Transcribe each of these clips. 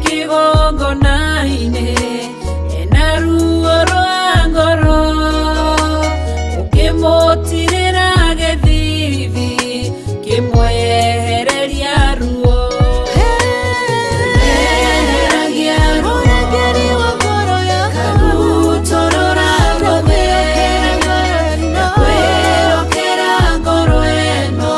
Kĩgongona-inĩ ena ruo rwa ngoro, ũkĩmũtirĩra gĩthithi kĩmwehereria ruo. Eheragia ruo. Mũrangĩri wa ngoro yakwa. Karutũrũra ruothe. Ndakwĩhokera ngoro ĩno,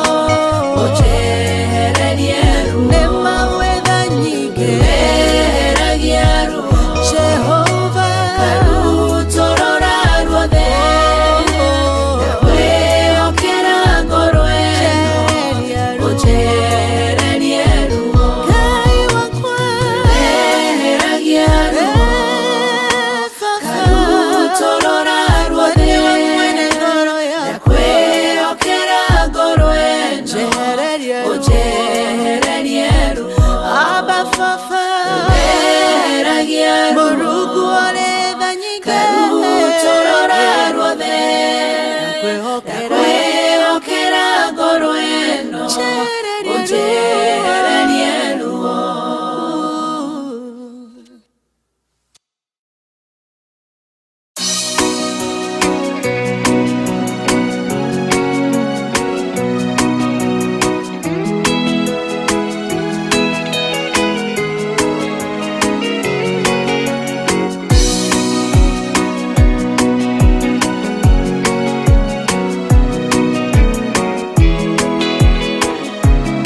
ũnjehererie ruo. Nĩ mawetha nyingĩ. Eheragia ruo. Jehova. Karutũrũra ruothe. Ndakwĩhokera ngoro ĩno, ũnjehererie ruo. Ngai wakwa. Eheragia ruo. Karutũrũra ruothe. Nĩwe mwene ngoro yakwa. Ndakwĩhokera ngoro ĩno, Njehererie ruo. ũnjehererie ruo. Abba Baba. Eheragia ruo. Mũrungu ũrĩ tha nyingĩ. Karutũrũra ruothe. Ndakwĩhokera. Ndakwĩhokera ngoro ĩno, Njehererie ruo. ũnjehererie ruo. Thank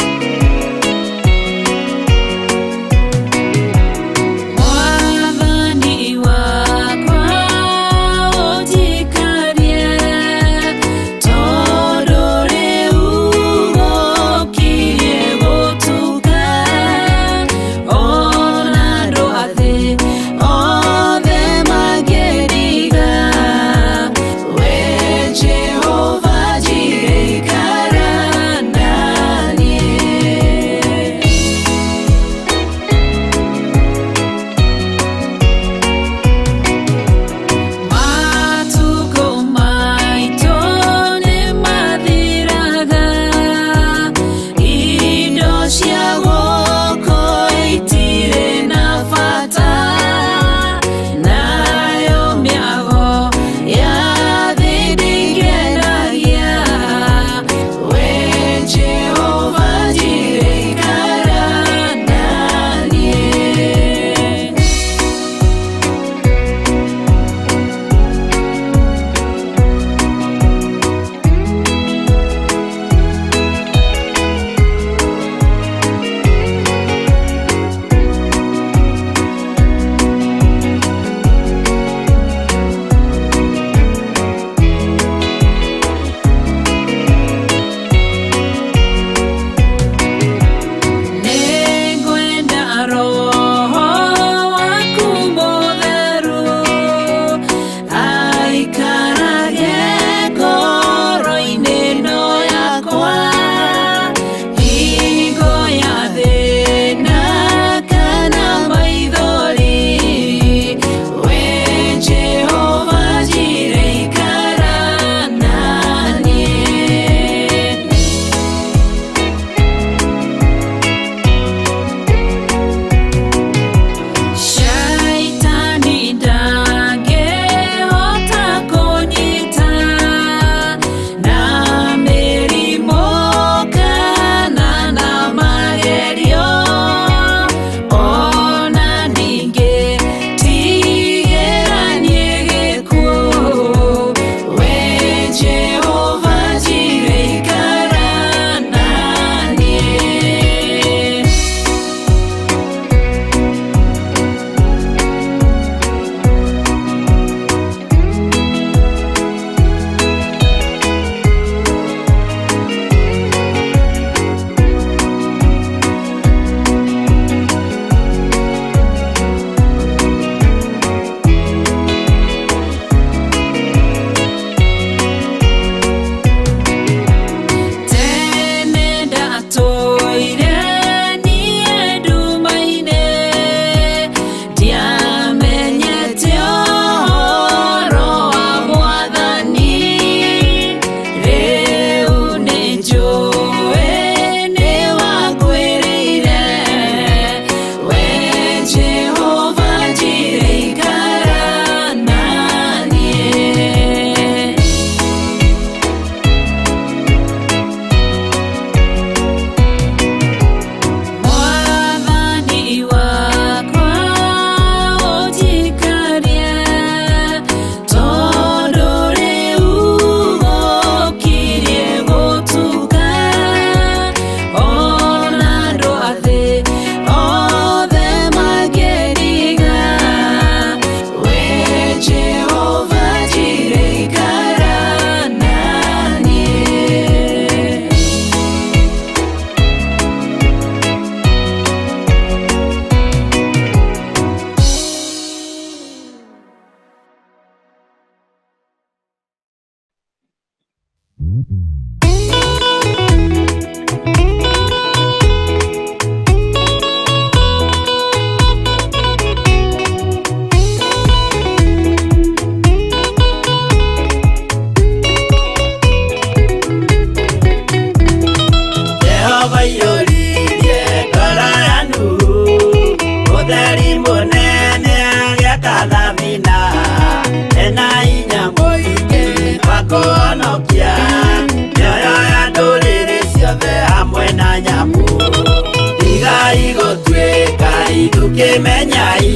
Irukimenyai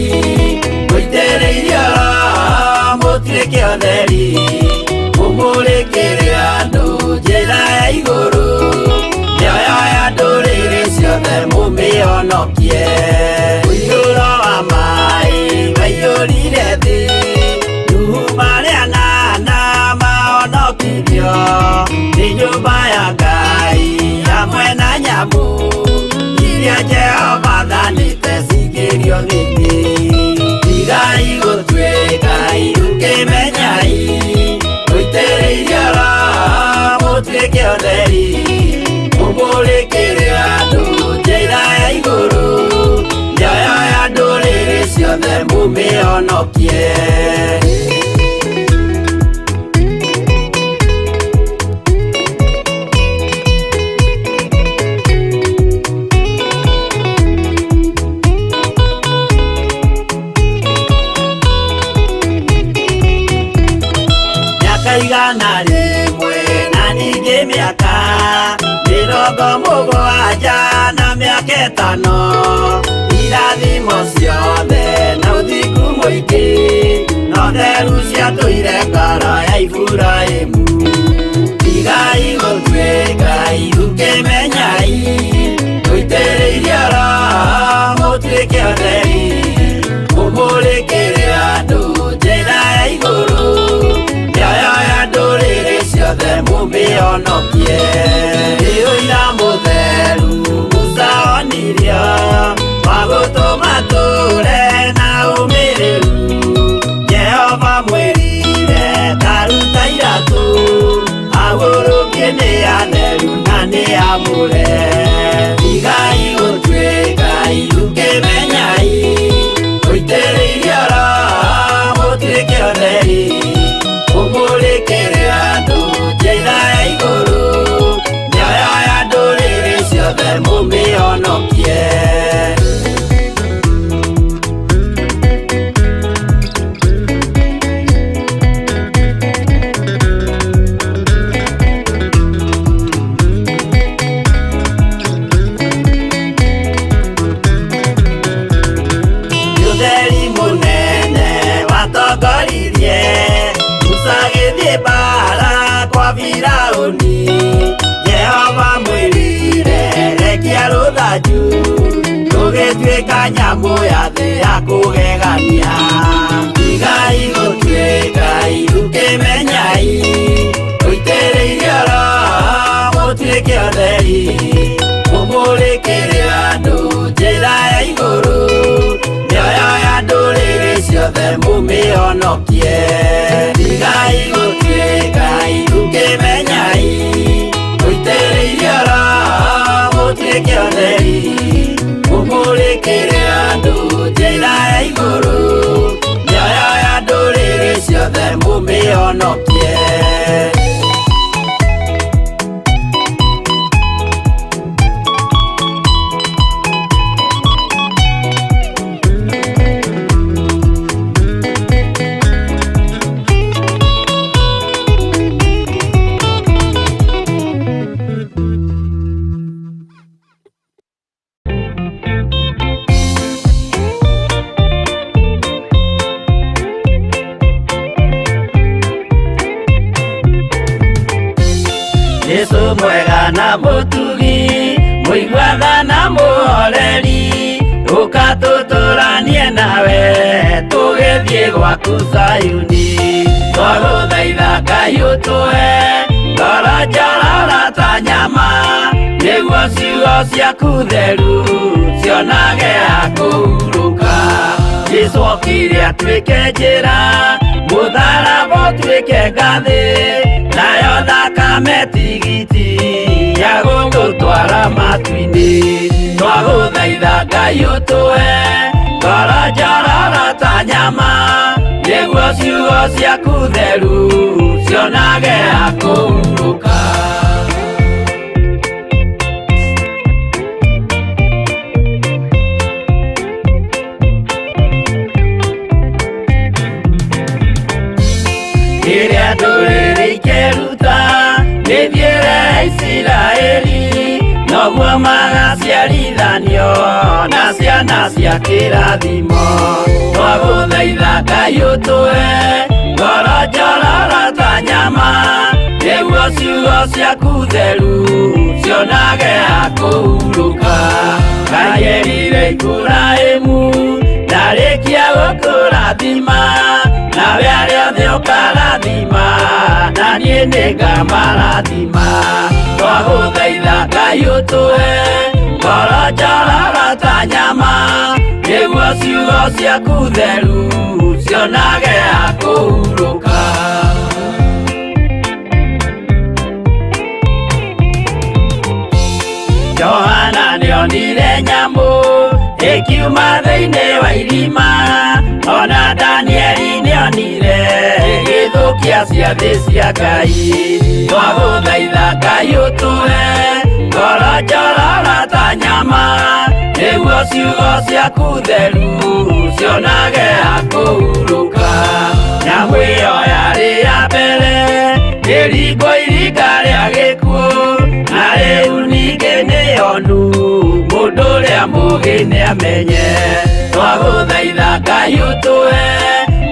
Mũitĩrĩirio Roho mũtuĩke ũtheri Mũmũrĩkĩre andũ njĩra ya igũrũ Mĩoyo ya ndũrĩrĩ ciothe mũmĩhonokie Ũiyũro wa maĩ waiyũrire thĩ Nuhu marĩ anana mahonokirio Nĩ nyũmba ya Ngai hamwe na nyamũ Iria Jehova athanĩte cingĩrio thĩinĩ Tigai gũtuĩka irukĩmenyai Mũitĩrĩirio Roho mũtuĩke ũtheri Mũmũrĩkĩre andũ njĩra ya igũrũ Mĩoyo ya ndũrĩrĩ ciothe mũmĩhonokie Mĩaka 100 na ningĩ mĩaka 70 na mĩaka 5 Irathimo ciothe na ũthingu mũingĩ na ũtheru ciatũire ngoro ya Iburahĩmu Tigai gũtuĩka irukĩmenyai Mũitĩrĩirio Roho mũtuĩke ũtheri Mũmũrĩkĩre andũ njĩra ya igũrũ Mĩoyo ya ndũrĩrĩ ciothe mũmĩhonokie Nĩ ũira mũtheru Musa onirio wa gũtũma tũre na ũmĩrĩru Jehova mwĩrire taruta iratũ Ahurũkie nĩ atheru na nĩ amũre Tigai gũtuĩka irukĩmenyai Mũitĩrĩirio Roho mũtuĩke ũtheri Mũmũrĩkĩre andũ njĩra ya igũrũ Mĩoyo ya ndũrĩrĩ ciothe mũmĩhonokie Ũtheri mũnene watongoririe Musa agĩthiĩ mbara kwa Firaũni Jehova mwĩrire rekia rũthanju Rũgĩtuĩka nyamũ ya thĩ ya kũgegania Tigai gũtuĩka irukĩmenyai Mũitĩrĩirio Roho mũtuĩke ũtheri Mũmũrĩkĩre andũ njĩra ya igũrũ Mĩoyo ya ndũrĩrĩ ciothe mũmĩhonokie Tigai gũtuĩka irukĩmenyai Mũitĩrĩirio Roho mũtuĩke ũtheri Mũmũrĩkĩre andũ njĩra ya igũrũ Mĩoyo ya ndũrĩrĩ ciothe mũmĩhonokie Yesu mwega na mũtugi mũiguatha na mũhoreri ũka tũtũranie nawe tũgĩthiĩ gwaku Zayuni twagũthaitha Ngai ũtũhe ngoro njororo ta nyama nĩguo ciugo ciaku theru cionage ha kũhurũka Jesũ okire atuĩke njĩra mũtharaba ũtuĩke ngathĩ nayo thakame tigiti ya gũgũtwara matu-inĩ twagũthaitha Ngai ũtũhe ngoro njororo ta nyama nĩguo ciugo ciaku theru cionage ha kũhurũka Rĩrĩa ndũrĩrĩ ikeruta mĩthiĩre ya Isiraeli noguo Nao magaciarithanio na ciana cia kĩrathimo. Twagũthaitha Ngai ũtũhe ngoro njororo ta nyama, nĩguo ciugo ciaku theru cionage ha kũhurũka. Ngai erire Iburahĩmu ndarĩkia gũkũrathima, nawe arĩa othe ũkarathima, na niĩ nĩngamarathima. Twagũthaitha Ngai ũtũhe ngoro njororo ta nyama, nĩguo ciugo ciaku theru cionage ha kũhurũka. Johana nĩonire nyamũ ĩkiuma thĩinĩ wa irima, ona Danieli nĩonire ĩgĩthũkia ciathĩ cia Ngai. Twagũthaitha Ngai ũtũhe ngoro njororo ta nyama, nĩguo ciugo ciaku theru cionage ha kũhurũka. Nyamũ ĩyo yarĩ ya mbere ĩringwo iringa rĩa gĩkuũ, na rĩu ningĩ nĩyonu mũndũ ũrĩa mũũgĩ nĩamenye. Twagũthaitha Ngai ũtũhe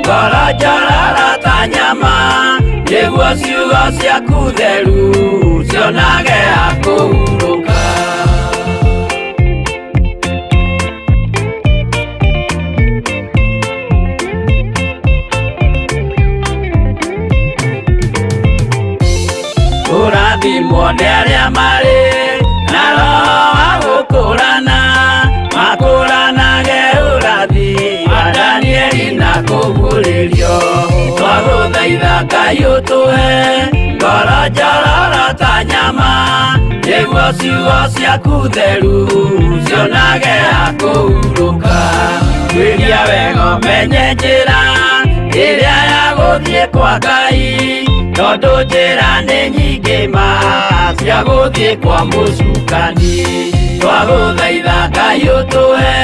ngoro njororo ta nyama, nĩguo ciugo ciaku theru cionage ha kũhurũka. Kũrathimwo nĩ arĩa marĩ na roho wa gũkũrana, makũranage ũrathi wa Danieli na kũguũrĩrio. Twagũthaitha Ngai ũtũhe ngoro njororo ta nyama, nĩguo ciugo ciaku theru cionage ha kũhurũka. Tuĩria wega ũmenye njĩra ĩrĩa ya gũthiĩ kwa Ngai, tondũ njĩra nĩ nyingĩ ma cia gũthiĩ kwa mũcukani. Twagũthaitha Ngai ũtũhe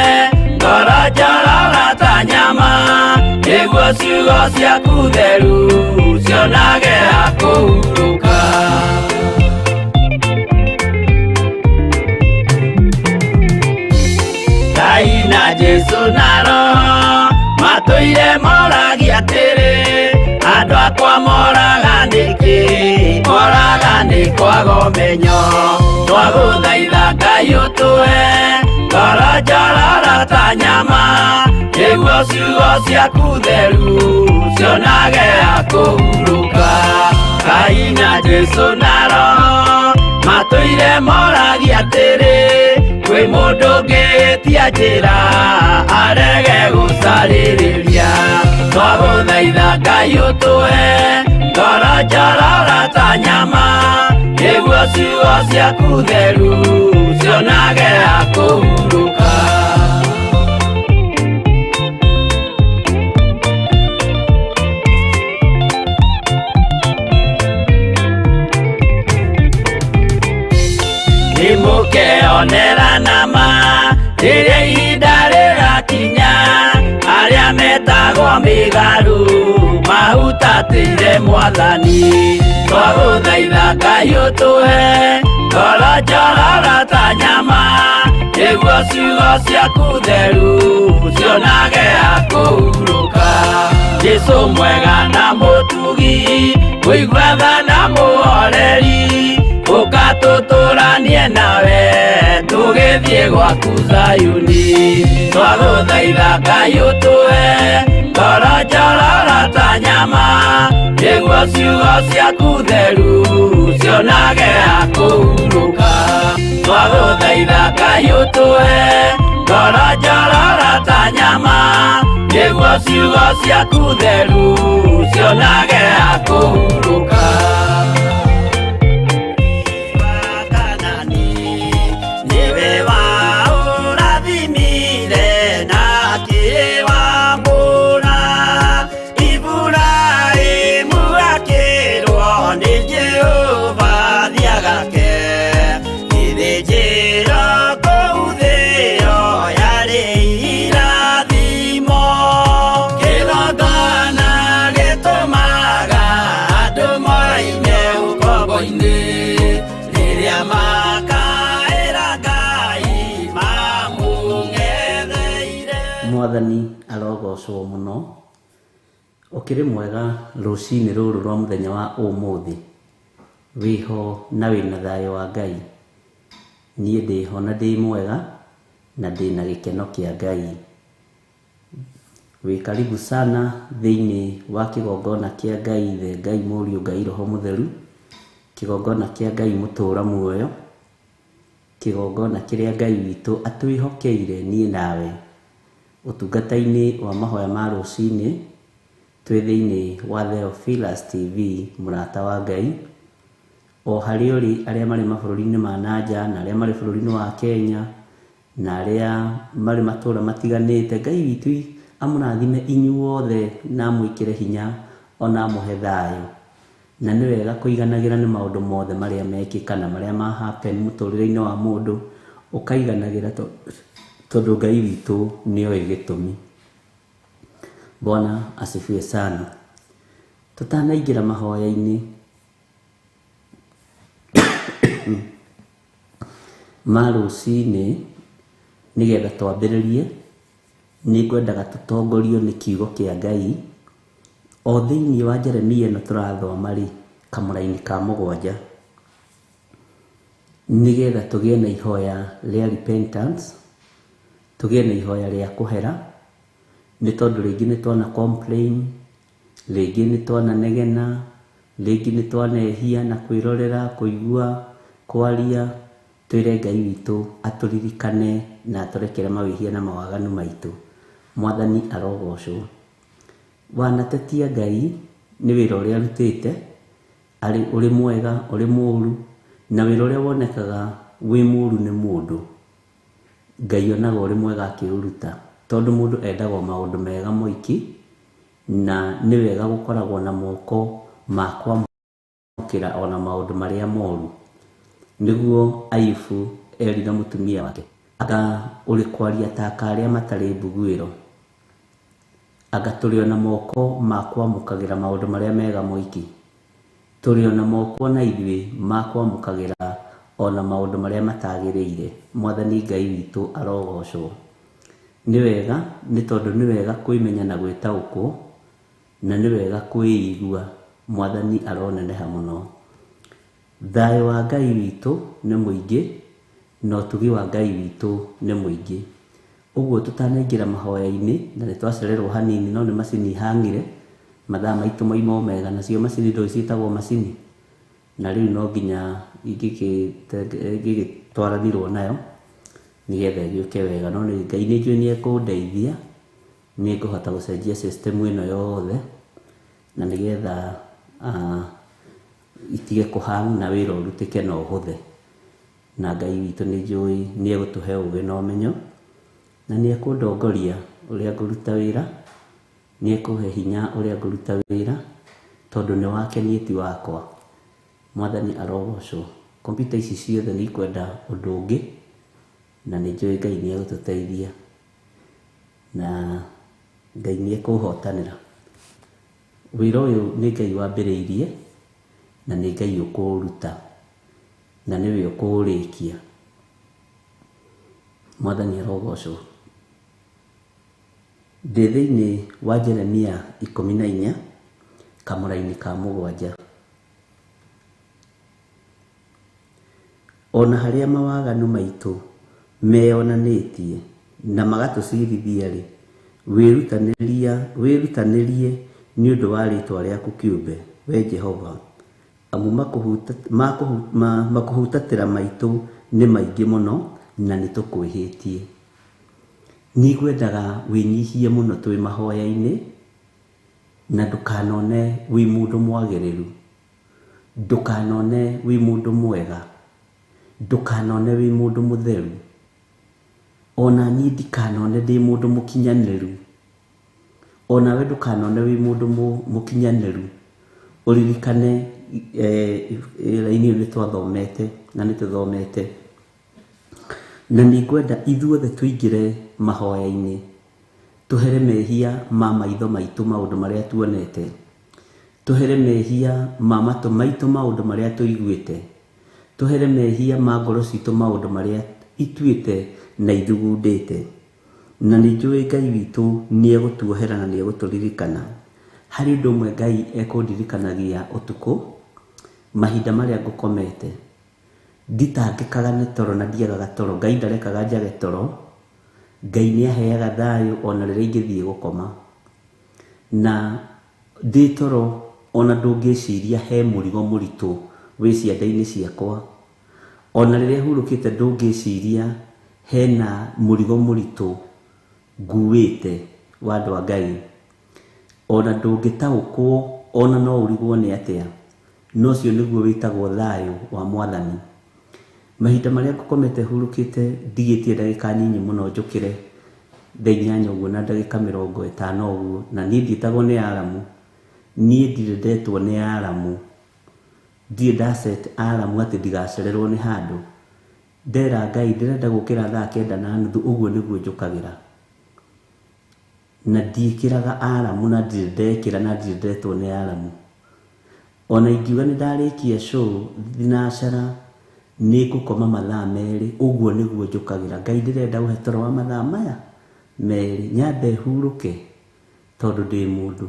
ngoro njororo ta nyama, nĩguo ciugo ciaku theru cionage ha kũhurũka. Ngai na Jesũ na Roho matũire moragia atĩrĩ, andũ akwa moraga nĩkĩ? Moraga nĩ kwaga ũmenyo. Twagũthaitha Ngai ũtũhe ngoro njororo ta nyama, nĩguo ciugo ciaku theru cionage ha kũhurũka. Ngai na Jesũ na Roho matũire moragia atĩrĩ, kwĩ mũndũ ũngĩhĩtia njĩra arege gũcarĩrĩria. Twagũthaitha Ngai ũtũhe ngoro njororo ta nyama, nĩguo ciugo ciaku theru cionage ha kũhurũka. Nĩmũkeonera nama rĩrĩa ihinda rĩgakinya, arĩa metagwo mĩgarũ mahutatĩire Mwathani. Twagũthaitha Ngai ũtũhe ngoro njororo ta nyama, nĩguo ciugo ciaku theru cionage ha kũhurũka. Jesũ mwega na mũtugi, mũigua tha na mũhoreri, ũka tũtũranie nawe tũgĩthiĩ gwaku Zayuni. Twagũthaitha Ngai ũtũhe ngoro njororo ta nyama, nĩguo ciugo ciaku theru cionage ha kũhurũka. Twagũthaitha Ngai ũtũhe ngoro njororo ta nyama, nĩguo ciugo ciaku theru cionage ha kũhurũka. Kĩgongona gĩtũmaga andũ moime Mwathani arogocwo mũno. Ũkĩrĩ mwega rũcinĩ rũrũ rwa mũthenya wa ũmũthĩ. Wĩho na wĩna thayũ wa Ngai. Niĩ ndĩho na ndĩ mwega na ndĩna gĩkeno kĩa Ngai. Wĩ karibu sana thĩinĩ wa kĩgongona kĩa Ngai Ithe, Ngai Mũriũ, Ngai Roho Mũtheru, kĩgongona kĩa Ngai mũtũra muoyo, kĩgongona kĩrĩa Ngai witũ atwĩhokeire niĩ nawe. Ũtungata-inĩ wa mahoya ma rũcinĩ, twĩ thĩinĩ wa Theophilus TV, mũrata wa Ngai, o harĩa ũrĩ, arĩa marĩ mabũrũri-inĩ ma nanja na arĩa marĩ bũrũri-inĩ wa Kenya na arĩa marĩ matũra matiganĩte. Ngai witũ amũrathime inyuothe na amwĩkĩre hinya ona amũhe thayũ. Na nĩ wega kũiganagĩra nĩ maũndũ mothe marĩa mekĩka na marĩa ma happen mũtũrĩre-inĩ wa mũndũ, ũkaiganagĩra tondũ Ngai witũ nĩoĩ gĩtũmi. Bwana asifiwe sana. Tũtanaingĩra mahoya-inĩ ma rũcinĩ nĩgetha twambĩrĩrie, nĩ ngwendaga tũtongorio nĩ kiugo kĩa Ngai o thĩinĩ wa Jeremia ĩno tũrathoma rĩ, kamũra-inĩ ka 7, nĩgetha tũgĩe na ihoya rĩa repentance, tũgĩe na ihoya rĩa kũhera, nĩ tondũ rĩngĩ nĩ twana complain, rĩngĩ nĩ twana negena, rĩngĩ nĩ twanehia na kwĩrorera, kũigua, kwaria. Twĩre Ngai witũ atũririkane na atũrekere mawĩhia na mawaganu maitũ. Mwathani arogocwo. Wanatetia Ngai nĩ wĩra ũrĩa arutĩte, arĩ ũrĩ mwega, ũrĩ mũũru, na wĩra ũrĩa wonekaga wĩ mũũru nĩ mũndũ, Ngai onaga ũrĩ mwega akĩũruta, tondũ mũndũ endaga o maũndũ mega moiki, na nĩ wega gũkoragwo na moko ma kwamũkĩra ona maũndũ marĩa moru. Nĩguo Ayubu erire mũtumia wake, anga ũrĩ kwaria ta karĩa matarĩ mbuguĩro, anga tũrĩ ona moko ma kwamũkagĩra maũndũ marĩa mega moiki, tũrĩ ona moko na ithuĩ ma kwamũkagĩra ona maũndũ marĩa matagĩrĩire. Mwathani Ngai witũ arogocwo. Nĩ wega, nĩ tondũ nĩ wega kwĩmenya na gwĩtaũkwo, na nĩ wega kwĩigua. Mwathani aroneneha mũno. Thayũ wa Ngai witũ nĩ mũingĩ, na ũtugi wa Ngai witũ nĩ mũingĩ. Ũguo tũtanaingĩra mahoya-inĩ, na nĩ twacererwo hanini, no nĩ macini ihang'ire, mathaa maitũ maima o mega, nacio macini ndũĩ ciĩtagwo macini, na rĩu no nginya ingĩgĩtwaranirwo nayo nĩgetha ĩgĩũke wega. No Ngai nĩ njũĩ nĩ ekũndeithia, nĩ ngũhota gũcenjia system ĩno yothe, na nĩgetha itige kũhang na wĩra ũrutĩke na ũhũthe. Na Ngai witũ nĩ njũĩ nĩ egũtũhe ũgĩ na ũmenyo, na nĩ ekũndongoria ũrĩa ngũruta wĩra, nĩ ekũhe hinya ũrĩa ngũruta wĩra, tondũ nĩ wake niĩ ti wakwa. Mwathani arogocwo. Kompyuta ici ciothe nĩ ikwenda ũndũ ũngĩ, na nĩ njũĩ Ngai nĩ egũtũteithia, na Ngai nĩ ekũhotanĩra. Wĩra ũyũ nĩ Ngai wambĩrĩirie, na nĩ Ngai ũkũũruta, na nĩwe ũkũũrĩkia. Mwathani arogocwo. Ndĩ thĩinĩ wa Jeremia 14 kamũra-inĩ ka 7. Ona harĩa mawaganu maitũ meyonanĩtie na magatũcirithia-rĩ, wĩrutanĩrie nĩ ũndũ wa rĩĩtwa rĩaku kĩũmbe, we Jehova, amu makũhutatĩra maitũ nĩ maingĩ mũno na nĩ tũkwĩhĩtie. Nĩ ngwendaga wĩnyihie mũno twĩ mahoya-inĩ, na ndũkanone wĩ mũndũ mwagĩrĩru, ndũkanone wĩ mũndũ mwega, ndũkanone wĩ mũndũ mũtheru, ona niĩ ndikanone ndĩ mũndũ mũkinyanĩru, onawe ndũkanone wĩ mũndũ mũkinyanĩru. Ũririkane raini ĩyo nĩ twathomete na nĩ tũthomete, na nĩ ngwenda ithuothe tũingĩre mahoya-inĩ, tũhere mehia ma maitho maitũ maũndũ marĩa tuonete, tũhere mehia ma matũ maitũ maũndũ marĩa tũiguĩte, tũhere mehia ma ngoro citũ maũndũ marĩa ituĩte na ithugundĩte. Na nĩ njũĩ Ngai witũ nĩ egũtuohera na nĩ egũtũririkana. Harĩ ũndũ ũmwe Ngai ekũndirikanagia ũtukũ, mahinda marĩa ngũkomete. Nditangĩkaga nĩ toro na ndiagaga toro. Ngai ndarekaga njage toro. Ngai nĩ aheaga thayũ ona rĩrĩa ingĩthiĩ gũkoma. Na ndĩ toro ona ndũngĩciria he mũrigo mũritũ wĩ ciande-inĩ ciakwa. Ona rĩrĩa hurũkĩte ndũngĩciria hena mũrigo mũritũ nguĩte wa andũ a Ngai. Ona ndũngĩtaũkwo ona no ũrigwo nĩ atĩa. No ũcio nĩguo wĩtagwo thayũ wa Mwathani. Mahinda marĩa ngũkomete hurũkĩte ndigĩtie ndagĩka nyinyi mũno njũkĩre thaa inyanya ũguo na ndagĩka 50 ũguo, na niĩ ndiĩtagwo nĩ aramu. Niĩ ndirĩ ndetwo nĩ aramu. Ndirĩ ndaset aramu atĩ ndigacererwo nĩ handũ. Ndera Ngai ndĩrenda gũkĩra thaa 9:30 ũguo nĩguo njũkagĩra. Na ndiĩkĩraga aramu na ndirĩ ndekĩra na ndirĩ ndetwo nĩ aramu. Ona ingiuga nĩ ndarĩkia show thinacara nĩ ngũkoma mathaa 2 ũguo nĩguo njũkagĩra. Ngai ndĩrenda ũhe toro wa mathaa maya 2 nyambe hurũke tondũ ndĩ mũndũ.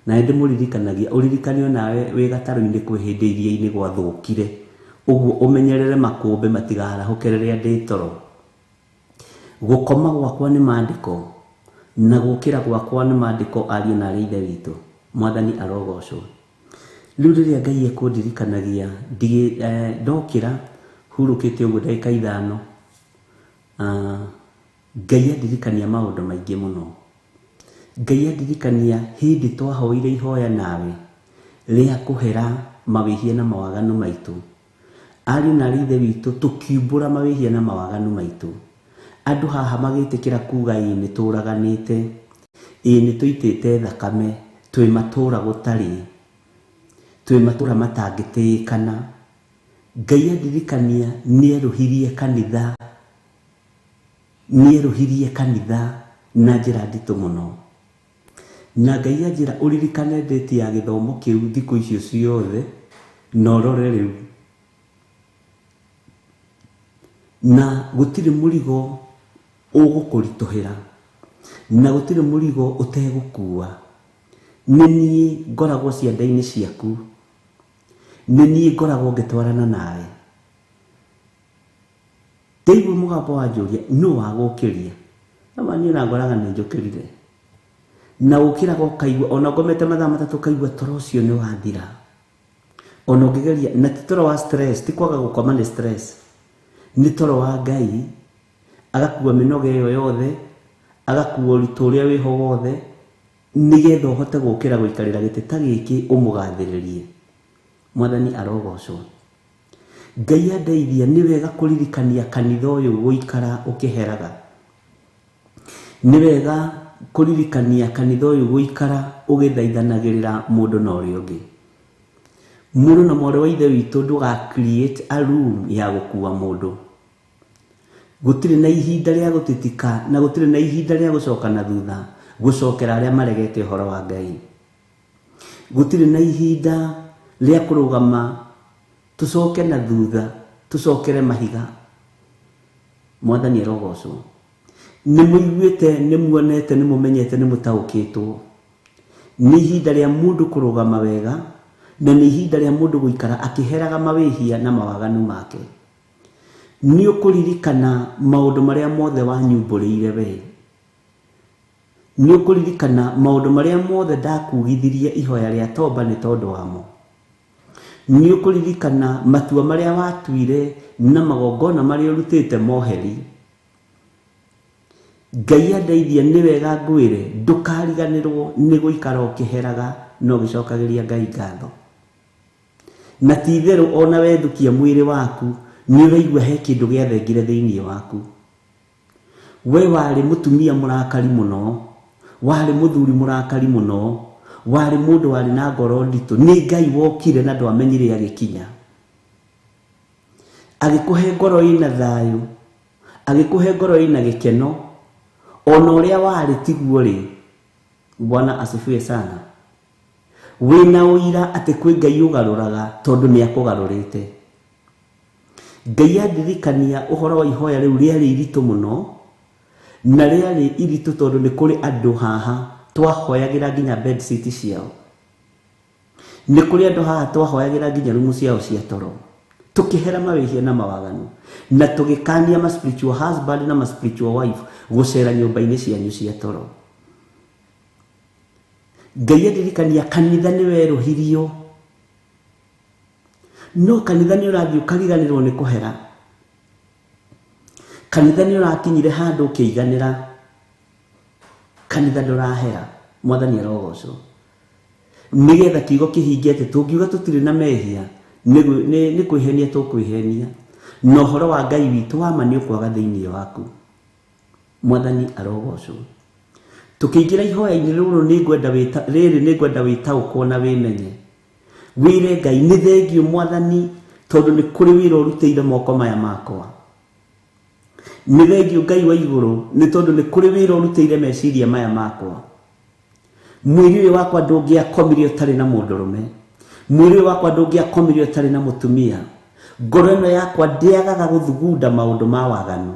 Na nĩ ndĩmũririkanagia ũririkane onawe wĩ gatarũ-inĩ kwĩ hĩndĩ iria-inĩ gwathũkire, ũguo ũmenyerere makũmbĩ matigarahũke rĩrĩa ndĩ toro. Gũkoma gwakwa nĩ maandĩko na gũkĩra gwakwa nĩ maandĩko, ariũ na aarĩ a Ithe witũ. Mwathani arogocwo. Rĩu rĩrĩa Ngai ekũndirikanagia ndokĩra hurũkĩte ũguo ndagĩka 5, Ngai andirikania maũndũ maingĩ mũno. Ngai andirikania hĩndĩ twahoire ihoya nawe rĩa kũhera mawĩhia na mawaganu maitũ. Ariũ na aarĩ a Ithe witũ tũkiumbũra mawĩhia na mawaganu maitũ. Andũ haha magĩtĩkĩra kuga ĩĩ nĩ tũraganĩte, ĩĩ nĩ tũitĩte thakame, twĩ matũra gũtarĩ, twĩ matũra matangĩtĩĩkana. Ngai andirikania nĩ erũhirie kanitha, nĩ erũhirie kanitha na njĩra nditũ mũno. Na Ngai anjĩra ũririkane ndĩti ya gĩthomo kĩu thikũ icio ciothe na ũrore rĩu. Na gũtirĩ mũrigo ũgũkũritũhĩra, na gũtirĩ mũrigo ũtegũkua. Nĩ niĩ ngoragwo ciande-inĩ ciaku, nĩ niĩ ngoragwo ngĩtwarana nawe. Ndaigua mũgambo wanjũria nũ wagũkĩria, ama niĩ ona ngoraga nĩ njũkĩrire. Na ũkĩraga ũkaigua ona ngomete mathaa 3 ũkaigua toro ũcio nĩ wathira. Ona ũngĩgeria, na ti toro wa stress, ti kwaga gũkoma nĩ stress, nĩ toro wa Ngai. Agakua mĩnoga ĩyo yothe, agakua ũritũ ũrĩa wĩho wothe, nĩgetha ũhote gũkĩra gũikarĩra gĩtĩ ta gĩkĩ ũmũgathĩrĩrie. Mwathani arogocwo. Ngai andeithia nĩ wega kũririkania kanitha ũyũ gũikara ũkĩheraga. Nĩ wega kũririkania kanitha ũyũ gũikara ũgĩthaithanagĩrĩra mũndũ na ũrĩa ũngĩ. Mũndũ na mwarĩ wa Ithe witũ ndũga create a room ya gũkua mũndũ. Gũtirĩ na ihinda rĩa gũtitika na gũtirĩ na ihinda rĩa gũcoka na thutha gũcokera arĩa maregete ũhoro wa Ngai. Gũtirĩ na ihinda rĩa kũrũgama tũcoke na thutha tũcokere mahiga. Mwathani arogocwo. Nĩ mũiguĩte, nĩ muonete, nĩ mũmenyete, nĩ mũtaũkĩtwo. Nĩ ihinda rĩa mũndũ kũrũgama wega na nĩ ihinda rĩa mũndũ gũikara akĩheraga mawĩhia na mawaganu make. Nĩ ũkũririkana maũndũ marĩa mothe wanyumbũrĩire we. Nĩ ũkũririkana maũndũ marĩa mothe ndakugithirie ihoya rĩa tomba nĩ tondũ wamo. Nĩ ũkũririkana matua marĩa watuire na magongona marĩa ũrutĩte moheri. Ngai andeithia nĩ wega ngwĩre ndũkariganĩrwo nĩ gũikara ũkĩheraga na ũgĩcokagĩria Ngai ngatho. Na ti itherũ ona wethukia mwĩrĩ waku nĩ ũraigua he kĩndũ gĩathengire thĩinĩ waku. We warĩ mũtumia mũrakari mũno, warĩ mũthuri mũrakari mũno, warĩ mũndũ warĩ na ngoro nditũ. Nĩ Ngai wokire na ndwamenyire agĩkinya. Agĩkũhe ngoro ĩna thayũ, agĩkũhe ngoro ĩna gĩkeno, ona ũrĩa warĩ tiguo rĩ. Bwana asifiwe sana. Wĩna ũira atĩ kwĩ Ngai ũgarũraga tondũ nĩ akũgarũrĩte. Ngai andirikania ũhoro wa ihoya rĩu rĩarĩ iritũ mũno, Na rĩarĩ iritũ tondũ nĩ kũrĩ andũ haha twahoyagĩra nginya bed sheet ciao. Nĩ kũrĩ andũ haha twahoyagĩra nginya rumu ciao cia toro. Tukihera mawĩhia na mawaganu na tũgĩkania ma spiritual husband na ma spiritual wife gũcera nyũmba-inĩ cianyu cia toro. Ngai andirikania kanitha nĩ werũhirio, no kanitha nĩ ũrathiĩ ũkariganĩrwo nĩ kũhera. Kanitha nĩ ũrakinyire handũ ũkĩiganĩra, kanitha ndũrahera. Mwathani arogocwo. Nĩgetha kiugo kĩhinge atĩ tũngiuga tũtirĩ na mehia nĩ kwĩhenia tũkwĩhenia, na ũhoro wa Ngai witũ wa ma nĩ ũkwaga thĩinĩ waku. Mwathani arogocwo. Tũkĩingĩra ihoya-inĩ rũrũ rĩrĩ nĩngwenda wĩtaũkwo na wĩmenye. Wĩre Ngai nĩ thengio Mwathani tondũ nĩ kũrĩ wĩra ũrutĩire moko maya makwa. Nĩ thengio Ngai wa igũrũ nĩ tondũ nĩ kũrĩ wĩra ũrutĩire meciria maya makwa. Mwĩrĩ ũyũ wakwa ndũngĩakomire ũtarĩ na mũndũrũme. Mwĩrĩ ũyũ wakwa ndũngĩakomire ũtarĩ na mũtumia. Ngoro ĩno yakwa ndĩagaga gũthugunda maũndũ ma waganu.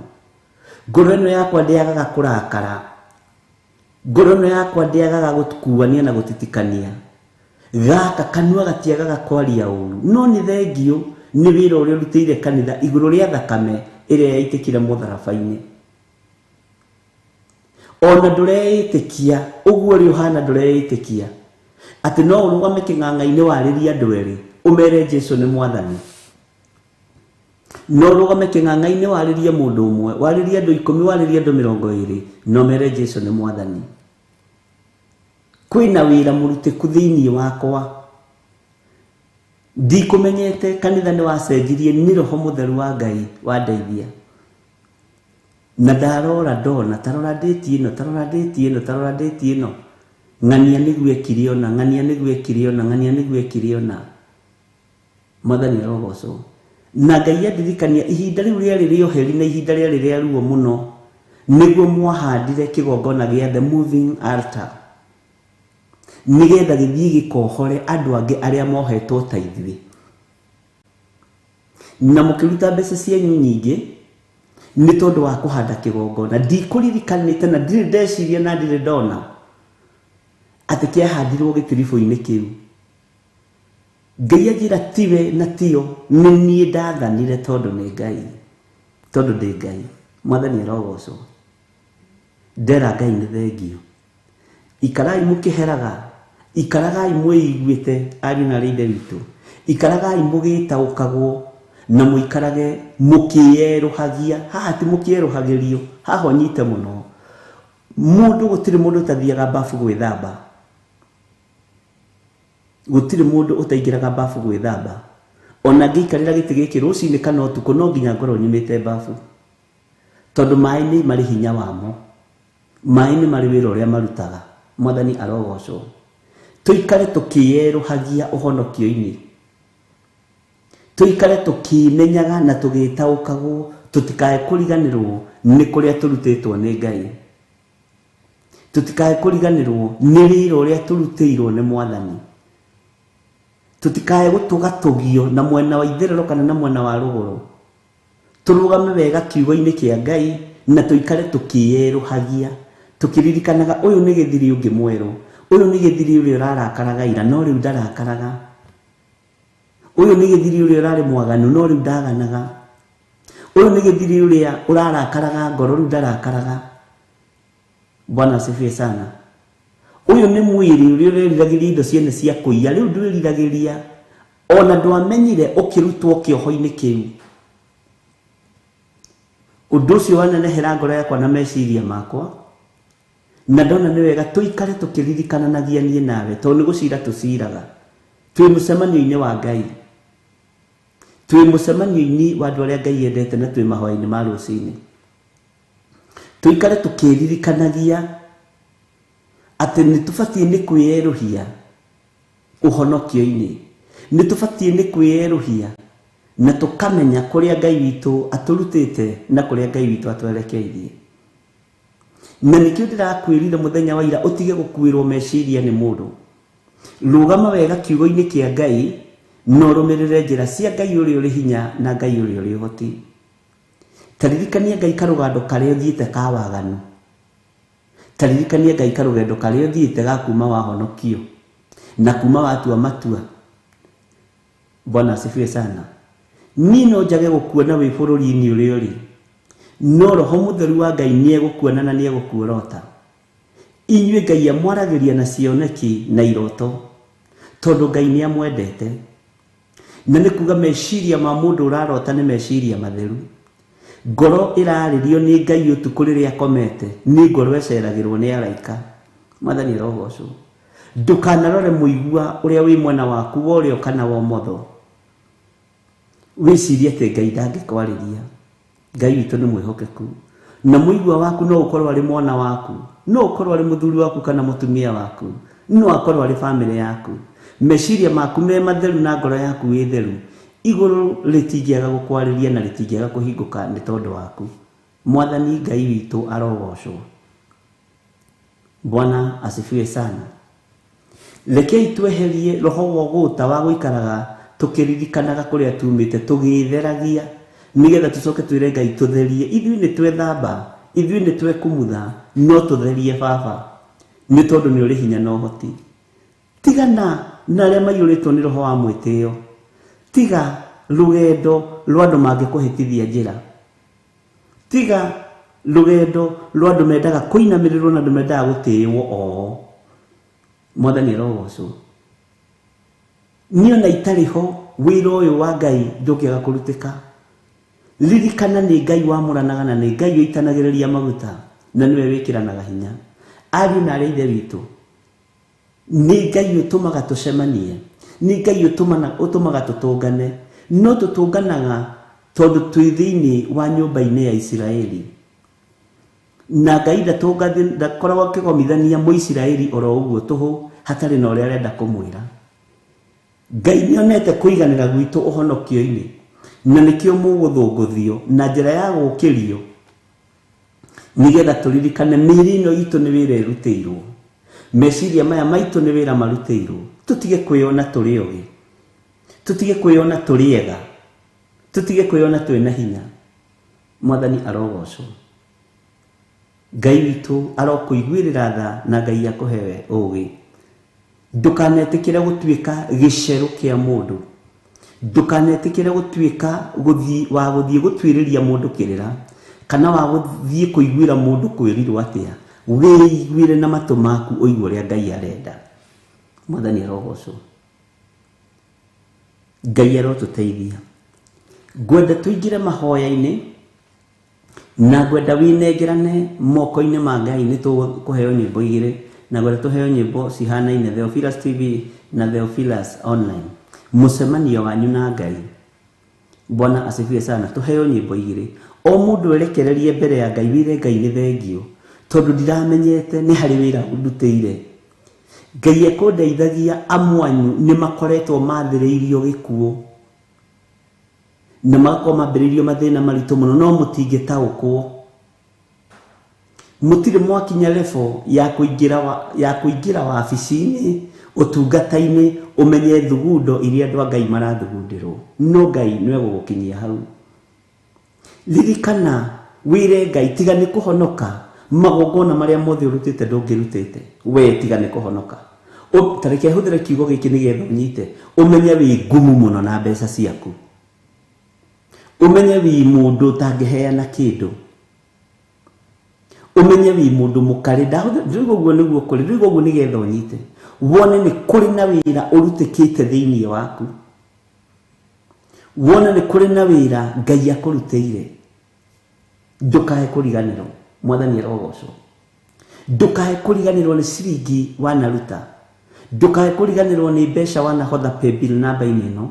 Ngoro ĩno yakwa ndĩagaga kũrakara. Ngoro ĩno yakwa ndĩagaga gũkuania na gũtitikania. Gaka kanua gatiagaga kwaria ũru. No nĩ thengio nĩ wĩra ũrĩa ũrutĩire kanitha igũrũ rĩa thakame ĩrĩa yaitĩkire mũtharaba-inĩ. Ona ndũreĩtĩkia ũguo ũrĩa ũhana ndũreĩtĩkia atĩ no ũrũgame kĩng'ang'a-inĩ warĩrie andũ erĩ ũmere Jesu nĩ Mwathani. No ũrũgame kĩng'ang'a-inĩ warĩrie mũndũ ũmwe, warĩrie andũ 10, warĩrie andũ 20, no mere Jesu nĩ Mwathani. Kwĩna wĩra mũrutĩku thĩinĩ wakwa. Ndikũmenyete kanitha nĩ wacenjirie nĩ Roho Mũtheru wa Ngai wandeithia. Na ndarora ndona tarora ndĩti ĩno, tarora ndĩti ĩno, tarora ndĩti ĩno. Ng'ania nĩguo ekire ona, ng'ania nĩguo ekire ona, ng'ania nĩguo ekire ona. Mwathani arogocwo. Na Ngai andirikania ihinda rĩu rĩarĩ rĩa ũheri na ihinda rĩarĩ rĩa ruo mũno nĩguo mwahandire kĩgongona gĩa the moving altar nĩgetha gĩthiĩ gĩkohore andũ angĩ arĩa mohetwo ta ithuĩ. Na mũkĩruta mbeca cianyu nyingĩ nĩ tondũ wa kũhanda kĩgongona. Ndikũririkanĩte na ndirĩ ndeciria na ndirĩ ndona atĩ kĩahandirwo gĩtiribũ-inĩ kĩu. Ngai anjĩra tiwe na tio, nĩ niĩ ndathanire tondũ nĩ Ngai, tondũ ndĩ Ngai. Mwathani arogocwo. Ndera Ngai nĩ thengio. Ikarai mũkĩheraga, ikaragai mwĩiguĩte ariũ na aarĩ a Ithe witũ, ikaragai mũgĩtaũkagwo na mũikarage mũkĩerũhagia. Haha ti mũkĩerũhagĩrio, haha ũnyite mũno. Mũndũ gũtirĩ mũndũ ũtathiaga bafu gwĩthamba. Gũtirĩ mũndũ ũtaingĩraga bafu gwĩthamba. Ona ngĩikarĩra gĩtĩ gĩkĩ rũcinĩ kana ũtukũ no nginya ngorwo nyumĩte bafu. Tondũ maĩ nĩ marĩ hinya wamo. Maĩ nĩ marĩ wĩra ũrĩa marutaga. Mwathani arogocwo. Tũikare tũkĩerũhagia ũhonokio-inĩ. Tũikare tũkĩmenyaga na tũgĩtaũkagwo, tũtikae kũriganĩrwo nĩ kũrĩa tũrutĩtwo nĩ Ngai. Tũtikae kũriganĩrwo nĩ wĩra ũrĩa tũrutĩirwo nĩ Mwathani. Tũtikae gũtũgatũgio na mwena wa itherero kana na mwena wa rũgũrũ. Tũrũgame wega kiugo-inĩ kĩa Ngai na tũikare tũkĩerũhagia, tũkĩririkanaga ũyũ nĩ gĩthiri ũngĩ mwerũ, ũyũ nĩ gĩthiri ũrĩa ũrarakaraga ira no rĩu ndarakaraga, ũyũ nĩ gĩthiri ũrĩa ũrarĩ mwaganu no rĩu ndaganaga, ũyũ nĩ gĩthiri ũrĩa ũrarakaraga ngoro rĩu ndarakaraga. Bwana asifiwe sana. Ũyũ nĩ mwĩrĩ ũrĩa ũreriragĩria indo ciene cia kũiya rĩu ndwĩriragĩria, ona ndwamenyire ũkĩrutwo kĩoho-inĩ kĩu. Ũndũ ũcio wanenehera ngoro yakwa na meciria makwa, na ndona nĩ wega tũikare tũkĩririkananagia niĩ nawe, tondũ nĩ gũcira tũciraga. Twĩ mũcemanio-inĩ wa Ngai, twĩ mũcemanio-inĩ wa andũ arĩa Ngai endete, na twĩ mahoya-inĩ ma rũcinĩ. Tũikare tũkĩririkanagia atĩ nĩ tũbatiĩ nĩ kwĩerũhia ũhonokio-inĩ, nĩ tũbatiĩ nĩ kwĩerũhia na tũkamenya kũrĩa Ngai witũ atũrutĩte na kũrĩa Ngai witũ atwerekeirie. Na nĩkĩo ndĩrakwĩrire mũthenya wa ira ũtige gũkuĩrwo meciria nĩ mũndũ. Rũgama wega kiugo-inĩ kĩa Ngai na ũrũmĩrĩre njĩra cia Ngai ũrĩa ũrĩ hinya na Ngai ũrĩa ũrĩ ũhoti. Ta ririkania Ngai karũgando karĩa ũthiĩte ka waganu. Taririkania Ngai karũgendo karĩa ũthiĩte ga kuma wahonokio na kuma watua matua. Bwana asifiwe sana. Niĩ no njage gũkuona wĩ bũrũri-inĩ ũrĩa ũrĩ, no Roho Mũtheru wa Ngai nĩegũkuona na nĩegũkuorota. Inyuĩ Ngai amwaragĩria na cioneki na iroto, tondũ Ngai nĩamwendete. Na nĩ kuga meciria ma mũndũ ũrarota nĩ meciria matheru. Ngoro ĩrarĩrio nĩ Ngai ũtukũ rĩrĩa akomete nĩ ngoro ĩceragĩrwo nĩ araika. Mwathani arogocwo. Ndũkanarore mũigua ũrĩa wĩ mwena waku wa ũrĩo kana wa ũmotho, wĩcirie atĩ Ngai ndangĩkwarĩria. Ngai witũ nĩ mwĩhokeku, na mũigua waku no ũkorwo arĩ mwana waku, no ũkorwo arĩ mũthuri waku kana mũtumia waku, no akorwo arĩ bamĩrĩ yaku. Meciria maku me matheru na ngoro yaku ĩ theru, igũrũ rĩtingĩaga gũkwarĩria na rĩtingĩaga kũhingũka nĩ tondũ waku. Mwathani Ngai witũ arogocwo. Bwana asifiwe sana. Rekei tweherie roho wa ũgũta wa gũikaraga tũkĩririkanaga kũrĩa tumĩte, tũgĩtheragia nĩgetha tũcoke twĩre Ngai tũtherie. Ithuĩ nĩ twethamba, ithuĩ nĩ twekumutha, no tũtherie baba, nĩ tondũ nĩ ũrĩ hinya na ũhoti. Tigana na arĩa maiyũrĩtwo nĩ roho wa mwĩtĩo. Tiga rũgendo rwa andũ mangĩkũhĩtithia njĩra. Tiga rũgendo rwa andũ mendaga kũinamĩrĩrwo na andũ mendaga gũtĩĩwo oo. Mwathani arogocwo. Niĩ ona itarĩ ho, wĩra ũyũ wa Ngai ndũngĩaga kũrutĩka. Ririkana nĩ Ngai wamũranaga na nĩ Ngai ũitanagĩrĩria maguta na nĩwe wĩkĩranaga hinya. Ariũ na arĩ Ithe witũ, nĩ Ngai ũtũmaga tũcemanie, nĩ Ngai ũtũmaga tũtũngane, no tũtũnganaga tondũ twĩ thĩinĩ wa nyũmba-inĩ ya Isiraeli. Na Ngai ndakoragwo akĩgomithania Mũisiraeli oro ũguo tũhũ hatarĩ na ũrĩa arenda kũmwĩra. Ngai nĩonete kũiganĩra gwitũ ũhonokio-inĩ, na nĩkĩo mũgũthũngũthio na njĩra ya gũkĩrio, nĩgetha tũririkane mĩĩrĩ ĩno itũ nĩ wĩra ĩrutĩirwo, meciria maya maitũ nĩ wĩra marutĩirwo. Tũtige kwĩyona tũrĩ ogĩ, tũtige kwĩyona tũrĩ ega, tũtige kwĩyona twĩna hinya. Mwathani arogocwo. Ngai witũ arokũiguĩrĩra tha na Ngai akũhe ũũgĩ. Ndũkanetĩkĩre gũtuĩka gĩcerũ kĩa mũndũ. Ndũkanetĩkĩre gũtuĩka wa gũthiĩ gũtuĩrĩria mũndũ kĩrĩra, kana wa gũthiĩ kũiguĩra mũndũ kwĩrirwo atĩa. Wĩiguĩre na matũ maku ũigue ũrĩa Ngai arenda. Mwathani arogocwo. Ngai arotũteithia. Ngwenda tũingĩre mahoya-inĩ na ngwenda wĩnengerane moko-inĩ ma Ngai. Nĩ tũkũheo nyĩmbo igĩrĩ, na ngwenda tũheo nyĩmbo cihanaine, Theophilus TV na Theophilus Online. Mũcemanio wanyu na Ngai. Bwana asifiwe sana. Tũheo nyĩmbo igĩrĩ, o mũndũ erekererie mbere ya Ngai, wĩre Ngai nĩ thengio, tondũ ndiramenyete nĩ harĩ wĩra ndutĩire. Ngai ekũndeithagia amwanyu nĩ makoretwo mathĩrĩirio gĩkuũ na magakorwo mambĩrĩirio mathĩna maritũ mũno, no mũtingĩtaũkwo. Mũtirĩ mwakinya level ya kũingĩra wabici-inĩ, ũtungata-inĩ, ũmenye thugundo iria andũ a Ngai marathugundĩrwo, no Ngai nĩwe gũgũkinyia hau. Ririkana wĩre Ngai tiga nĩ kũhonoka, magongona marĩa mothe ũrutĩte ndũngĩrutĩte we, tiga nĩ kũhonoka. Ta reke hũthĩre kiugo gĩkĩ nĩgetha ũnyite, ũmenye wĩ ngumu mũno na mbeca ciaku, ũmenye wĩ mũndũ ũtangĩheana kĩndũ, ũmenye wĩ mũndũ mũkarĩ. Ndĩraigua ũguo nĩguo kũrĩ, ndĩraigua ũguo nĩgetha ũnyite, wone nĩ kũrĩ na wĩra ũrutĩkĩte thĩinĩ waku, wone nĩ kũrĩ na wĩra Ngai akũrutĩire. Ndũkae kũriganĩrwo. Mwathani arogocwo. Ndũkae kũriganĩrwo nĩ ciringi wanaruta, ndũkae kũriganĩrwo nĩ mbeca wanahotha paybill namba-inĩ ĩno,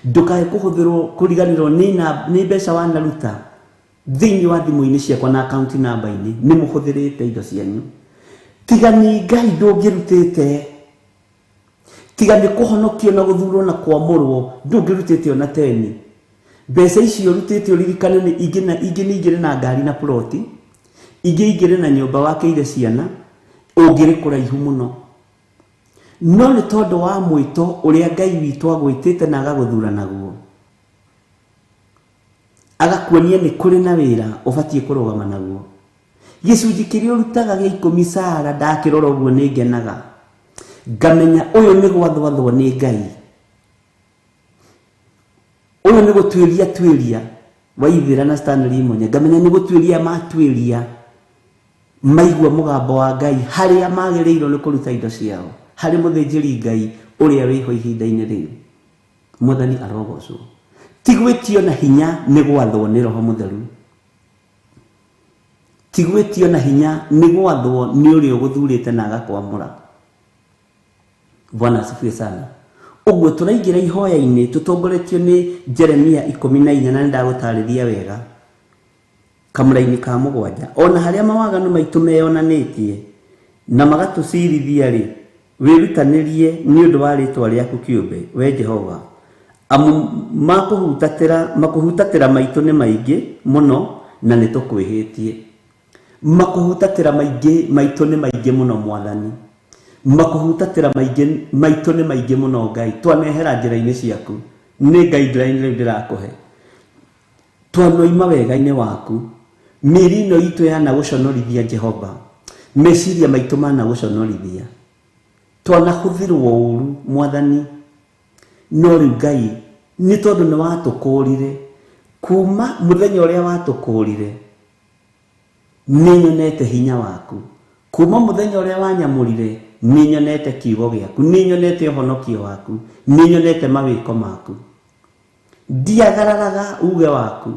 ndũkae kũriganĩrwo nĩ mbeca wanaruta thĩinĩ wa thimũ-inĩ ciakwa na account namba-inĩ. Nĩ mũhũthĩrĩte indo cianyu. Tiga nĩ Ngai ndũngĩrutĩte, tiga nĩ kũhonokio na gũthurwo na kwamũrwo ndũngĩrutĩte ona teni. Mbeca icio ũrutĩte ũririkane nĩ ingĩ na ingĩ nĩ ingĩrĩ na ngari na ploti, ingĩ ingĩrĩ na nyũmba wakĩire ciana, ũngĩrĩ kũraihu mũno. No nĩ tondũ wa mwĩto ũrĩa Ngai witũ agwĩtĩte na agagũthura naguo, agakuonia nĩ kũrĩ na wĩra ũbatiĩ kũrũgama naguo. Gĩcunjĩ kĩrĩa ũrutaga gĩa ikũmi Sara ndakĩrora ũguo nĩ ngenaga. Ngamenya ũyũ nĩ gwathwathwo nĩ Ngai. Ũyũ nĩ gũtuĩria tuĩria Waithĩra na Stanley Imonye. Ngamenya nĩ gũtuĩria matuĩria maigua mũgambo wa Ngai harĩa magĩrĩirwo nĩ kũruta indo ciao harĩ mũthĩnjĩri Ngai ũrĩa wĩho ihinda-inĩ rĩu. Mwathani arogocwo. Ti gwĩtio na hinya nĩ gwathwo nĩ Roho Mũtheru. Ti gwĩtio na hinya nĩ gwathwo nĩ ũrĩa ũgũthurĩte na agakwamũra. Bwana asifiwe sana. Ũguo tũraingĩra ihoya-inĩ tũtongoretio nĩ Jeremia 14 na nĩndagũtarĩria wega kamũra-inĩ ka mũgwanja. Ona harĩa mawaganu maitũ meyonanĩtie na magatũcirithia rĩ, wĩrutanĩrie nĩ ũndũ wa rĩtwa rĩaku kĩũmbe, we Jehova. Amu makũhutatĩra maitũ nĩ maingĩ mũno na nĩtũkwĩhĩtie. Makũhutatĩra maingĩ maitũ nĩ maingĩ mũno Mwathani. Makũhutatĩra maingĩ maitũ nĩ maingĩ mũno Ngai. Twanehera njĩra-inĩ ciaku. Nĩ guideline rĩu ndĩrakũhe. Twanoima wega-inĩ waku. Mĩĩrĩ ĩno itũ yanagũconorithia Jehova. Meciria maitũ managũconorithia. Twanahũthĩrwo ũru Mwathani. No rĩu Ngai nĩ tondũ nĩ watũkũũrire kuma mũthenya ũrĩa watũkũũrire nĩ nyonete hinya waku. Kuma mũthenya ũrĩa wanyamũrire nĩ nyonete kiugo gĩaku, nĩ nyonete ũhonokio waku, nĩ nyonete mawĩko maku. Ndiagararaga uge waku.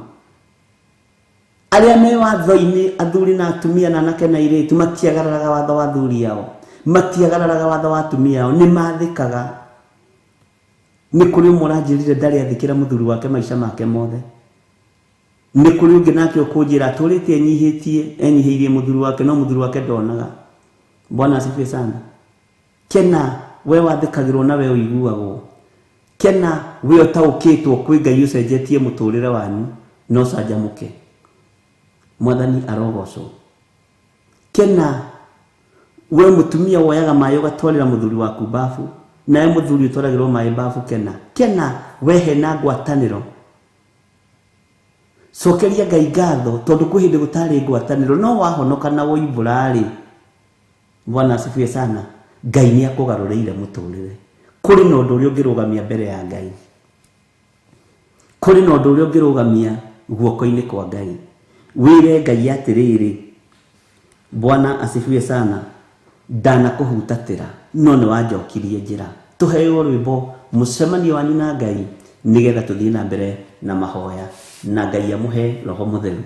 Arĩa me watho-inĩ, athuri na atumia na anake na airĩtu, matiagararaga watho wa athuri ao, matiagararaga watho wa atumia ao, nĩ mathĩkaga. Nĩ kũrĩ ũmwe ũranjĩrire ndarĩ athĩkĩra mũthuri wake maica make mothe. Nĩ kũrĩ ũngĩ nake ũkũnjĩra atũrĩte enyihĩtie, enyihĩirie mũthuri wake, no mũthuri wake ndonaga. Bwana asifiwe sana. Kena we wathĩkagĩrwo na we ũiguagwo. Kena we ũtaũkĩtwo kwĩ Ngai ũcenjetie mũtũrĩre wanyu na ũcanjamũke. Mwathani arogocwo. Kena we mũtumia woyaga maĩ ũgatwarĩra mũthuri waku bafu, nawe mũthuri ũtwaragĩrwo maĩ bafu. Kena. Kena we hena ngwatanĩro. Cokeria Ngai ngatho tondũ kwĩ hĩndĩ gũtarĩ ngwatanĩro, no wahonoka na woimbũra-rĩ, Bwana asifiwe sana, Ngai nĩ akũgarũrĩire mũtũrĩre. Kũrĩ na ũndũ ũrĩa ũngĩrũgamia mbere ya Ngai. Kũrĩ na ũndũ ũrĩa ũngĩrũgamia guoko-inĩ kwa Ngai. Wĩre Ngai atĩrĩrĩ, Bwana asifiwe sana, ndanakũhutatĩra no nĩ wanjokirie njĩra. Tũheo rwĩmbo mũcemanio wanyu na Ngai nĩgetha tũthiĩ na mbere na mahoya na Ngai amũhe Roho Mũtheru.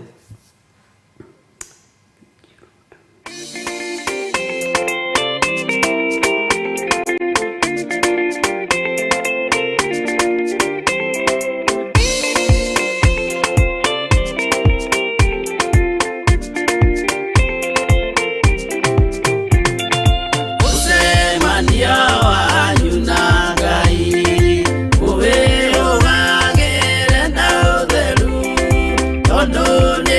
Mũcemanio wanyu na Ngai ũwĩrũgagĩre na ũtheru tondũ nĩ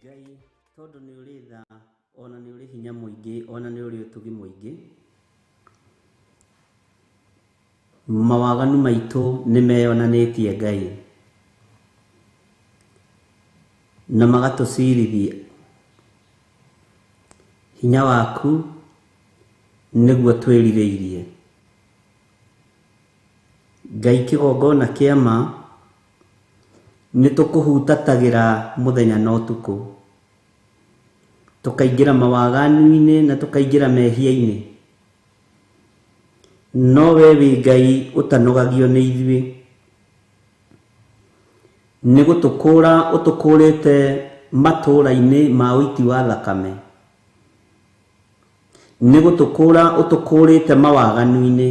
Ngai tondũ nĩ ũrĩ tha ona nĩ ũrĩ hinya mũingĩ ona nĩ ũrĩ ũtugi mũingĩ, mawaganu maitũ nĩ meyonanĩtie Ngai na magatũcirithia. Hinya waku nĩguo twĩrirĩirie. Ngai kĩgongona kĩa ma nĩ tũkũhutatagĩra mũthenya na ũtukũ, tũkaingĩra mawaganu-inĩ na tũkaingĩra mehia-inĩ, no we wĩ Ngai ũtanogagio nĩ ithuĩ. Nĩ gũtũkũra ũtũkũrĩte matũũra-inĩ ma ũiti wa thakame, nĩ gũtũkũra ũtũkũrĩte mawaganu-inĩ,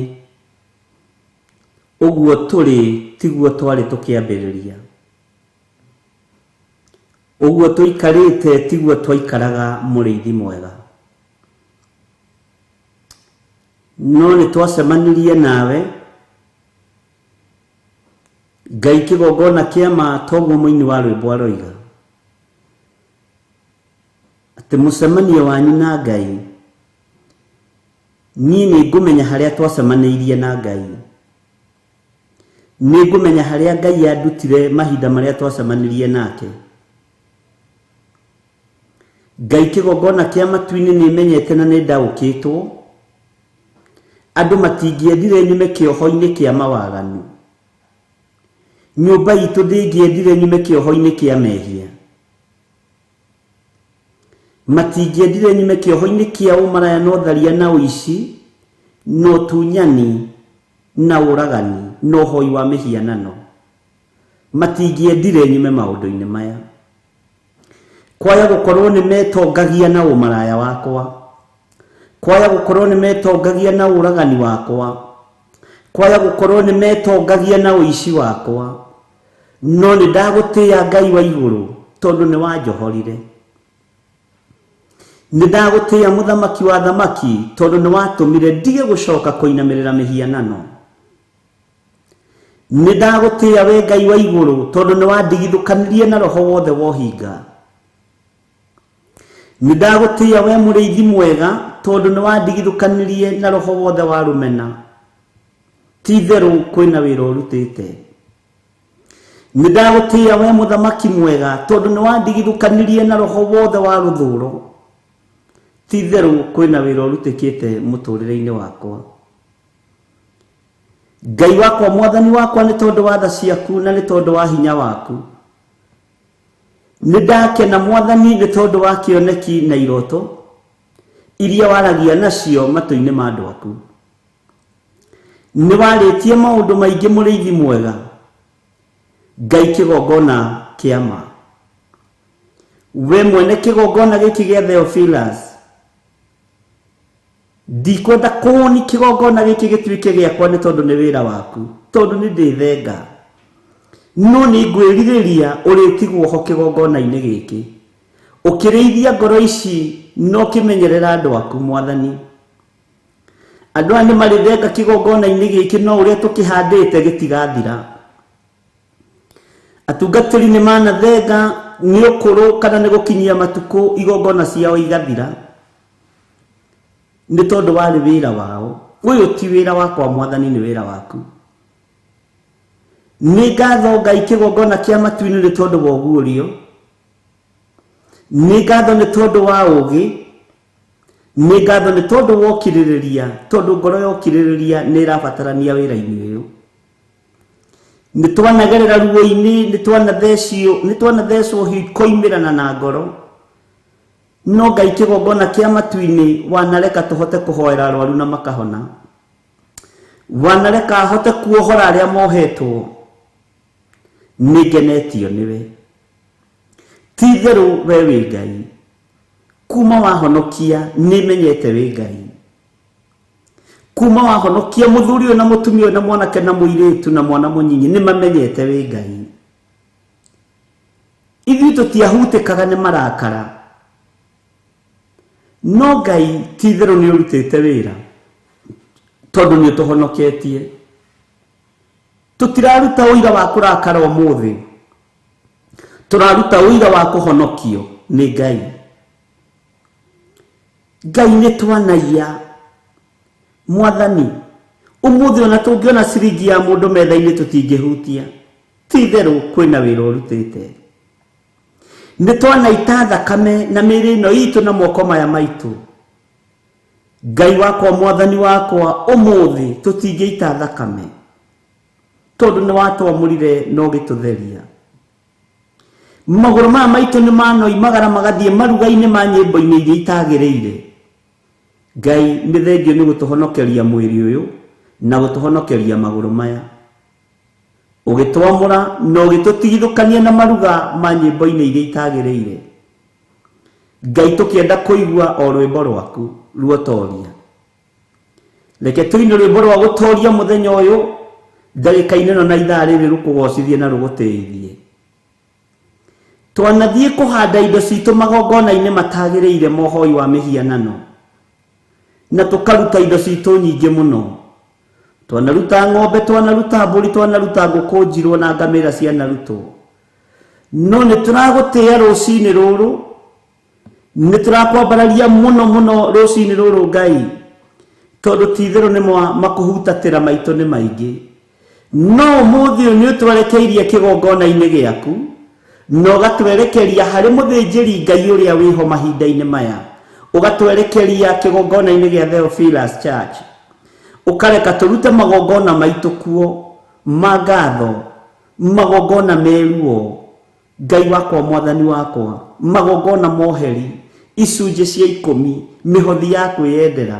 ũguo tũrĩ tiguo twarĩ tũkĩambĩrĩria, ũguo tũikarĩte tiguo twaikaraga mũrĩithi mwega. No nĩ twacemanirie nawe Ngai kĩgongona kĩa ma, toguo mũini wa rwĩmbo aroiga atĩ mũcemanio wanyu na Ngai, niĩ nĩ ngũmenya harĩa twacemanĩirie na Ngai, nĩ ngũmenya harĩa Ngai andutire mahinda marĩa twacemanirie nake. Ngai kĩgongona kĩa matu-inĩ nĩ menyete na nĩ ndaũkĩtwo, andũ matingĩendire nyume kĩoho-inĩ kĩa mawaganu, nyũmba itũ ndĩngĩendire nyume kĩoho-inĩ kĩa mehia, matingĩendire nyume kĩoho-inĩ kĩa ũmaraya na ũtharia na ũici na ũtunyani na ũragani na ũhoi wa mĩhianano, matingĩendire nyume maũndũ-inĩ maya. Kwaya gũkorwo nĩ metongagia na ũmaraya wakwa, kwaya gũkorwo nĩ metongagia na ũragani wakwa, kwaya gũkorwo nĩ metongagia na ũici wakwa, no nĩ ndagũtĩĩa Ngai wa igũrũ tondũ nĩ wanjohorire. Nĩ ndagũtĩĩa mũthamaki wa thamaki tondũ nĩ watũmire ndige gũcoka kũinamĩrĩra mĩhianano. Nĩ ndagũtĩĩa we Ngai wa igũrũ tondũ nĩ wandigithũkanirie na roho wothe wa ũhinga. Nĩ ndagũtĩĩa we mũrĩithi mwega tondũ nĩ wandigithũkanirie na roho wothe wa rũmena. Ti itherũ kwĩna wĩra ũrutĩte. Nĩ ndagũtĩĩa we mũthamaki mwega tondũ nĩ wandigithũkanirie na roho wothe wa rũthũro. Ti itherũ kwĩna wĩra ũrutĩkĩte mũtũrĩre-inĩ wakwa. Ngai wakwa mwathani wakwa nĩ tondũ wa tha ciaku na nĩ tondũ wa hinya waku. Nĩ ndakena mwathani nĩ tondũ wa kĩoneki na iroto iria waragia nacio matũ-inĩ ma andũ aku. Nĩ warĩtie maũndũ maingĩ mũrĩithi mwega, Ngai kĩgongona kĩa ma. We mwene kĩgongona gĩkĩ gĩa Theophilus, ndikwenda kũũni kĩgongona gĩkĩ gĩtuĩke gĩakwa nĩ tondũ nĩ wĩra waku, tondũ nĩ ndĩthenga, no nĩ ngwĩrirĩria ũrĩtigwo ho kĩgongona-inĩ gĩkĩ, ũkĩrĩithia ngoro ici na ũkĩmenyerera andũ aku mwathani. Andũ aya nĩ marĩthenga kĩgongona-inĩ gĩkĩ no ũrĩa tũkĩhandĩte gĩtigathira. Atungatĩri nĩ manathenga nĩ ũkũrũ kana nĩ gũkinyia matukũ igongona ciao igathira, nĩ tondũ warĩ wĩra wao. Ũyũ ti wĩra wakwa mwathani, nĩ wĩra waku. Nĩ ngatho Ngai kĩgongona kĩa matu-inĩ nĩ tondũ wa ũguũrio, nĩ ngatho nĩ tondũ wa ũũgĩ, nĩ ngatho nĩ tondũ wa ũkirĩrĩria, tondũ ngoro ya ũkirĩrĩria nĩ ĩrabatarania wĩra-inĩ ũyũ. Nĩ twanagerera ruo-inĩ, nĩ twanathecwo ikoimĩrana na ngoro, no Ngai kĩgongona kĩa matu-inĩ wanareka tũhote kũhoera arwaru na makahona, wanareka ahote kuohora arĩa mohetwo. Nĩ ngenetio nĩwe. Ti itherũ we wĩ Ngai, kuma wahonokia nĩ menyete wĩ Ngai, kuma wahonokia mũthuri ũyũ na mũtumia ũyũ na mwanake na mũirĩtu na mwana mũnyinyi nĩ mamenyete wĩ Ngai. Ithuĩ tũtiahutĩkaga nĩ marakara, no Ngai ti itherũ nĩ ũrutĩte wĩra tondũ nĩ ũtũhonoketie. Tũtiraruta ũira wa kũrakara ũmũthĩ, tũraruta ũira wa kũhonokio Nĩ Ngai. Ngai nĩ twanaiya Mwathani. Ũmũthĩ ona tũngĩona ciringi ya mũndũ metha-inĩ tũtingĩhutia. Ti itherũ kwĩna wĩra ũrutĩte. Nĩ twanaita thakame na mĩĩrĩ ĩno itũ na moko maya maitũ. Ngai wakwa, Mwathani wakwa, ũmũthĩ tũtingĩita thakame tondũ nĩ watwamũrire na ũgĩtũtheria. Magũrũ maya maitũ nĩ manoimagara magathiĩ maruga-inĩ ma nyĩmbo-inĩ iria itagĩrĩire. Ngai nĩ thengio nĩ gũtũhonokeria mwĩrĩ ũyũ na gũtũhonokeria magũrũ maya. Ũgĩtwamũra na ũgĩtũtigithũkania na maruga ma nyĩmbo-inĩ iria itagĩrĩire. Ngai tũkĩenda kũigua o rwĩmbo rwaku ruotoria. Reke tũine rwĩmbo rwa gũtoria mũthenya ũyũ ndagĩka-inĩ ĩno na ithaa rĩrĩ rũkũgocithie na rũgũtĩithie. Twanathiĩ kũhanda indo citũ magongona-inĩ matagĩrĩire mohoi wa mĩhianano na tũkaruta indo citũ nyingĩ mũno. Twanaruta ng'ombe, twanaruta mbũri, twanaruta ngũkũ njirwo na ngamĩra cianarutwo. No nĩ tũragũtĩĩa rũcinĩ rũrũ, nĩ tũrakwambararia mũno mũno rũcinĩ rũrũ Ngai, tondũ ti itherũ nĩ makũhutatĩra maitũ nĩ maingĩ. No ũmũthĩ ũyũ nĩ ũtwerekeirie kĩgongona-inĩ gĩaku na ũgatwerekeria harĩ mũthĩnjĩri Ngai ũrĩa wĩho mahinda-inĩ maya, ũgatwerekeria kĩgongona-inĩ gĩa Theophilus Church, ũkareka tũrute magongona maitũ kuo ma ngatho, magongona meruo Ngai wakwa, Mwathani wakwa, magongona moheri, icunjĩ cia 10, mĩhothi ya kwĩyendera,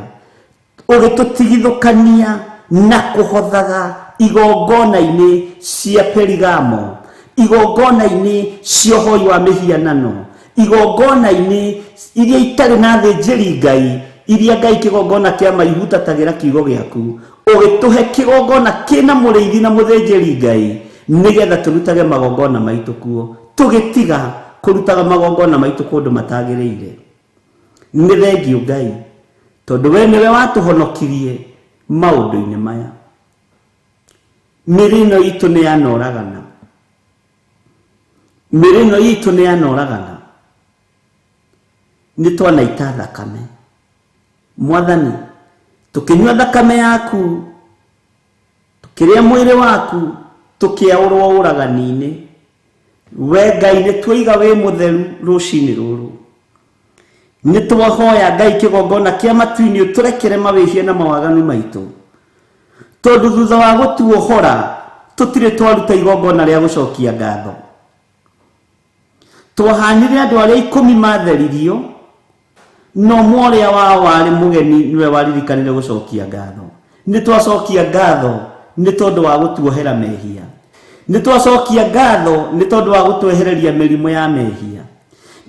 ũgĩtũtigithũkania na kũhothaga igongona-inĩ cia Perigamo, igongona-inĩ cia ũhoi wa mĩhianano, igongona-inĩ iria itarĩ na thĩnjĩri Ngai, iria Ngai kĩgongona kĩa maihutatagĩra kiugo gĩaku, ũgĩtũhe kĩgongona kĩna mũrĩithi na mũthĩnjĩri Ngai, nĩgetha tũrutage magongona maitũ kuo, tũgĩtiga kũrutaga magongona maitũ kũndũ matagĩrĩire. Nĩ thengio Ngai, tondũ we nĩwe watũhonokirie maũndũ-inĩ maya. Mĩĩrĩ ĩno itũ nĩ yanoragana, mĩĩrĩ ĩno itũ nĩ yanoragana, nĩ twanaita thakame. Mwathani, tũkĩnyua thakame yaku, tũkĩrĩa mwĩrĩ waku, tũkĩaũrwo ũragani-inĩ. We Ngai nĩ twaiga wĩ mũtheru rũcinĩ rũrũ. Nĩ twahoya Ngai kĩgongona kĩa matu-inĩ ũtũrekere mawĩhia na mawaganu maitũ, tondũ thutha wa gũtuohora tũtirĩ twaruta igongona rĩa gũcokia ngatho. Twahanire andũ arĩa 10 matheririo, no ũmwe ũrĩa wao warĩ mũgeni nĩwe waririkanire gũcokia ngatho. Nĩ twacokia ngatho nĩ tondũ wa gũtuohera mehia, nĩ twacokia ngatho nĩ tondũ wa gũtwehereria mĩrimũ ya mehia.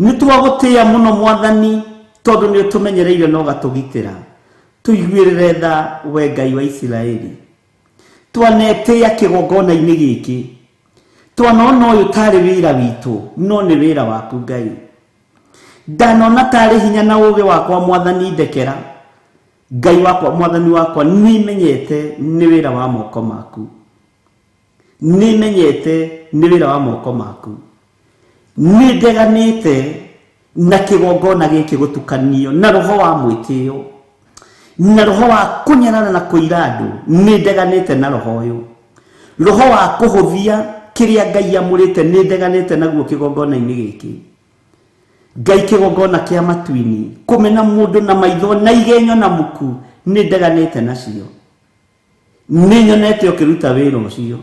Nĩ twagũtĩĩa mũno Mwathani, tondũ nĩ ũtũmenyereire na ũgatũgitĩra. Tũiguĩrĩre tha we Ngai wa Isiraeli. Twanetĩĩa kĩgongona-inĩ gĩkĩ, twanona ũyũ tarĩ wĩra witũ, no nĩ wĩra waku Ngai. Ndanona tarĩ hinya na ũũgĩ wakwa Mwathani, ndekera. Ngai wakwa, Mwathani wakwa, nĩmenyete nĩ wĩra wa moko maku, nĩmenyete nĩ wĩra wa moko maku. Nĩ ndeganĩte na kĩgongona gĩkĩ gũtukanio na roho wa mwĩtĩo, na roho wa kũnyarara na kũira andũ. Nĩ ndeganĩte na roho ũyũ, roho wa kũhũthia kĩrĩa Ngai amũrĩte, nĩ ndeganĩte naguo kĩgongona-inĩ gĩkĩ. Ngai kĩgongona kĩa matu-inĩ, kũmena mũndũ na maitho na igenyo na muku, nĩ ndeganĩte nacio. Nĩ nyonete ũkĩruta wĩra ũcio.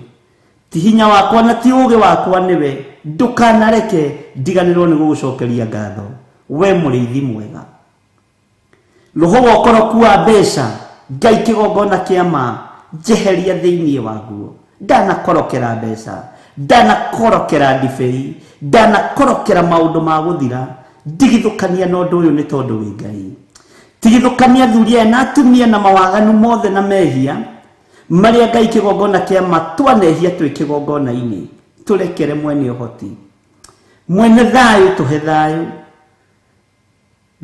Ti hinya wakwa na ti ũũgĩ wakwa nĩwe, ndũkanareke ndiganĩrwo nĩ gũgũcokeria ngatho, we mũrĩithi mwega. Roho wa ũkoroku wa mbeca, Ngai kĩgongona kĩa ma, njeheria thĩinĩ waguo. Ndanakorokera mbeca, ndanakorokera ndibei, ndanakorokera maũndũ ma gũthira. Ndigithũkania na ũndũ ũyũ nĩ tondũ wĩ Ngai. Tigithũkania athuri aya na atumia na mawaganu mothe na mehia marĩa Ngai kĩgongona kĩa ma twanehia twĩ kĩgongona-inĩ. Tũrekere mwene ũhoti, mwene thayũ, tũhe thayũ.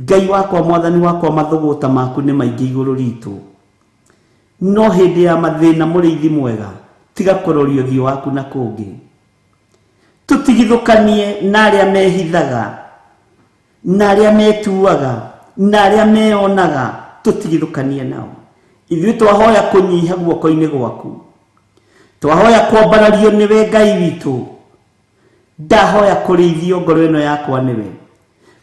Ngai wakwa, Mwathani wakwa, mathũgũta maku nĩ maingĩ igũrũ ritũ, no hĩndĩ ya mathĩna mũrĩithi mwega, tiga kũroria ũthiũ waku na kũngĩ. Tũtigithũkanie na arĩa mehithaga Na arĩa metuaga na arĩa meonaga tũtigithũkanie nao. Ithuĩ twahoya kũnyiha guoko-inĩ gwaku, twahoya kwambarario nĩwe Ngai witũ. Ndahoya kũrĩithio ngoro ĩno yakwa nĩwe,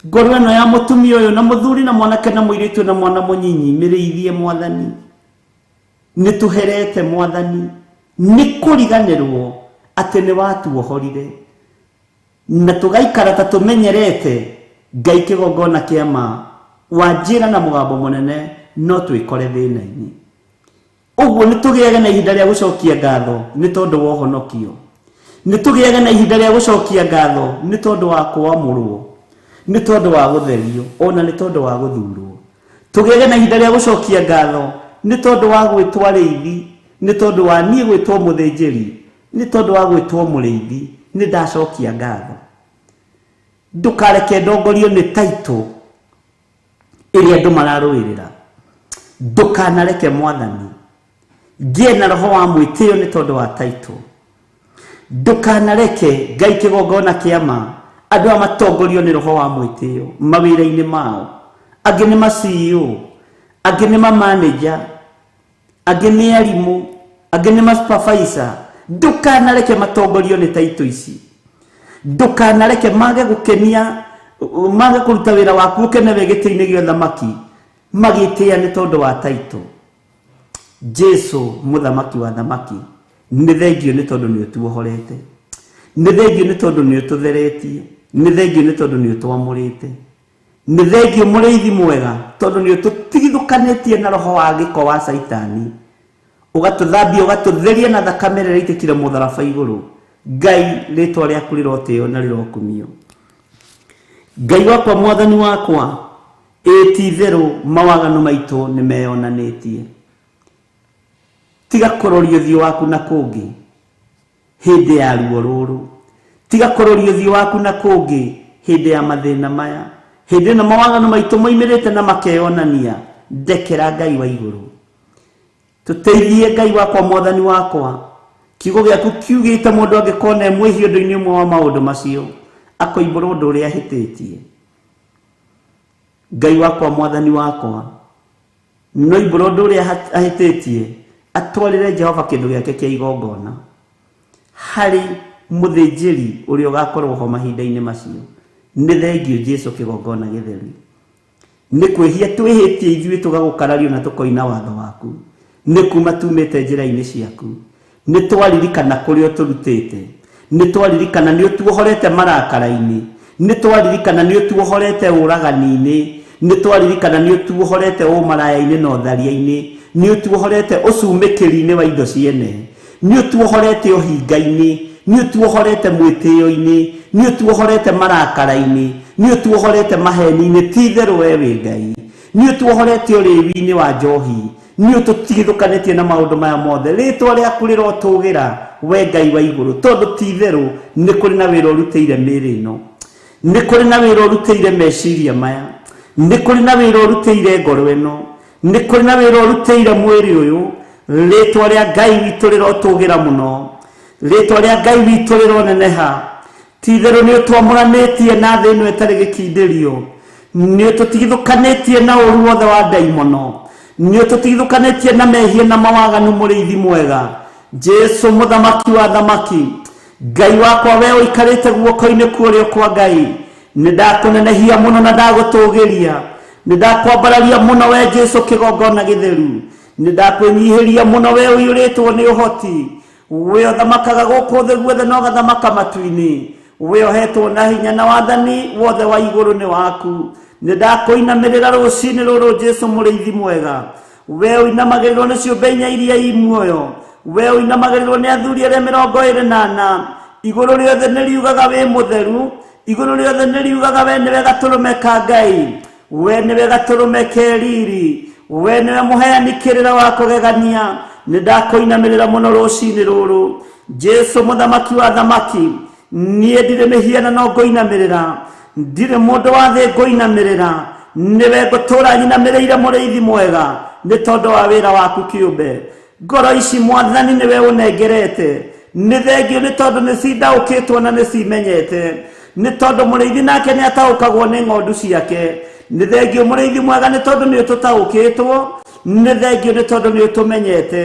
ngoro ĩno ya mũtumia ũyũ na mũthuri na mwanake na mũirĩtu na mwana mũnyinyi, mĩrĩithie Mwathani. Nĩ tũherete Mwathani nĩ kũriganĩrwo atĩ nĩ watuohorire na tũgaikara ta tũmenyerete Ngai kĩgongona kĩa ma wanjĩra na mũgambo mũnene no twĩkore thĩna-inĩ. Ũguo nĩ tũgĩage na ihinda rĩa gũcokia ngatho nĩ tondũ wa ũhonokio, nĩ tũgĩage na ihinda rĩa gũcokia ngatho nĩ tondũ wa kwamũrwo, nĩ tondũ wa gũtherio, ona nĩ tondũ wa gũthurwo. Tũgĩage na ihinda rĩa gũcokia ngatho nĩ tondũ wa gwĩtwo arĩithi, nĩ tondũ wa niĩ gwĩtwo mũthĩnjĩri, nĩ tondũ wa gwĩtwo mũrĩithi. Nĩ ndacokia ngatho. Ndũkareke ndongorio nĩ taitũ ĩrĩa andũ mararũĩrĩra. Ndũkanareke Mwathani ngĩe na roho wa mwĩtĩo nĩ tondũ wa taitũ. Ndũkanareke Ngai kĩgongona kĩa ma andũ aya matongorio nĩ roho wa mwĩtĩo mawĩra-inĩ mao. Angĩ nĩ ma CEO, angĩ nĩ ma manager, angĩ nĩ arimũ, angĩ nĩ ma supervisor. Ndũkanareke matongorio nĩ taitũ ici. Ndũkanareke mage gũkenia, mage kũruta wĩra waku ũkene wĩ gĩtĩ-inĩ gĩa ũthamaki, magĩtĩĩa nĩ tondũ wa taitũ. Jesu mũthamaki wa thamaki, nĩ thengio nĩ tondũ nĩ ũtuohorete, nĩ thengio nĩ tondũ nĩ ũtũtheretie, nĩ thengio nĩ tondũ nĩ ũtwamũrĩte, nĩ thengio mũrĩithi mwega tondũ nĩ ũtũtigithũkanĩtie na roho wa gĩko wa Caitani, ũgatũthambia ũgatũtheria na thakame ĩrĩa ĩitĩkire mũtharaba igũrũ. Ngai, rĩtwa rĩaku rĩrotĩo na rĩrokumio. Ngai wakwa, Mwathani wakwa, ĩ ti itherũ mawaganu maitũ nĩ meyonanĩtie. Tiga kũroria ũthiũ waku na kũngĩ hĩndĩ ya ruo rũrũ, tiga kũroria ũthiũ waku na kũngĩ hĩndĩ ya mathĩna maya, hĩndĩ ĩno mawaganu maitũ moimĩrĩte na makeyonania. Ndekera Ngai wa igũrũ, tũteithie Ngai wakwa, Mwathani wakwa. Kiugo gĩaku kiugĩte mũndũ angĩkorwo e mwĩhia ũndũ-inĩ ũmwe wa maũndũ macio akoimbũra ũndũ ũrĩa ahĩtĩtie. Ngai wakwa, Mwathani wakwa, no imbũra ũndũ ũrĩa ahĩtĩtie atwarĩre Jehova kĩndũ gĩake kĩa igongona harĩ mũthĩnjĩri ũrĩa ũgakorwo ho mahinda-inĩ macio. Nĩ thengio Jesu kĩgongona gĩtheru. Nĩ kwĩhia twĩhĩtie ithuĩ tũgagũkarario na tũkoina watho waku, nĩ kuma tumĩte njĩra-inĩ ciaku. Nĩ twaririkana kũrĩa ũtũrutĩte, nĩ twaririkana nĩ ũtuohorete marakara-inĩ, nĩ twaririkana nĩ ũtuohorete ũragani-inĩ, nĩ twaririkana nĩ ũtuohorete ũmaraya-inĩ na ũtharia-inĩ, nĩ ũtuohorete ũcumĩkĩri-inĩ wa indo ciene, nĩ ũtuohorete ũhinga-inĩ, nĩ ũtuohorete mwĩtĩo-inĩ, nĩ ũtuohorete marakara-inĩ, nĩ ũtuohorete maheni-inĩ. Ti itherũ we wĩ Ngai, nĩ ũtuohorete ũrĩwi-inĩ wa njohi, nĩ ũtũtigithũkanĩtie na maũndũ maya mothe. Rĩtwa rĩaku rĩrotũgĩra we Ngai wa igũrũ, tondũ ti itherũ nĩ kũrĩ na wĩra ũrutĩire mĩĩrĩ ĩno, nĩ kũrĩ na wĩra ũrutĩire meciria maya, nĩ kũrĩ na wĩra ũrutĩire ngoro ĩno, nĩ kũrĩ na wĩra ũrutĩire mwĩrĩ ũyũ. Rĩtwa rĩa Ngai witũ rĩrotũgĩra mũno, rĩtwa rĩa Ngai witũ rĩroneneha. Ti itherũ nĩ ũtwamũranĩtie na thĩ ĩno ĩtarĩ gĩkindĩrio, nĩ ũtũtigithũkanĩtie na ũru wothe wa ndaimono, nĩ ũtũtigithũkanĩtie na mehia na mawaganu. Mũrĩithi mwega Jesu mũthamaki wa thamaki, Ngai wakwa, we ũikarĩte guoko-inĩ kwa ũrĩo kwa Ngai, nĩ ndakũnenehia mũno na ndagũtũgĩria, nĩ ndakwambararia mũno we Jesu kĩgongona gĩtheru, nĩ ndakwĩnyihĩria mũno we ũiyũrĩtwo nĩ ũhoti, we ũthamakaga gũkũ thĩ guothe na ũgathamaka matu-inĩ, we ũhetwo na hinya na wathani wothe wa igũrũ nĩ waku. Nĩ ndakũinamĩrĩra rũcinĩ rũrũ Jesu mũrĩithi mwega, we ũinamagĩrĩrwo nĩ ciũmbe inya iria i muoyo, we ũinamagĩrĩrwo nĩ athuri arĩa 24. Igũrũ rĩothe nĩ riugaga wĩ mũtheru, igũrũ rĩothe nĩ riugaga we nĩwe gatũrũme ka Ngai, we nĩwe gatũrũme ke riri, we nĩwe mũheani kĩrĩra wa kũgegania. Nĩ ndakũinamĩrĩra mũno rũcinĩ rũrũ Jesu mũthamaki wa thamaki. Niĩ ndirĩ mĩhianano ngũinamĩrĩra, ndirĩ mũndũ wa thĩ ngũinamĩrĩra, nĩwe ngũtũũra nyinamĩrĩire mũrĩithi mwega nĩ tondũ wa wĩra waku kĩũmbe. Ngoro ici Mwathani nĩwe ũnengerete, nĩ thengio nĩ tondũ nĩ cindaũkĩtwo na nĩ cimenyete. Nĩ tondũ mũrĩithi nake nĩ ataũkagwo nĩ ng'ondu ciake. Nĩ thengio mũrĩithi mwega nĩ tondũ nĩ ũtũtaũkĩtwo, nĩ thengio nĩ tondũ nĩ ũtũmenyete.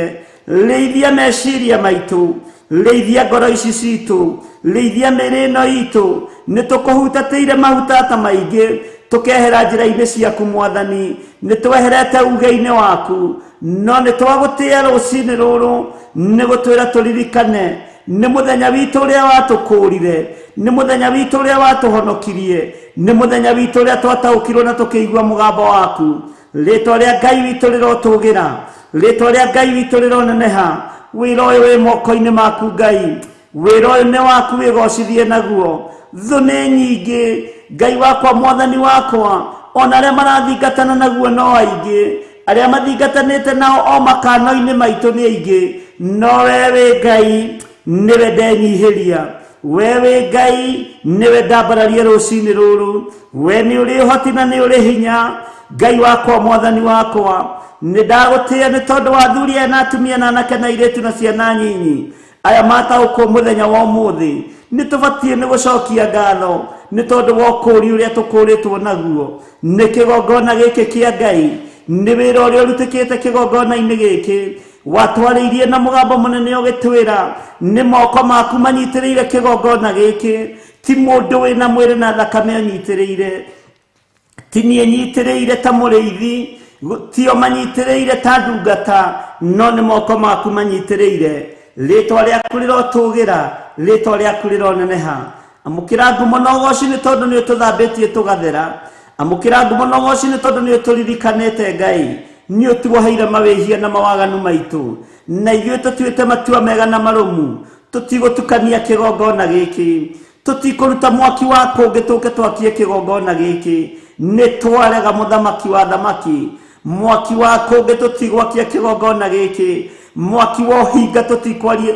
Rĩithia meciria maitũ, rĩithia ngoro ici citũ, rĩithia mĩĩrĩ ĩno itũ. Nĩ tũkũhutatĩire mahutata maingĩ, tũkehera njĩra-inĩ ciaku mwathani, nĩ tweherete uge-inĩ waku, no nĩ twagũtĩĩa rũcinĩ rũrũ nĩ gũtwĩra tũririkane nĩ mũthenya witũ ũrĩa watũkũrire, nĩ mũthenya witũ ũrĩa watũhonokirie, nĩ mũthenya witũ ũrĩa twataũkirwo na tũkĩigua mũgambo waku. Rĩtwa rĩa Ngai witũ rĩrotũgĩra, rĩtwa rĩa Ngai witũ rĩroneneha. Wĩra ũyũ wĩ moko-inĩ maku Ngai, wĩra ũyũ nĩ waku, wĩgocithie naguo. Thũ nĩ nyingĩ Ngai wakwa, mwathani wakwa, ona arĩa marathingatana naguo no aingĩ, arĩa mathingatanĩte nao o makano-inĩ maitũ nĩ aingĩ, no we wĩ Ngai nĩwe ndenyihĩria, we wĩ Ngai nĩwe ndambararia rũcinĩ rũrũ. We nĩ ũrĩ ũhoti na nĩ ũrĩ hinya Ngai wakwa, mwathani wakwa, nĩ ndagũtĩĩa nĩ tondũ wa athuri aya na atumia na anake na airĩtu na ciana nyinyi aya mataũkwo mũthenya wa ũmũthĩ. Nĩ tũbatiĩ nĩ gũcokia ngatho nĩ tondũ wa ũkũũri ũrĩa tũkũũrĩtwo naguo nĩ kĩgongona gĩkĩ kĩa Ngai, nĩ wĩra ũrĩa ũrutĩkĩte kĩgongona-inĩ gĩkĩ. Watwarĩirie na mũgambo mũnene ũgĩtwĩra nĩ moko maku manyitĩrĩire kĩgongona gĩkĩ, ti mũndũ wĩna mwĩrĩ na thakame ũnyitĩrĩire, ti niĩ nyitĩrĩire ta mũrĩithi, tio manyitĩrĩire ta ndungata, no nĩ moko maku manyitĩrĩire. Rĩtwa rĩaku rĩrotũgĩra, rĩtwa rĩaku rĩroneneha. Amũkĩra ngumo na ũgoci nĩ tondũ nĩ ũtũthambĩtie tũgathera. Amũkĩra ngumo na ũgoci nĩ tondũ nĩ ũtũririkanĩte Ngai, nĩ ũtuoheire mawĩhia na mawaganu maitũ, na ithuĩ tũtuĩte matua mega na marũmu. Tũtigũtukania kĩgongona gĩkĩ, tũtikũruta mwaki wa kũngĩ tũke twakie kĩgongona gĩkĩ. Nĩ twarega mũthamaki wa thamaki, mwaki wa kũngĩ tũtigwakia kĩgongona gĩkĩ, mwaki wa ũhinga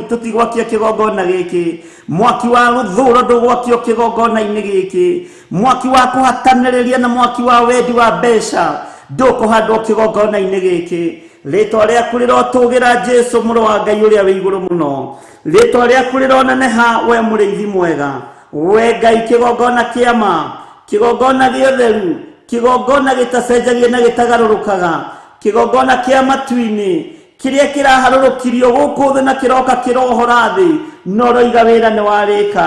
tũtigwakia kĩgongona gĩkĩ, mwaki wa rũthũro ndũgwakio kĩgongona-inĩ gĩkĩ, mwaki wa kũhatanĩrĩria na mwaki wa wendi wa mbeca ndũkũhandwo kĩgongona-inĩ gĩkĩ. Rĩtwa rĩaku rĩrotũgĩra Jesu mũrũ wa Ngai ũrĩa wĩ igũrũ mũno. Rĩtwa rĩaku rĩroneneha we mũrĩithi mwega, we Ngai kĩgongona kĩa ma, kĩgongona gĩotheru, kĩgongona gĩtacenjagia na gĩtagarũrũkaga, kĩgongona kĩa matu-inĩ kĩrĩa kĩraharũrũkirio gũkũ thĩ na kĩroka kĩrohora thĩ, no ũroiga wĩra nĩ warĩka.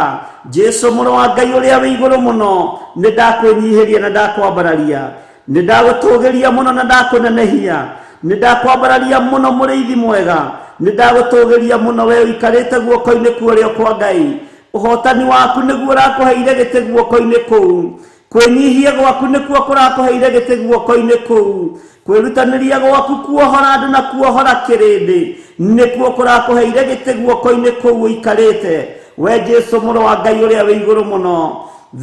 Jesu mũrũ wa Ngai ũrĩa wĩ igũrũ mũno, nĩ ndakwĩnyihĩria na ndakwambararia, nĩ ndagũtũgĩria mũno na ndakũnenehia, nĩ ndakwambararia mũno mũrĩithi mwega, nĩ ndagũtũgĩria mũno we ũikarĩte guoko-inĩ kwa ũrĩo kwa Ngai. Ũhotani waku nĩguo ũrakũheire gĩtĩ guoko-inĩ kũu, kwĩnyihia gwaku nĩkuo kũrakũheire gĩtĩ guoko-inĩ kũu, kwĩrutanĩria gwaku kuohora andũ na kuohora kĩrĩndĩ nĩkuo kũrakũheire gĩtĩ guoko-inĩ kũu ũikarĩte. We Jesu mũrũ wa Ngai ũrĩa wĩ igũrũ mũno,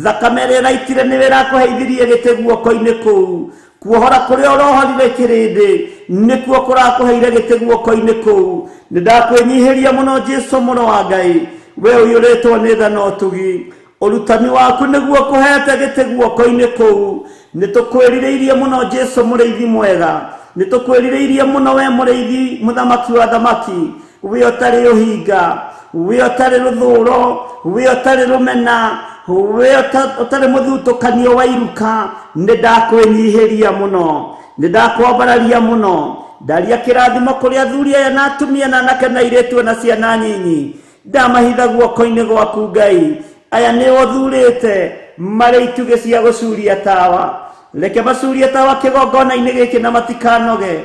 thakame ĩrĩa ĩraitire nĩwe ĩrakũheithirie gĩtĩ guoko-inĩ kũu, kuohora kũrĩa ũrohorire kĩrĩndĩ nĩkuo kũrakũheire gĩtĩ guoko-inĩ kũu. Nĩ ndakwĩnyihĩria mũno Jesu mũrũ wa Ngai, we ũiyũrĩtwo nĩ tha na ũtugi. Ũrutani waku nĩguo kũhete gĩtĩ guoko-inĩ kũu. Nĩ tũkwĩrirĩirie mũno Jesu mũrĩithi mwega, nĩ tũkwĩrirĩirie mũno we mũrĩithi mũthamaki wa thamaki, we ũtarĩ ũhinga, we ũtarĩ rũthũro, we ũtarĩ rũmena, we ũtarĩ mũthutũkanio wa iruka. Nĩ ndakwĩnyihĩria mũno, nĩ ndakwambararia mũno. Ndaria kĩrathimo kũrĩ athuri aya na atumia na anake na airĩtu na ciana nyinyi, ndamahitha guoko-inĩ gwaku Ngai. Aya nĩ ũthurĩte marĩ itugĩ cia gũcuria tawa, reke macurie tawa kĩgongona-inĩ gĩkĩ na matikanoge.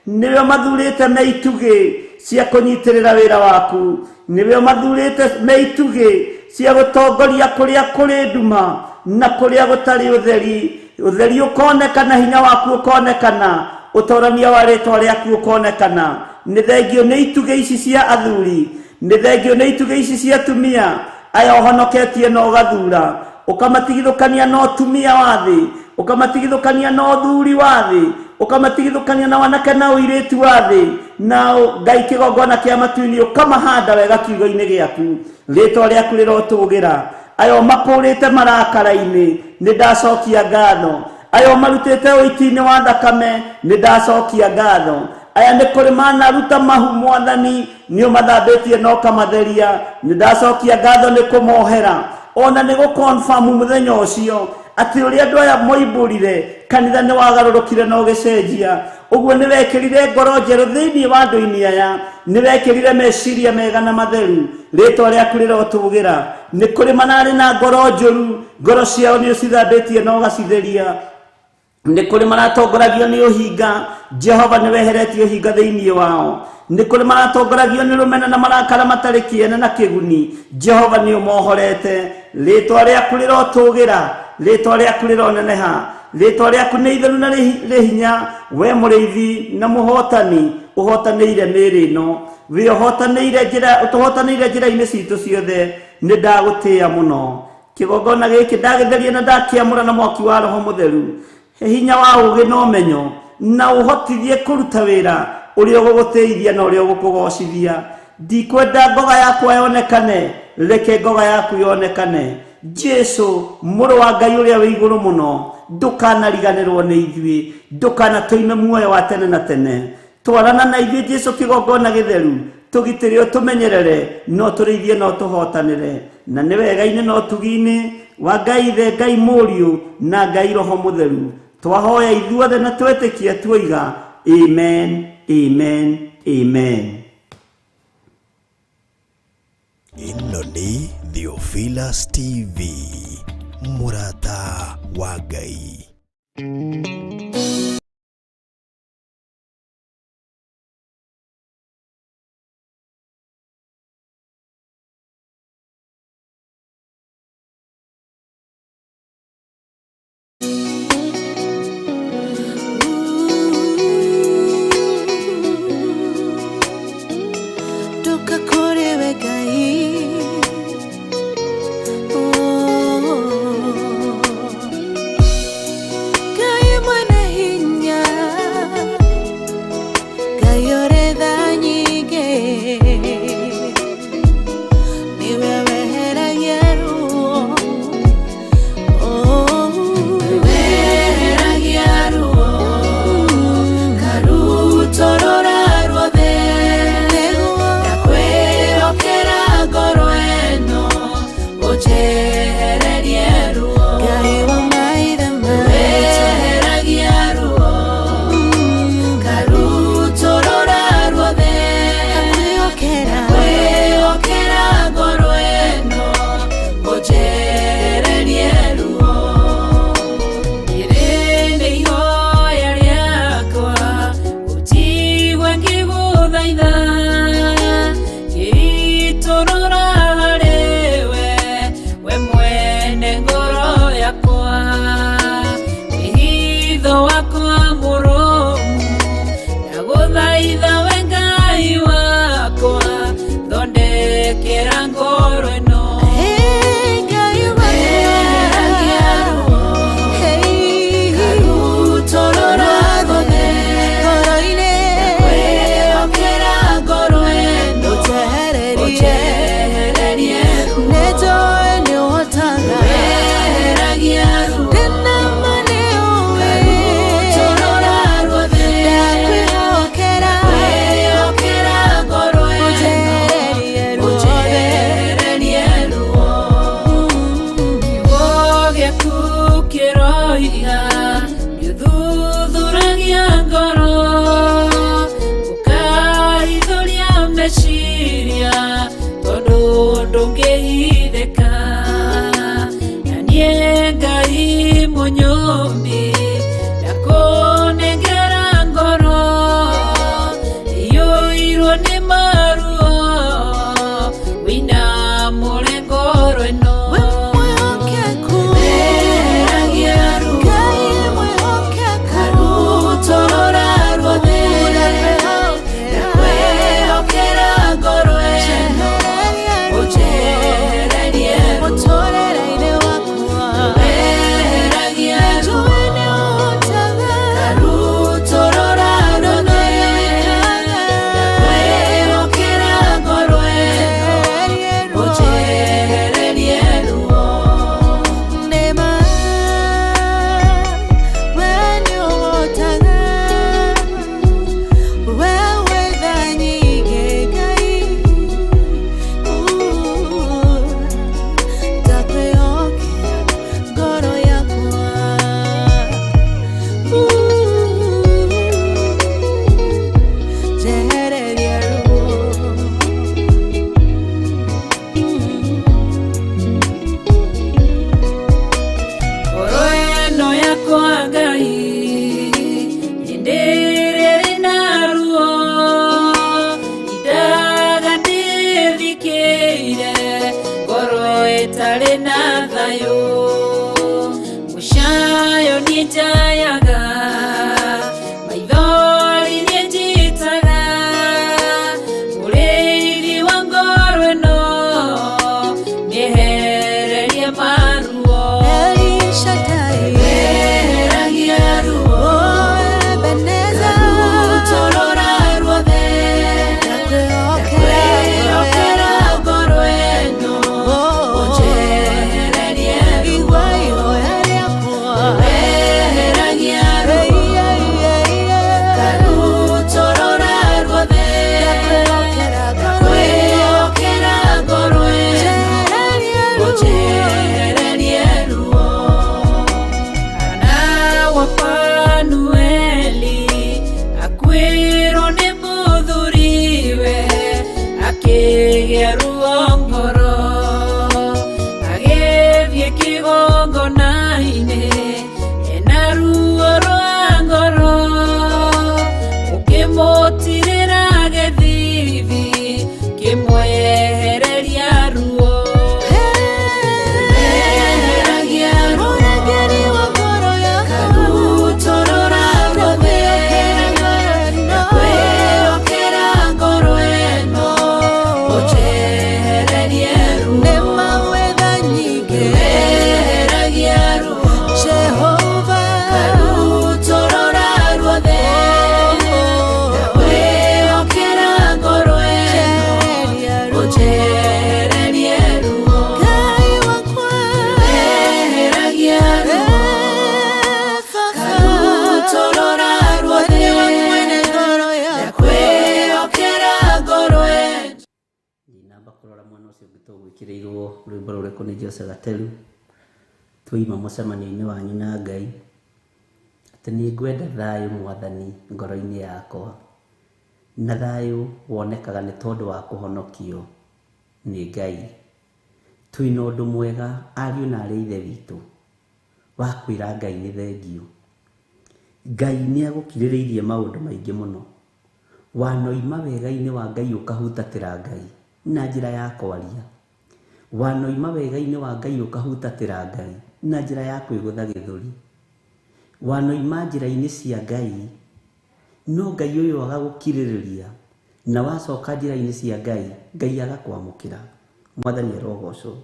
Nĩwe mathurĩte me itugĩ cia kũnyitĩrĩra wĩra waku, nĩwe mathurĩte me itugĩ cia gũtongoria kũrĩa kũrĩ nduma na kũrĩa gũtarĩ ũtheri. Ũtheri ũkonekana, hinya waku ũkonekana, ũtorania wa rĩtwa rĩaku ũkonekana. Nĩ thengio nĩ itugĩ ici cia athuri, nĩ thengio nĩ itugĩ ici cia atumia aya ũhonoketie na ũgathura, ũkamatigithũkania na ũtumia wa thĩ, ũkamatigithũkania na ũthuri wa thĩ, ũkamatigithũkania na wanake na ũirĩtu wa thĩ, na Ngai kĩgongona kĩa matu-inĩ ũkamahanda wega kiugo-inĩ gĩaku. Rĩtwa rĩaku rĩrotũgĩra. Aya ũmakũrĩte marakara-inĩ, nĩ ndacokia ngatho. Aya ũmarutĩte ũiti-inĩ wa thakame, nĩ ndacokia ngatho. Aya nĩ kũrĩ manaruta mahu mwathani, nĩ ũmathambĩtie na ũkamatheria, nĩ ndacokia ngatho nĩ kũmohera. Ona nĩ gũ-confirm mũthenya ũcio atĩ ũrĩa andũ aya moimbũrire kanitha nĩ wagarũrũkire na ũgĩcenjia. Ũguo nĩ wekĩrire ngoro njerũ thĩinĩ wa andũ-inĩ aya, nĩ wekĩrire meciria mega na matheru. Rĩtwa rĩaku rĩrotũgĩra. Nĩ kũrĩ manarĩ na ngoro njũru, ngoro ciao nĩ ũcithambĩtie na ũgacitheria. Nĩ kũrĩ maratongoragio nĩ ũhinga, Jehova nĩ weheretie ũhinga thĩinĩ wao. Nĩ kũrĩ maratongoragio nĩ rũmena na marakara matarĩ kĩene na kĩguni, Jehova nĩ ũmohorete. Rĩtwa rĩaku rĩrotũgĩra, rĩtwa rĩaku rĩroneneha, rĩtwa rĩaku nĩ itheru na rĩ hinya. We mũrĩithi na mũhotani, ũhotanĩire mĩĩrĩ ĩno, wĩ ũhotanĩire njĩra, ũtũhotanĩire njĩra-inĩ citũ ciothe. Nĩ ndagũtĩĩa mũno. Kĩgongona gĩkĩ ndagĩtheria na ndakĩamũra na mwaki wa Roho Mũtheru. He hinya wa ũũgĩ na ũmenyo, na ũhotithie kũruta wĩra ũrĩa ũgũgũtĩithia na ũrĩa ũgũkũgocithia. Ndikwenda ngoga yakwa yonekane, reke ngoga yaku yonekane. Jesu mũrũ wa Ngai ũrĩa wĩ igũrũ mũno, ndũkanariganĩrwo nĩ ithuĩ, ndũkanatũime muoyo wa tene na tene. Twarana na ithuĩ Jesu kĩgongona gĩtheru, tũgitĩre ũtũmenyerere, no tũrĩithie no tũhotanĩre. Na nĩ wega-inĩ na ũtugi-inĩ wa Ngai Ithe, Ngai Mũriũ na Ngai Roho Mũtheru, twahoya ithuothe na twetĩkia tuoiga amen, amen, amen. Ĩno nĩ Theophilus TV, mũrata wa Ngai. Ndoka kũrĩ we Ngai. Oh. Ngai mwene hinya, Ngai ũrĩ tha nyingĩ, nĩwe weheragia ruo. Oh. Weheragia ruo, ngarutũrũra ruothe. Nĩguo. Ndakwĩhokera ngoro ĩno, ũnjehererie ruo. Ngai wa maithe maitũ. Weheragia ruo, ngarutũrũra ruothe. Ndakwĩhokera. Ndakwĩhokera ngoro ĩno, ũnjehererie ruo. Rĩrĩ nĩ ihoya rĩakwa, ũnjigue ngĩgũthaitha. Ngĩitũrũra harĩwe, we mwene ngoro yakwa. Wĩhitho wakwa mũrũmu, ndagũthaitha we Ngai wakwa, thondekera ngoro ĩno. Hey, Ngai Weheragia ruo, Hey, ngarutũrũra ruothe. ngoro-inĩ. Ndakwĩhokera ngoro ĩno, Ũnjehererie. ũnjehererie ruo. Nĩnjũĩ nĩũhotaga. Weheragia ruo, Ndĩna ma nĩũĩ. ngarutũrũra ruothe. Ndakwĩhokera. Ndakwĩhokera ngoro ĩno, Ũnjehererie ruothe. ũnjehererie ruo. Kiugo gĩaku kĩroiga, gĩthuthuragia ngoro, ũkaithũria meciria, tondũ ndũngĩhithĩka. Na niĩ Ngai mũnyũmbi, ndakũnengera ngoro, ĩiyũirwo nĩ maruo, wĩinamũre ngoro ĩno. We mwĩhokeku. Weheragia ruo, Ngai mwĩhokeku. ngarutũrũra ruothe. Ndakwĩhokera ngoro ĩno, ũnjehererie ruo. Mũtũũrĩre-inĩ wakwa. Weheragia ruo, Nĩnjũĩ Njayaga maithori nĩ njitaga mũrĩithi wa ngoro ĩno nĩehererie maruo El Shaddai, eheragia ruo oh Ebenezer, Karutorora ruothe ndakwĩhokera ndakwĩhokera ngoro ĩno Oh, ũnjehererie ruo igua ihoya rĩakwa. Eheragia ruo Ei, ei, ei, ei. Karutorora ruothe Ndakwĩhokera ngoro ĩno. ndakwĩhokera ngoro ĩno Njehererie ruo. ũnjehererie ruo Hana wa Fanueli akuĩrwo nĩ mũthuriwe akĩgĩa ruo ngoro agĩthiĩ kĩgongona-inĩ ena ruo rwa ngoro ũkĩmũtirĩra gĩthithi kĩmwehereria ruo Eheragia ruo Mũrangĩri wa ngoro yakwa. Karutorora ruothe Ndakwĩhokera ngoro ĩno. ndakwĩhokera ngoro ĩno ũnjehererie ruo Nĩ mawega nyingĩ. Eheragia ruo Jehova. Karutorora ruothe ndakwĩhokera ngoro ĩno Njehereria ruo. ũnjehererie ruo Ngai wakwa. Eheragia ruo Eh, Baba. Karutorora ruothe Nĩwe mwene ngoro yakwa. ndakwĩhokera ngoro ĩno Ndinamba kũrora mwena ũcio ũngĩ tũgwĩkĩrĩirwo rwĩmbo rũrĩkũ nĩ Jose Gateru twaima mũcemanio-inĩ wanyu na Ngai atĩ nĩ ngwenda thayũ mwathani ngoro-inĩ yakwa na thayũ wonekaga nĩ tondũ wa kũhonokio nĩ Ngai. Twĩna ũndũ mwega ariũ na arĩ ithe witũ wa kwĩra Ngai nĩ thengiũ. Ngai nĩ agũkirĩrĩirie maũndũ maingĩ mũno. Wanoima wega-inĩ wa Ngai ũkahutatĩra Ngai na njĩra ya kwaria. Wanoima wega-inĩ wa Ngai ũkahutatĩra Ngai na njĩra ya kwĩgũtha gĩthũri. Wanoima njĩra-inĩ cia Ngai, no Ngai ũyũ agagũkirĩrĩria na wacoka njĩra-inĩ cia Ngai, Ngai agakwamũkĩra. Mwathani arogocwo.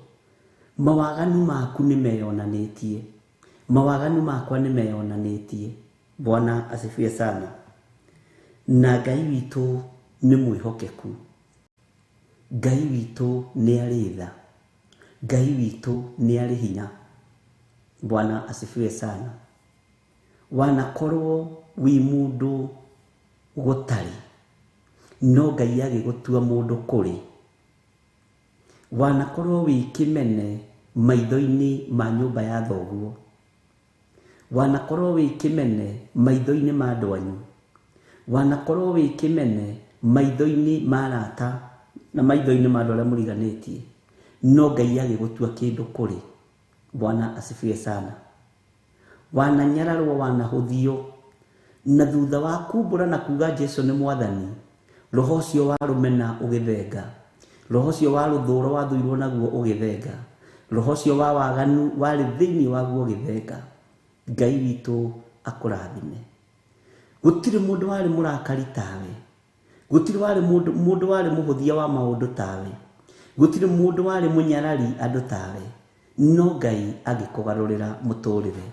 Mawaganu maku nĩ meyonanĩtie, mawaganu makwa nĩ meyonanĩtie. Bwana asifiwe sana. Na Ngai witũ nĩ mwĩhokeku. Ngai witũ nĩ arĩ tha. Ngai witũ nĩ arĩ hinya. Bwana asifiwe sana. Wanakorwo wĩ mũndũ gũtarĩ, no Ngai agĩgũtua mũndũ kũrĩ. Wanakorwo wĩ kĩmene maitho-inĩ ma nyũmba ya thoguo. Wanakorwo wĩ kĩmene maitho-inĩ ma andũ anyu. Wanakorwo wĩ kĩmene maitho-inĩ ma arata na maitho-inĩ ma andũ arĩa mũriganĩtie, no Ngai agĩgũtua kĩndũ kũrĩ. Bwana asifiwe sana. Wananyararwo, wanahũthio, na thutha wa kumbũra na kuga Jesu nĩ mwathani, roho ũcio wa rũmena ũgĩthenga, roho ũcio wa rũthũro wathũirwo naguo ũgĩthenga, roho ũcio wa waganu warĩ thĩinĩ waguo ũgĩthenga. Ngai witũ akũrathime. Gũtirĩ mũndũ warĩ mũrakari tawe, gũtirĩ warĩ mũndũ warĩ mũhũthia wa maũndũ tawe, gũtirĩ mũndũ warĩ mũnyarari andũ tawe, no Ngai agĩkũgarũrĩra mũtũrĩre.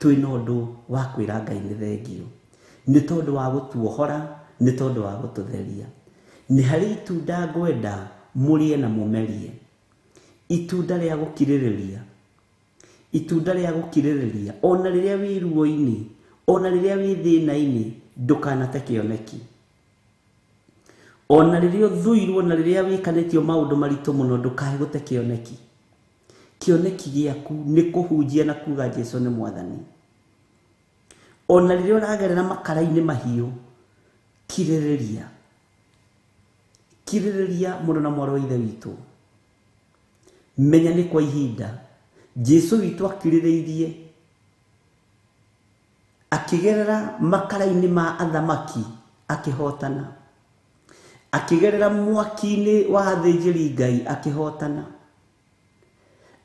Twĩna ũndũ wa kwĩra Ngai nĩ thengio, nĩ tondũ wa gũtuohora, nĩ tondũ wa gũtũtheria. Nĩ harĩ itunda ngwenda mũrĩe na mũmerie, itunda rĩa gũkirĩrĩria, itunda rĩa gũkirĩrĩria. Ona rĩrĩa wĩ ruo-inĩ, ona rĩrĩa wĩ thĩna-inĩ, ndũkanate kĩoneki. Ona rĩrĩa ũthũirwo na rĩrĩa wĩkanĩtio maũndũ maritũ mũno, ndũkae gũte kĩoneki. Kĩoneki gĩaku nĩ kũhunjia na kuga Jesu nĩ mwathani. Ona rĩrĩa ũragerera makara-inĩ mahiũ, kirĩrĩria, kirĩrĩria mũno na mwarĩ wa ithe witũ. Menya nĩ kwa ihinda. Jesu witũ akirĩrĩirie akĩgerera makara-inĩ ma athamaki akĩhotana, akĩgerera mwaki-inĩ wa athĩnjĩri Ngai akĩhotana,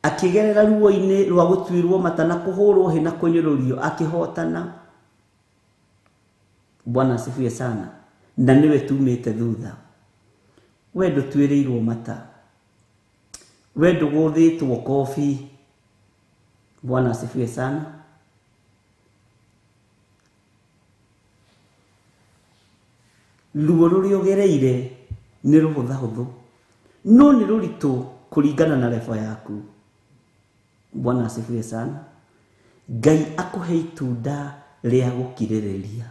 Akĩgerera ruo-inĩ rwa gũtuĩrwo mata na kũhũrwo hĩ na kũnyũrũrio akĩhotana. Bwana asifiwe sana. Na nĩwe tumĩte thutha. We ndũtuĩrĩirwo mata, we ndũgũthĩtwo kobi. Bwana asifiwe sana. Ruo rũrĩa ũgereire nĩ rũhũthahũthũ, no nĩ rũritũ kũringana na level yaku. Bwana asifiwe sana. Ngai akũhe itunda rĩa gũkirĩrĩria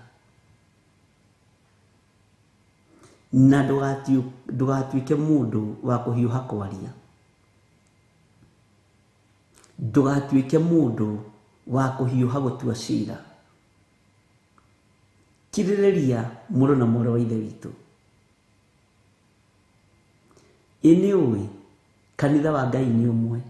na ndũgatuĩke mũndũ wa kũhiũha kwaria, ndũgatuĩke mũndũ wa kũhiũha gũtua cira. Kirĩrĩria mũrũ na mwarĩ wa Ithe witũ. Ĩ nĩ ũĩ kanitha wa Ngai nĩ ũmwe,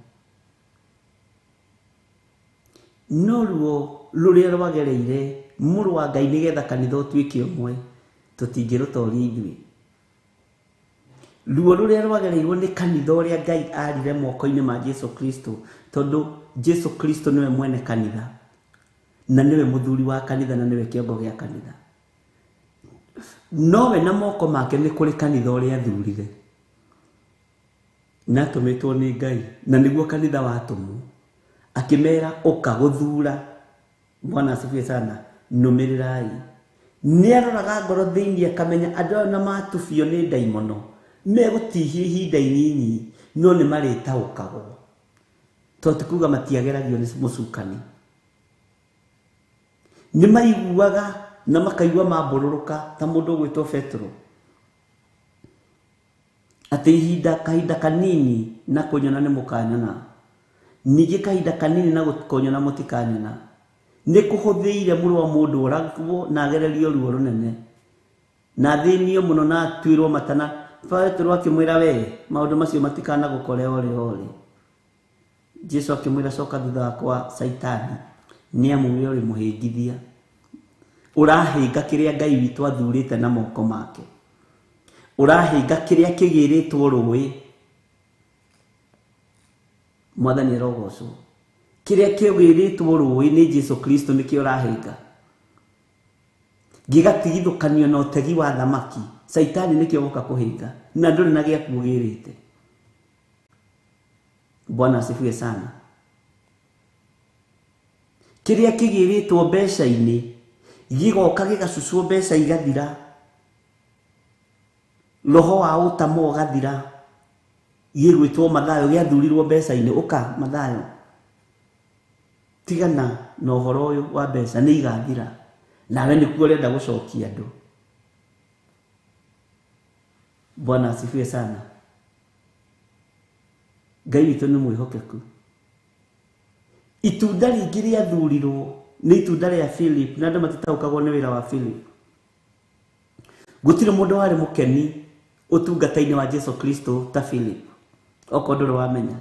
no ruo rũrĩa rwagereire mũrũ wa Ngai nĩgetha kanitha ũtuĩke ũmwe tũtingĩrũtoria ithuĩ. Ruo rũrĩa rwagereirwo nĩ kanitha ũrĩa Ngai arire moko-inĩ ma Jesu Kristo, tondũ Jesu Kristo nĩwe mwene kanitha na nĩwe mũthuri wa kanitha na nĩwe kĩongo gĩa kanitha. Nowe na moko make nĩ kũrĩ kanitha ũrĩa athurire na atũmĩtwo nĩ Ngai, na nĩguo kanitha watũmwo akĩmera ũka gũthura. Bwana asifiwe sana. Nũmĩrĩrai. Nĩ aroraga ngoro thĩinĩ akamenya andũ aya na matubio nĩ ndaimono megũtihio ihinda inyinyi, no nĩ marĩtaũkagwo, tondũ ti kuga matiageragio nĩ mũcukani. Nĩ maiguaga na makaigua mambũrũrũka ta mũndũ ũgwĩtwo Petero, atĩ ihinda kahinda kanini na kũnyona nĩ mũkanyona, ningĩ kahinda kanini na kũnyona mũtikanyona. Nĩ kũhũthĩire mũrũ wa mũndũ oragwo na agererio ruo rũnene na athĩnio mũno na atuĩrwo matana. Petero akĩmwĩra, we maũndũ macio matikanagũkore orĩ orĩ. Jesu akĩmwĩra, coka thutha wakwa Saitani, nĩ amu we ũrĩ mũhĩngithia, ũrahĩnga kĩrĩa Ngai witũ athurĩte na moko make, ũrahĩnga kĩrĩa kĩgĩrĩtwo rũĩ. Mwathani arogocwo. Kĩrĩa kĩgĩrĩtwo rũĩ nĩ Jesu Kristo nĩkĩo ũrahĩnga, gĩgatigithũkanio na ũtegi wa thamaki. Saitani nĩkĩo goka kũhĩnga na ndũrĩ na gĩaku ũgĩrĩte. Bwana asifiwe sana. Kĩrĩa kĩgĩrĩtwo mbeca-inĩ gĩgoka gĩgacucwo mbeca igathira, roho wa ũtamo ũgathira, gĩgwĩtwo Mathayo gĩathurirwo mbeca-inĩ. Ũka Mathayo, tigana na ũhoro ũyũ wa mbeca, nĩ igathira, nawe nĩkuo ũrenda gũcokia andũ. Bwana asifiwe sana. Ngai witũ nĩ mwĩhokeku. Itunda rĩngĩ rĩathurirwo nĩ itunda rĩa Philip, na andũ matitaũkagwo nĩ wĩra wa Philip. Gũtirĩ mũndũ warĩ mũkeni ũtungata-inĩ wa Jesu Kristo ta Philip. Okorwo ndũrĩ wamenya,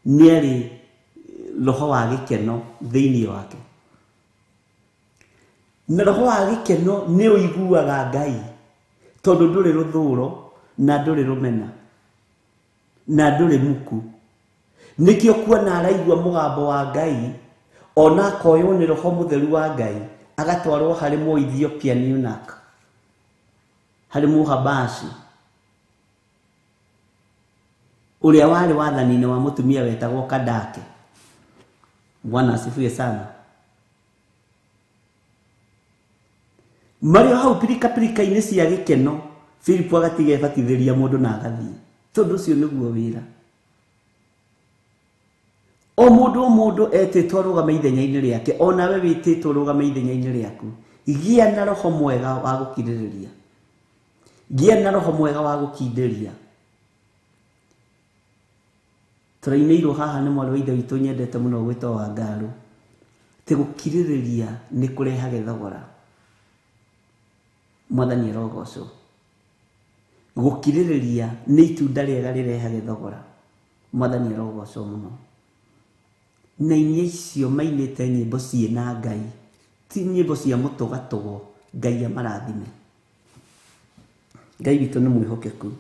nĩ arĩ roho wa gĩkeno thĩinĩ wake, na roho wa gĩkeno nĩ ũiguaga Ngai, tondũ ndũrĩ rũthũro na ndũrĩ rũmena na ndũrĩ muku. Nĩkĩo kuona araigua mũgambo wa Ngai, ona akoywo nĩ roho mũtheru wa Ngai, agatwarwo harĩ Mũethiopia eunuch, harĩ Mũhabashi ũrĩa warĩ wathani-inĩ wa mũtumia wetagwo Kandake. Bwana asifiwe sana. Marĩ o hau pirikapirika-inĩ cia gĩkeno, Philip agatiga ebatithĩria mũndũ na agathiĩ, tondũ ũcio nĩguo wĩra. O mũndũ o mũndũ etĩtwo arũgame ithenya-inĩ rĩake, onawe wĩtĩtwo ũrũgame ithenya-inĩ rĩaku. Gĩa na roho mwega wa gũkirĩrĩria, gĩa na roho mwega wa gũkindĩria. Tũrainĩirwo haha nĩ mwarĩ wa Ithe witũ nyendete mũno gwĩtwo Wangarũ, atĩ gũkirĩrĩria nĩ kũrehage thogora. Mwathani arogocwo. Gũkirĩrĩria nĩ itunda rĩega rĩrehage thogora. Mwathani arogocwo mũno. Na inyuĩ icio mainĩte nyĩmbo ciĩna Ngai, ti nyĩmbo cia mũtũgatũgo. Ngai amarathime. Ngai witũ nĩ mwĩhokeku.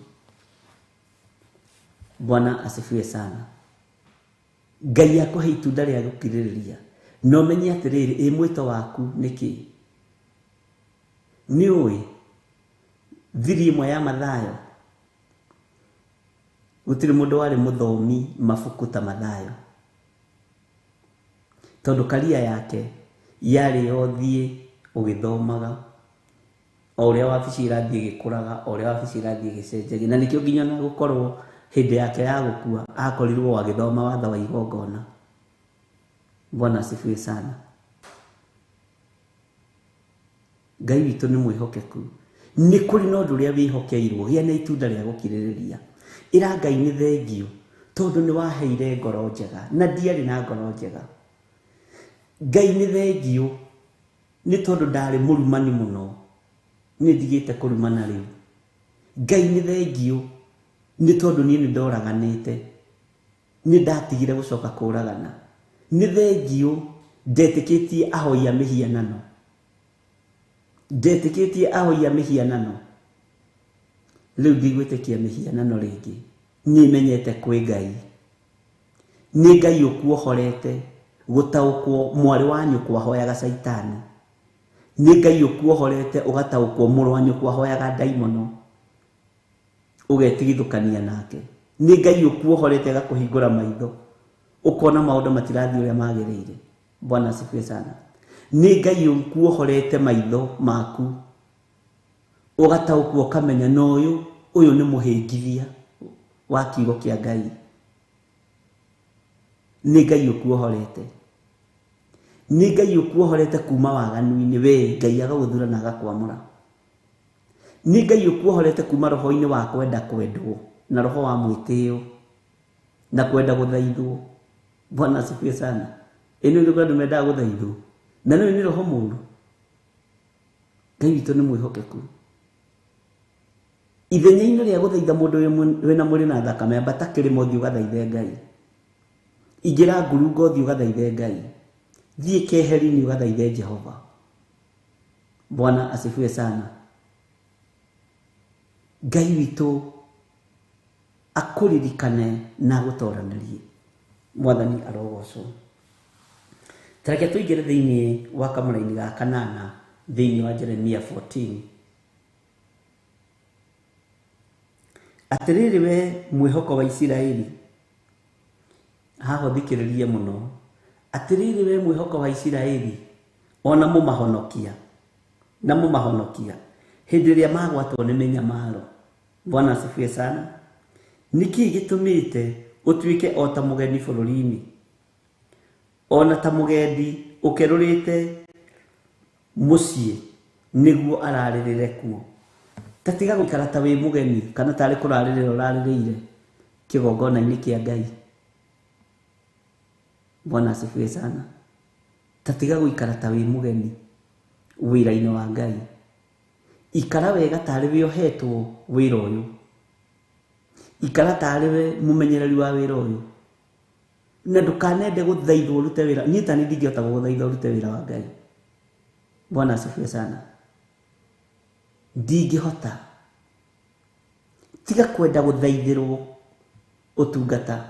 Bwana asifiwe sana. Ngai akũhe itunda rĩa gũkirĩrĩria. Na ũmenye atĩrĩrĩ, ĩ mwĩto waku nĩkĩ? Nĩ ũĩ thiri ĩmwe ya Mathayo, gũtirĩ mũndũ warĩ mũthomi mabuku ta Mathayo, tondũ karia yake yarĩ yothiĩ ũgĩthomaga o ũrĩa wabici ĩrathiĩ ĩgĩkũraga, o ũrĩa wabici ĩrathiĩ ĩgĩcenjagia. Na nĩkĩo nginya ona gũkorwo hĩndĩ yake ya gũkua akorirwo agĩthoma watho wa igongona. Bwana asifiwe sana. Ngai witũ nĩ mwĩhokeku. Nĩ kũrĩ na ũndũ ũrĩa wĩhokeirwo, gĩa na itunda rĩa gũkirĩrĩria. Ĩra Ngai nĩ thengio tondũ nĩ waheire ngoro njega na ndiarĩ na ngoro njega. Ngai nĩ thengio nĩ tondũ ndarĩ mũrumani mũno, nĩ ndigĩte kũrumana rĩu. Ngai nĩ thengio nĩ tondũ niĩ nĩ ndoraganĩte, nĩ ndatigire gũcoka kũragana. Nĩ thengio ndetĩkĩtie ahoi a mĩhianano, ndetĩkĩtie ahoi a mĩhianano, rĩu ndigwĩtĩkia mĩhianano rĩngĩ. Nĩ menyete kwĩ Ngai, nĩ Ngai ũkuohorete gũtaũkwo mwarĩ wa nyũkwa ahoyaga caitani, nĩ Ngai ũkuohorete ũgataũkwo mũrũ wa nyũkwa ahoyaga ndaimono, ũgetigithũkania nake. Nĩ Ngai ũkuohorete agakũhingũra maitho, ũkona maũndũ matirathiĩ ũrĩa magĩrĩire. Bwana asifiwe sana. Nĩ Ngai ũkuohorete maitho maku, ũgataũkwo ũkamenya na ũyũ ũyũ nĩ mũhĩngithia wa kiugo kĩa Ngai. Nĩ Ngai ũkuohorete, nĩ Ngai ũkuohorete kuma waganu-inĩ, we Ngai agagũthura na agakwamũra. Nĩ Ngai ũkuohorete kuma roho-inĩ wa kwenda kwendwo na roho wa mwĩtĩo na kwenda gũthaithwo. Bwana asifiwe sana. Ĩno nĩ andũ mendaga gũthaithwo, na nĩ nĩ roho mũũru. Ngai witũ nĩ mwĩhokeku. Ithenya-inĩ rĩa gũthaitha mũndũ wĩna mwĩrĩ na thakame, ambata kĩrĩma ũthiĩ ũgathaithe Ngai. Ingĩra ngurunga ũthiĩ ũgathaithe Ngai. Thiĩ keheri-inĩ ũgathaithe Jehova. Bwana asifiwe sana. Ngai witũ akũririkane na agũtoranĩrie. Mwathani arogocwo. Tareke tũingĩre thĩinĩ wa kamũraini ga kanana thĩinĩ wa Jeremia 14. Atĩrĩrĩ we mwĩhoko wa Isiraeli, haha ũthikĩrĩrie mũno. Atĩrĩrĩ we mwĩhoko wa Isiraeli, ona mũmahonokia, na mũmahonokia hĩndĩ ĩrĩa magwatwo nĩ mĩnyamaro. Bwana asifiwe sana. Nĩkĩ gĩtũmĩte ũtuĩke o ta mũgeni bũrũri-inĩ, ona ta mũgendi ũkerũrĩte mũciĩ nĩguo ararĩrĩre kuo? Ta tiga gũikara ta wĩ mũgeni kana tarĩ kũrarĩrĩra ũrarĩrĩire kĩgongona-inĩ kĩa Ngai. Bwana asifiwe sana. Ta tiga gũikara ta wĩ mũgeni wĩra-inĩ wa Ngai. Ikara wega tarĩ we ũhetwo wĩra ũyũ. Ikara tarĩ we mũmenyereri wa wĩra ũyũ. Na ndũkanende gũthaithwo ũrute wĩra. Niĩ ta niĩ ndingĩhota gũgũthaitha ũrute wĩra wa Ngai. Bwana asifiwe sana. Ndingĩhota. Tiga kwenda gũthaithĩrwo ũtungata.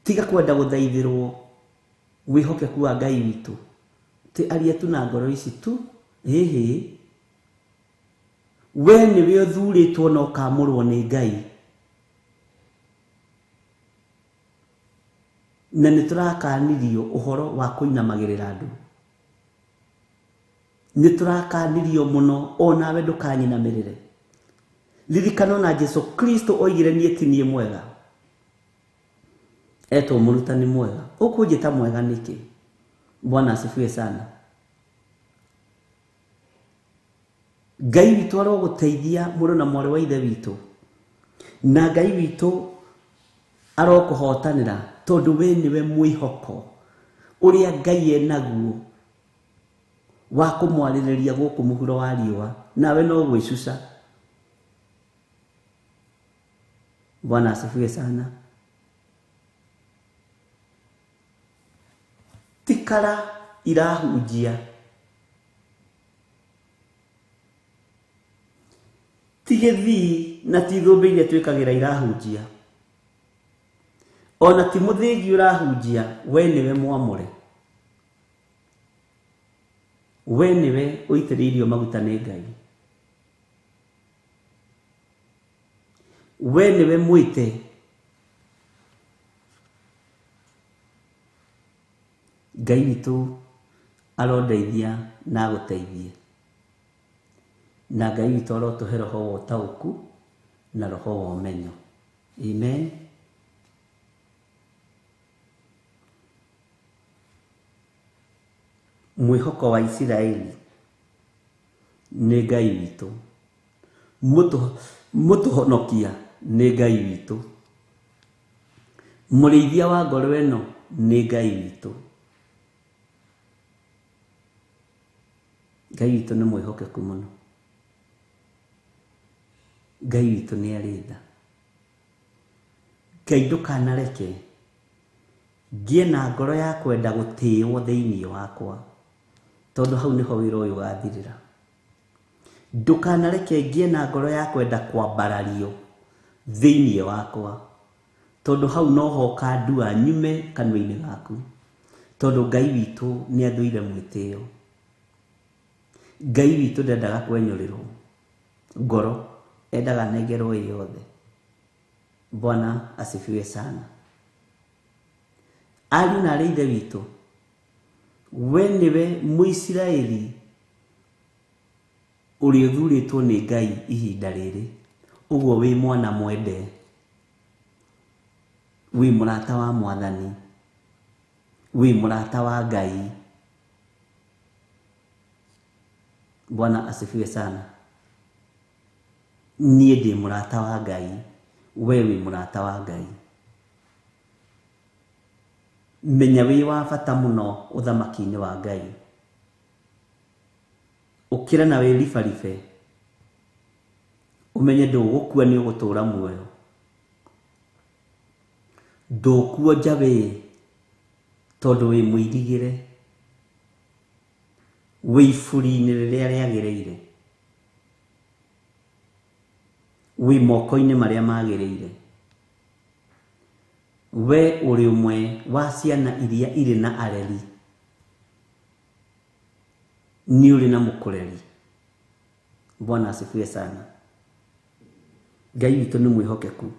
Tiga kwenda gũthaithĩrwo wĩhokeku wa Ngai witũ. Ti aria tu na ngoro ici tu, hĩhĩ. We nĩwe ũthurĩtwo na ũkamũrwo nĩ Ngai. Na nĩ tũrakanirio ũhoro wa kũinamagĩrĩra andũ. Nĩ tũrakanirio mũno, onawe ndũkanyinamĩrĩre. Ririkana ona Jesu Kristo oigire niĩ ti niĩ mwega, etwo mũrutani mwega. Ũkũnjĩta mwega nĩkĩ? Bwana asifiwe sana. Ngai witũ arogũteithia mũrũ na mwarĩ wa ithe witũ, na Ngai witũ arokũhotanĩra, tondũ we nĩwe mwĩhoko ũrĩa Ngai enaguo wa kũmwarĩrĩria gũkũ mũhuro wa riũa, nawe no gwĩcuca. Bwana asifiwe sana. Tikara irahunjia, ti gĩthii na ti thũmbĩ iria twĩkagĩra irahunjia. Ona ti mũthĩgi ũrahunjia, we nĩwe mwamũre, we nĩwe ũitĩrĩirio maguta nĩ Ngai, we nĩwe mwĩte. Ngai witũ arondeithia na agũteithie, na Ngai witũ arotũhe roho wa ũtaũku na roho wa ũmenyo. Amen. Mwĩhoko wa Isiraeli nĩ Ngai witũ, mũtũhonokia nĩ Ngai witũ, mũrĩithia wa ngoro ĩno nĩ Ngai witũ. Ngai witũ nĩ mwĩhokeku mũno, Ngai witũ nĩ arĩ tha. Ngai ndũkanareke ngĩe na ngoro ya kwenda gũtĩĩo thĩinĩ wakwa, tondũ hau nĩho wĩra ũyũ ũgathirĩra. Ndũkanareke ngĩe na ngoro ya kwenda kwambarario thĩinĩ wakwa, tondũ hau noho ũkandua nyume kanua-inĩ gaku, tondũ Ngai witũ nĩ athũire mwĩtĩo. Ngai witũ ndendaga kwenyũrĩrwo ngoro, endaga nengerwo ĩ yothe. Bwana asifiwe sana. Ariũ na arĩ ithe witũ, we nĩwe Mũisiraeli ũrĩa ũthurĩtwo nĩ Ngai ihinda rĩrĩ, ũguo wĩ mwana mwende, wĩ mũrata wa Mwathani, wĩ mũrata wa Ngai. Bwana asifiwe sana. Niĩ ndĩ mũrata wa Ngai, we wĩ mũrata wa Ngai. Menya wĩ wa bata mũno ũthamaki-inĩ wa Ngai. Ũkĩra na wĩribaribe, ũmenye ndũgũkua nĩ ũgũtũũra muoyo. Ndũkuonja wĩ tondũ wĩ mũirigĩre, wĩ iburi-inĩ rĩrĩa rĩagĩrĩire, wĩ moko-inĩ marĩa magĩrĩire. We ũrĩ ũmwe wa ciana iria irĩ na areri, nĩ ũrĩ na mũkũreri. Bwana asifiwe sana. Ngai witũ nĩ mwĩhokeku,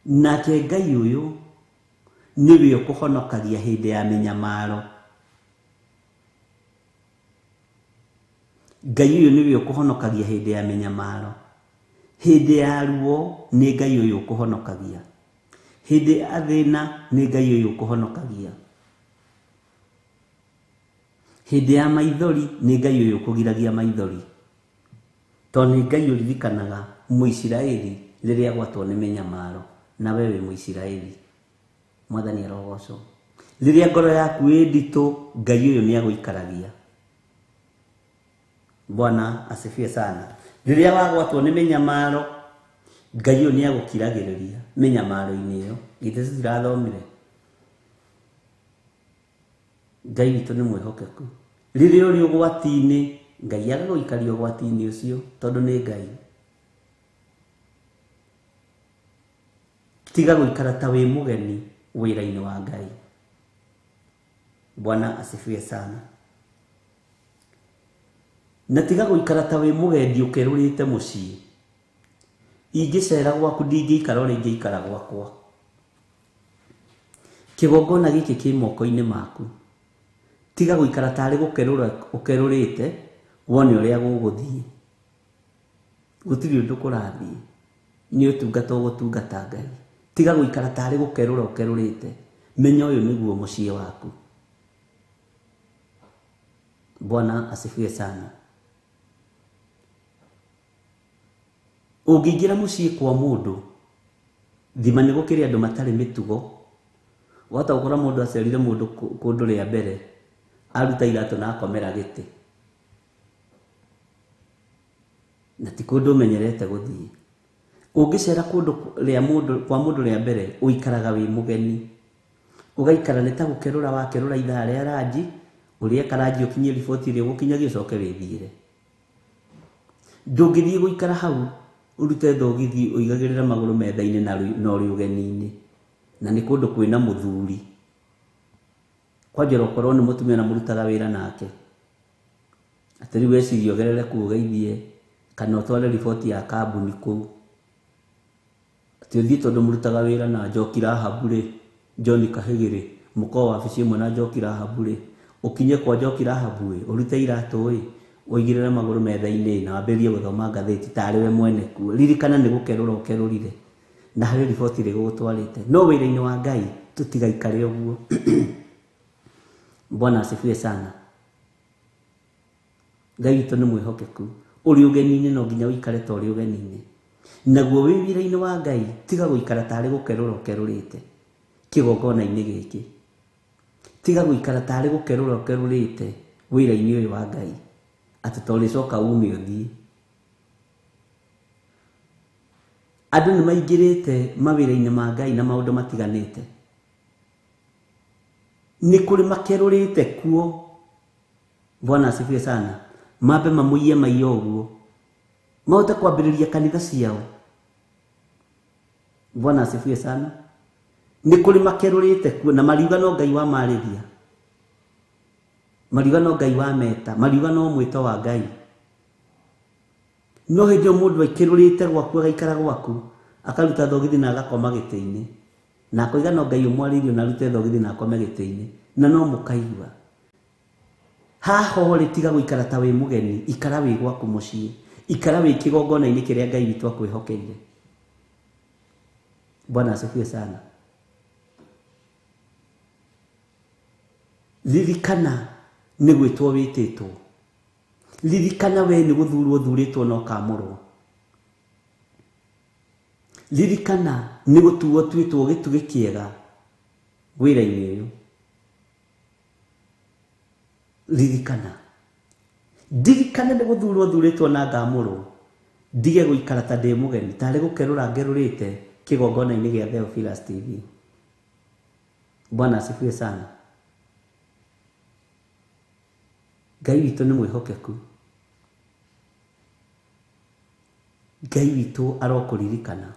nake Ngai ũyũ nĩwe ũkũhonokagia hĩndĩ ya mĩnyamaro. Ngai ũyũ nĩwe ũkũhonokagia hĩndĩ ya mĩnyamaro. Hĩndĩ ya ruo nĩ Ngai ũyũ ũkũhonokagia, hĩndĩ ya thĩna nĩ Ngai ũyũ ũkũhonokagia, hĩndĩ ya maithori nĩ Ngai ũyũ ũkũgiragia maithori, tondũ nĩ Ngai ũririkanaga Mũisiraeli rĩrĩa agwatwo nĩ mĩnyamaro, na we wĩ Mũisiraeli. Mwathani arogocwo. Rĩrĩa ngoro yaku ĩ nditũ, Ngai ũyũ nĩ agũikaragia. Bwana asifiwe sana. Rĩrĩa wagwatwo nĩ mĩnyamaro, Ngai ũyũ nĩ agũkiragĩrĩria mĩnyamaro-inĩ ĩyo. Githĩ tũtirathomire? Ngai witũ nĩ mwĩhokeku. Rĩrĩa ũrĩ ũgwati-inĩ, Ngai agagũikaria ũgwati-inĩ ũcio, tondũ nĩ Ngai. Tiga gũikara ta wĩ mũgeni wĩra-inĩ wa Ngai. Bwana asifiwe sana. Na tiga gũikara ta wĩ mũgendi ũkerũrĩte mũciĩ. Ingĩcera gwaku ndingĩikara ũrĩa ingĩikara gwakwa. Kĩgongona gĩkĩ kĩ moko-inĩ maku. Tiga gũikara tarĩ gũkerũra ũkerũrĩte wone ũrĩa gũgũthiĩ. Gũtirĩ ũndũ kũrathiĩ, nĩ ũtungata ũgũtungata Ngai. Tiga gũikara tarĩ gũkerũra ũkerũrĩte, menya ũyũ nĩguo mũciĩ waku. Bwana asifiwe sana. Ũngĩingĩra mũciĩ kwa mũndũ, thima nĩ gũkĩrĩ andũ matarĩ mĩtugo. Wahota gũkora mũndũ acerire mũndũ kũndũ rĩa mbere, aruta iratũ na akomera gĩtĩ, na ti kũndũ ũmenyerete gũthiĩ. Ũngĩcera kũndũ rĩa mũndũ kwa mũndũ rĩa mbere, ũikaraga wĩ mũgeni, ũgaikara nĩ ta gũkerũra wakerũra ithaa rĩa ranji, ũrĩe karanji ũkinyie riboti ĩrĩa ũgũkinyagia ũcoke wĩthiĩre. Ndũngĩthiĩ gũikara hau ũrute thogithi ũigagĩrĩre magũrũ metha-inĩ na ũrĩ ũgeni-inĩ. Na nĩ kũndũ kwĩna mũthuri. Kwanjĩra ũkorwo nĩ mũtumia na mũrutaga wĩra nake. Atĩ rĩu weciria ũgerere kũu ũgeithie kana ũtware riboti ya kambuni kũu. Atĩ ũthiĩ tondũ mũrutaga wĩra na Njoki Rahabu rĩ, John Kahĩgĩ rĩ, mũkorwo wabici ĩmwe na Njoki Rahabu rĩ, ũkinye kwa Njoki Rahabu ĩ, ũrute iratũ ĩ, ũigĩrĩre magũrũ metha-inĩ na wambĩrĩrie gũthoma ngathĩti tarĩ we mwene kuo. Ririkana nĩ gũkerũra ũkerũrire na harĩ riboti rĩgũgũtwarĩte. No wĩra-inĩ wa Ngai tũtigaikare ũguo. Bwana asifiwe sana. Ngai witũ nĩ mwĩhokeku. Ũrĩ ũgeni-inĩ no nginya ũikare ta ũrĩ ũgeni-inĩ. Naguo wĩ wĩra-inĩ wa Ngai tiga gũikara tarĩ gũkerũra ũkerũrĩte kĩgongona-inĩ gĩkĩ. Tiga gũikara tarĩ gũkerũra ũkerũrĩte wĩra-inĩ ũyũ wa Ngai atĩ to ũrĩcoka ume ũthiĩ. Andũ nĩ maingĩrĩte mawĩra-inĩ ma Ngai na maũndũ matiganĩte. Nĩ kũrĩ makerũrĩte kuo. Bwana asifiwe sana. Mambe mamũiye maiyo ũguo mahote kwambĩrĩria kanitha ciao. Bwana asifiwe sana. Nĩ kũrĩ makerũrĩte kuo na mariuga no Ngai wamarĩria, mariuga no Ngai wameta, mariuga no mwĩto wa Ngai. No hĩndĩ ĩyo mũndũ aikĩrũrĩte gwaku agaikara gwaku akaruta thogithi na agakoma gĩtĩ-inĩ na akoiga no Ngai ũmwarĩirie na arute thogithi na akome gĩtĩ-inĩ na no mũkaigua. Haha ũrĩ tiga gũikara ta wĩ mũgeni, ikara wĩ gwaku mũciĩ, ikara wĩ kĩgongona-inĩ kĩrĩa Ngai witũ akwĩhokeire. Bwana asifiwe sana. Ririkana nĩ gwĩtwo wĩtĩtwo. Ririkana we nĩ gũthurwo ũthurĩtwo na ũkamũrwo. Ririkana nĩ gũtuo ũtuĩtwo gĩtugĩ kĩega wĩra-inĩ ũyũ. Ririkana. Ndirikana nĩ gũthurwo thurĩtwo na ngamũrwo. Ndige gũikara ta ndĩ mũgeni, tarĩ gũkerũra ngerũrĩte kĩgongona-inĩ gĩa Theophilus TV. Bwana asifiwe sana. Ngai witũ nĩ mwĩhokeku. Ngai witũ arokũririkana.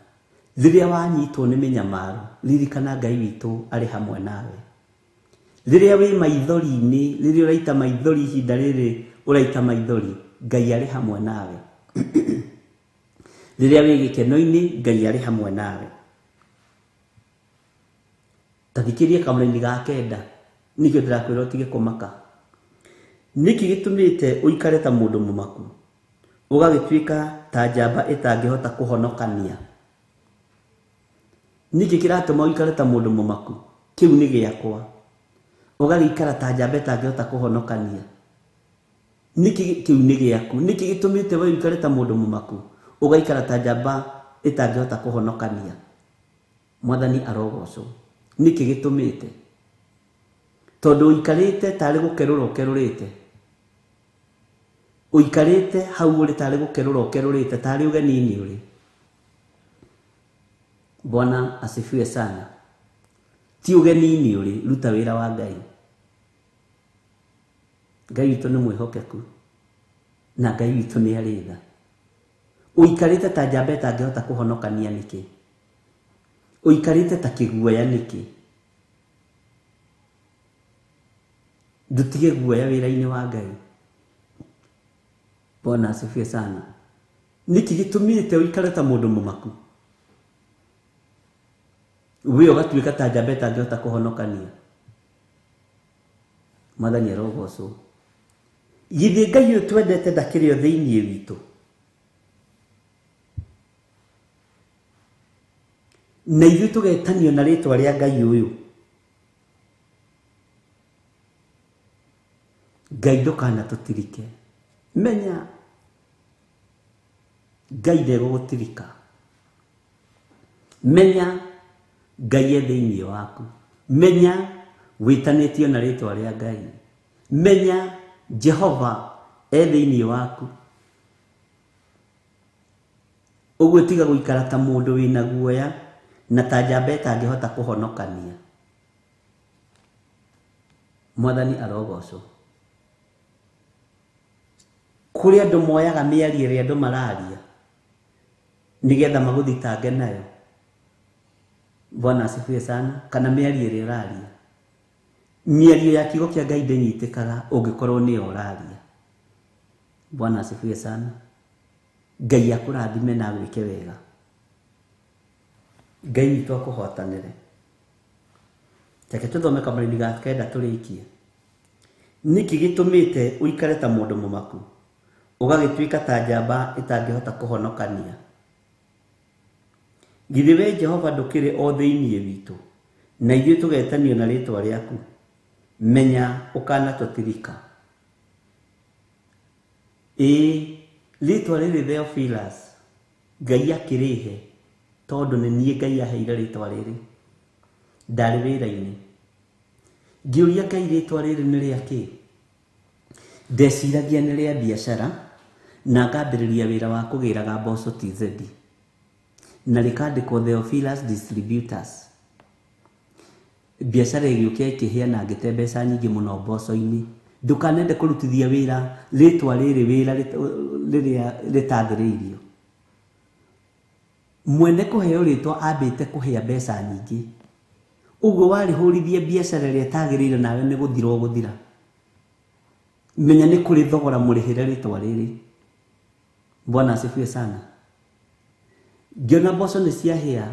Rĩrĩa wanyitwo nĩ mĩnyamaro, ririkana Ngai witũ arĩ hamwe nawe. Rĩrĩa wĩ maithori-inĩ, rĩrĩa ũraita maithori ihinda rĩrĩ ũraita maithori, Ngai arĩ hamwe nawe. Rĩrĩa wĩ gĩkeno-inĩ, Ngai arĩ hamwe nawe. Ta thikĩrĩria kamũraini ga kenda, nĩkĩo ndĩrakwĩra ũtige kũmaka. Nĩkĩ gĩtũmĩte ũikare ta mũndũ mũmaku, ũgagĩtuĩka ta njamba ĩtangĩhota kũhonokania? Nĩkĩ kĩratũma ũikare ta mũndũ mũmaku? Kĩu nĩ gĩakwa. Ũgagĩikara ta njamba ĩtangĩhota kũhonokania. Nĩkĩ kĩu nĩ gĩaku? Nĩkĩ gĩtũmĩte we ũikare ta mũndũ mũmaku, ũgaikara ta njamba ĩtangĩhota kũhonokania? Mwathani arogocwo. Nĩkĩ gĩtũmĩte? Tondũ ũikarĩte tarĩ gũkerũra ũkerũrĩte. Ũikarĩte hau ũrĩ tarĩ gũkerũra ũkerũrĩte, tarĩ ũgeni-inĩ ũrĩ. Bwana asifiwe sana. Ti ũgeni-inĩ ũrĩ, ruta wĩra wa Ngai. Ngai witũ nĩ mwĩhokeku na Ngai witũ nĩ arĩ tha. Ũikarĩte ta njamba ĩtangĩhota kũhonokania nĩkĩ? Ũikarĩte ta kĩguoya nĩkĩ? Ndũtige guoya wĩra-inĩ wa Ngai. Bwana asifiwe sana. Nĩkĩ gĩtũmĩte ũikare ta mũndũ mũmaku, we ũgatuĩka ta njamba ĩtangĩhota kũhonokania? Mwathani arogocwo. Githĩ Ngai ũyũ twendete ndakĩrĩ o thĩinĩ witũ? Na ithuĩ tũgetanio na rĩtwa rĩa Ngai ũyũ. Ngai ndũkanatũtirike. Menya Ngai ndegũgũtirika. Menya Ngai e thĩinĩ waku. Menya wĩtanĩtio na rĩtwa rĩa Ngai. Menya Jehova e thĩinĩ waku. Ũguo tiga gũikara ta mũndũ wĩna guoya na ta njamba ĩtangĩhota kũhonokania. Mwathani arogocwo. Kũrĩ andũ moyaga mĩario ĩrĩa andũ mararia nĩgetha magũthitange nayo. Bwana asifiwe sana. Kana mĩario ĩrĩa ũraria, mĩario ya kiugo kĩa Ngai ndĩnyitĩkaga ũngĩkorwo nĩyo ũraria. Bwana asifiwe sana. Ngai akũrathime na agwĩke wega. Ngai witũ akũhotanĩre. Reke tũthome kamũraini ga kenda tũrĩkie. Nĩkĩ gĩtũmĩte ũikare ta mũndũ mũmaku, ũgagĩtuĩka ta njamba ĩtangĩhota kũhonokania? Githĩ we Jehova ndũkĩrĩ o thĩinĩ witũ, na ithuĩ tũgetanio na rĩĩtwa rĩaku? Menya ũkanatũtirika. Ĩĩ, rĩĩtwa rĩrĩ Theophilus, Ngai akĩrĩhe tondũ nĩ niĩ Ngai aheire rĩĩtwa rĩrĩ. Ndarĩ wĩra-inĩ, ngĩũria Ngai rĩĩtwa rĩrĩ nĩ rĩa kĩ? Ndeciragia nĩ rĩa biacara na ngambĩrĩria wĩra wa kũgĩraga mboco TZ, na rĩkandĩkwo Theophilus Distributors. Biacara ĩgĩũka ĩkĩhĩa na ngĩte mbeca nyingĩ mũno mboco-inĩ. Ndũkanende kũrutithia wĩra rĩtwa rĩrĩ wĩra rĩrĩa rĩtathĩrĩirio. Mwene kũheo rĩtwa ambĩte kũhĩa mbeca nyingĩ, ũguo warĩhũrithia biacara ĩrĩa ĩtagĩrĩire nawe nĩ gũthira ũgũthira. Menya nĩ kũrĩ thogora mũrĩhĩre rĩtwa rĩrĩ. Bwana asifiwe sana. Ngĩona mboco nĩ ciahĩa,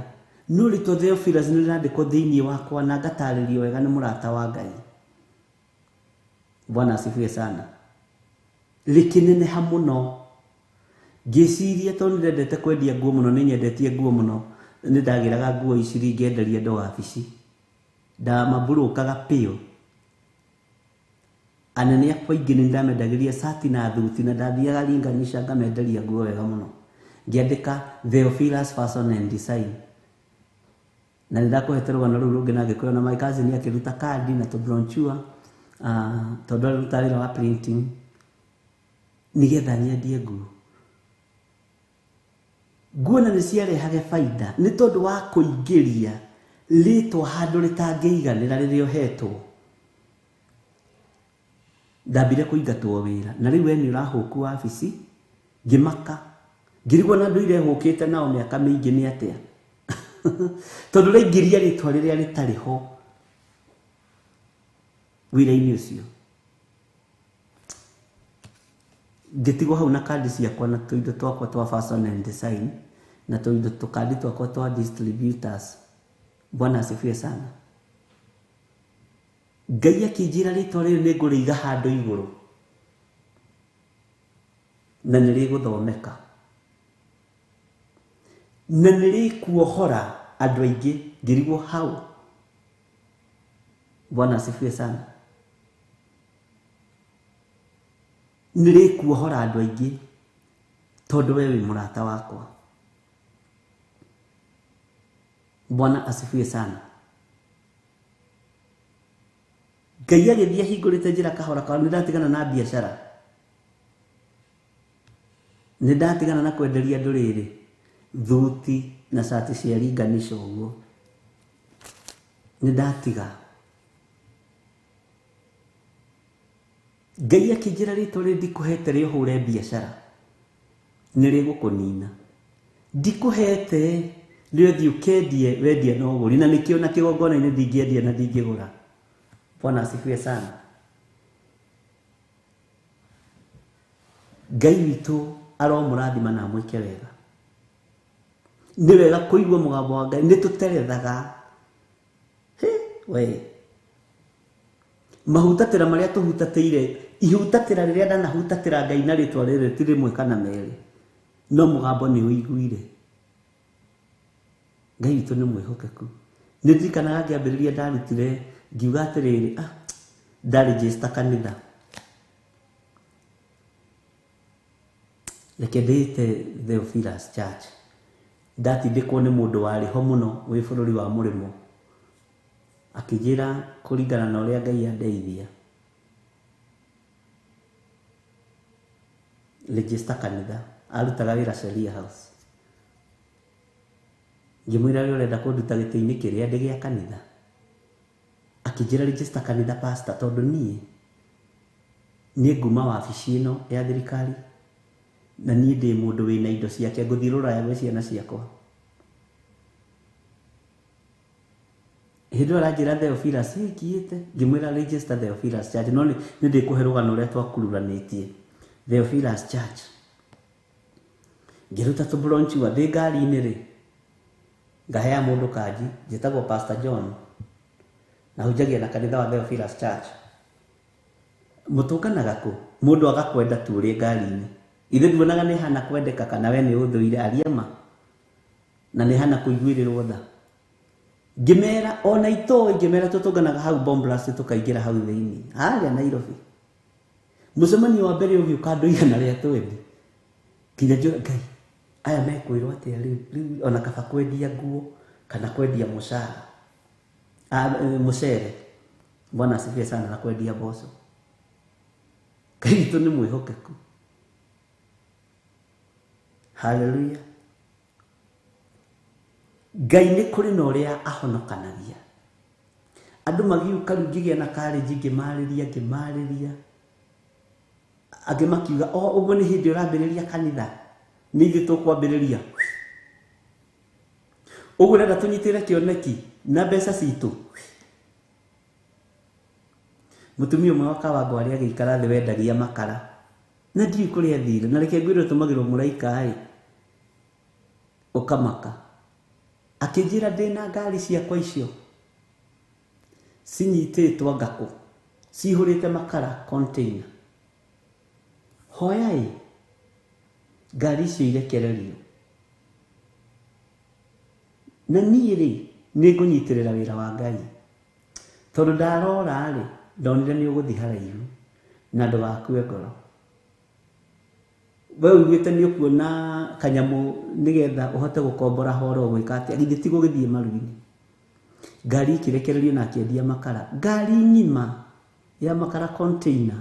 no rĩtwa Theophilus nĩ rĩrandĩkwo thĩinĩ wakwa na ngatarĩrio wega nĩ mũrata wa Ngai. Bwana asifiwe sana. Rĩkĩneneha mũno. Ngĩciria tondũ nĩndendete kwendia nguo mũno, nĩ nyendetie nguo mũno, nĩ ndagĩraga nguo ici ngĩenderia andũ wabici. Ndamamburũkaga biũ. Anene akwa aingĩ nĩ ndamendagĩria cati na thuti, na ndathiaga ringanisha ngamenderia nguo wega mũno. Ngĩandĩka Theophilus Fashion and Design. Na nĩ ndakũhete rũgano rũu rũngĩ na ngĩkũhe na my cousin akĩruta kandi na tũbronchua, tondũ arutaga wĩra wa printing, nĩgetha nyendie nguo. Nguo na nĩ ciarehage baida nĩ tondũ wa kũingĩria rĩtwa handũ rĩtangĩiganĩra rĩrĩa ũhetwo. Ndambire kũingatwo wĩra, na rĩu we nĩ ũrahũku wabici, ngĩmaka, ngĩrigwo na andũ iria hũkĩte nao mĩaka mĩingĩ nĩ atĩa. Tondũ ũraingĩria rĩtwa rĩrĩa rĩtarĩ ho wĩra-inĩ ũcio. Ngĩtigwo hau na kandi ciakwa na tũindo twakwa twa fashion and design, na tũindo tũkandi twakwa twa distributors. Bwana asifiwe sana. Ngai akĩnjĩra rĩtwa rĩrĩ nĩ ngũrĩiga handũ igũrũ na nĩ rĩgũthomeka, na nĩ rĩkuohora andũ aingĩ. Ngĩrigwo hau. Bwana asifiwe sana. Nĩ rĩkuohora andũ aingĩ tondũ we wĩ mũrata wakwa. Bwana asifiwe sana. Ngai agĩthiĩ ahingũrĩte njĩra kahora kahora. Nĩ ndatigana na biacara, nĩ ndatigana na kwenderia andũ rĩrĩ thuti na cati cia ringanisho ũguo, nĩ ndatiga. Ngai akĩnjĩra rĩtwa rĩrĩ ndikũhete rĩũhũre biacara, nĩ rĩgũkũnina. Ndikũhete rĩothiĩ ũkendie, wendia no ũgũri, na nĩkĩo na kĩgongona-inĩ ndingĩendia na ndingĩgũra. Bwana asifiwe sana. Ngai witũ aromũrathima na amwĩke wega. Nĩ wega kũigua mũgambo wa Ngai, nĩ tũterethaga. He, we. Mahutatĩra marĩa tũhutatĩire, ihutatĩra rĩrĩa ndanahutatĩra Ngai na rĩtwa rĩrĩ ti rĩmwe kana merĩ, no mũgambo nĩ ũiguire. Ngai witũ nĩ mwĩhokeku. Nĩ ndirikanaga ngĩambĩrĩria ndarutire ngiuga atĩrĩrĩ, ndarĩnjĩsta kanitha, reke ndĩĩte Theophilus Church. Ndatindĩkwo nĩ mũndũ warĩ ho mũno wĩ bũrũri wa mũrĩmo, akĩnjĩra kũringana na ũrĩa Ngai andeithia, register kanitha. Arutaga wĩra Sheria House. Ngĩmwĩra we ũrenda kũnduta gĩtĩ-inĩ kĩrĩa ndĩ gĩa kanitha. Akĩnjĩra register kanitha pastor, tondũ niĩ nguma wabici ĩno ya thirikari, na niĩ ndĩ mũndũ wĩna indo ciake, ngũthiĩ rũraya gwĩ ciana ciakwa. Hĩndĩ ĩyo aranjĩra Theophilus ĩngiĩte, ngĩmwĩra register Theophilus Church, no nĩ ndĩkũhe rũgano rũrĩa twakururanĩtie. Theophilus Church. Ngĩruta tũbronchua ndĩ ngari-inĩ rĩ, ngahea mũndũ kanji, njĩtagwo Pastor John, na hunjagia na kanitha wa Theophilus Church. Mũtũnganaga kũ? Mũndũ agakwenda tu ũrĩ ngari-inĩ. Ithe nduonaga nĩ hana kwendeka kana we nĩ ũthũire aria ma, na nĩ hana kũiguĩrĩrwo tha. Ngĩmera ona itoĩ, ngĩmera tũtũnganaga hau Bomb Blast tũkaingĩra hau thĩinĩ harĩa Nairobi. Mũcemanio wa mbere ũgĩũka andũ 120. Nginya njũra Ngai, aya mekwĩrwo atĩa rĩu, rĩu ona kaba kwendia nguo kana kwendia mũcara, mũcere. Bwana asifiwe sana, na kwendia mboco. Ngai witũ nĩ mwĩhokeku. Hallelujah. Ngai nĩ kũrĩ na ũrĩa ahonokanagia. Andũ magiũka rĩu ngĩgĩa na courage, ngĩmarĩria, ngĩmarĩria. Angĩ makiuga, o ũguo nĩ hĩndĩ ũrambĩrĩria kanitha, nĩ ithuĩ tũkwambĩrĩria. Ũguo ũrenda tũnyitĩre kĩoneki na mbeca citũ. Mũtumia ũmwe wa Kawangware agĩikara thĩ wendagia makara, na ndiũĩ kũrĩa athire, na reke ngwĩre ũtũmagĩrwo mũraika ĩ, ũkamaka. Akĩnjĩra ndĩna ngari ciakwa icio cinyitĩtwo ngakũ, cihũrĩte makara container. Hoyai ngari icio irekererio, na niĩ rĩ nĩ ngũnyitĩrĩra wĩra wa Ngai, tondũ ndarora rĩ ndonire nĩ ũgũthiĩ haraihu na ndũgakue ngoro. We uigĩte nĩ ũkuona kanyamũ nĩgetha ũhote gũkombora horo ũgwĩka atĩa, githĩ ti gũgĩthiĩ maru-inĩ. Ngari ikĩrekererio na akĩendia makara, ngari ng'ima ya makara container,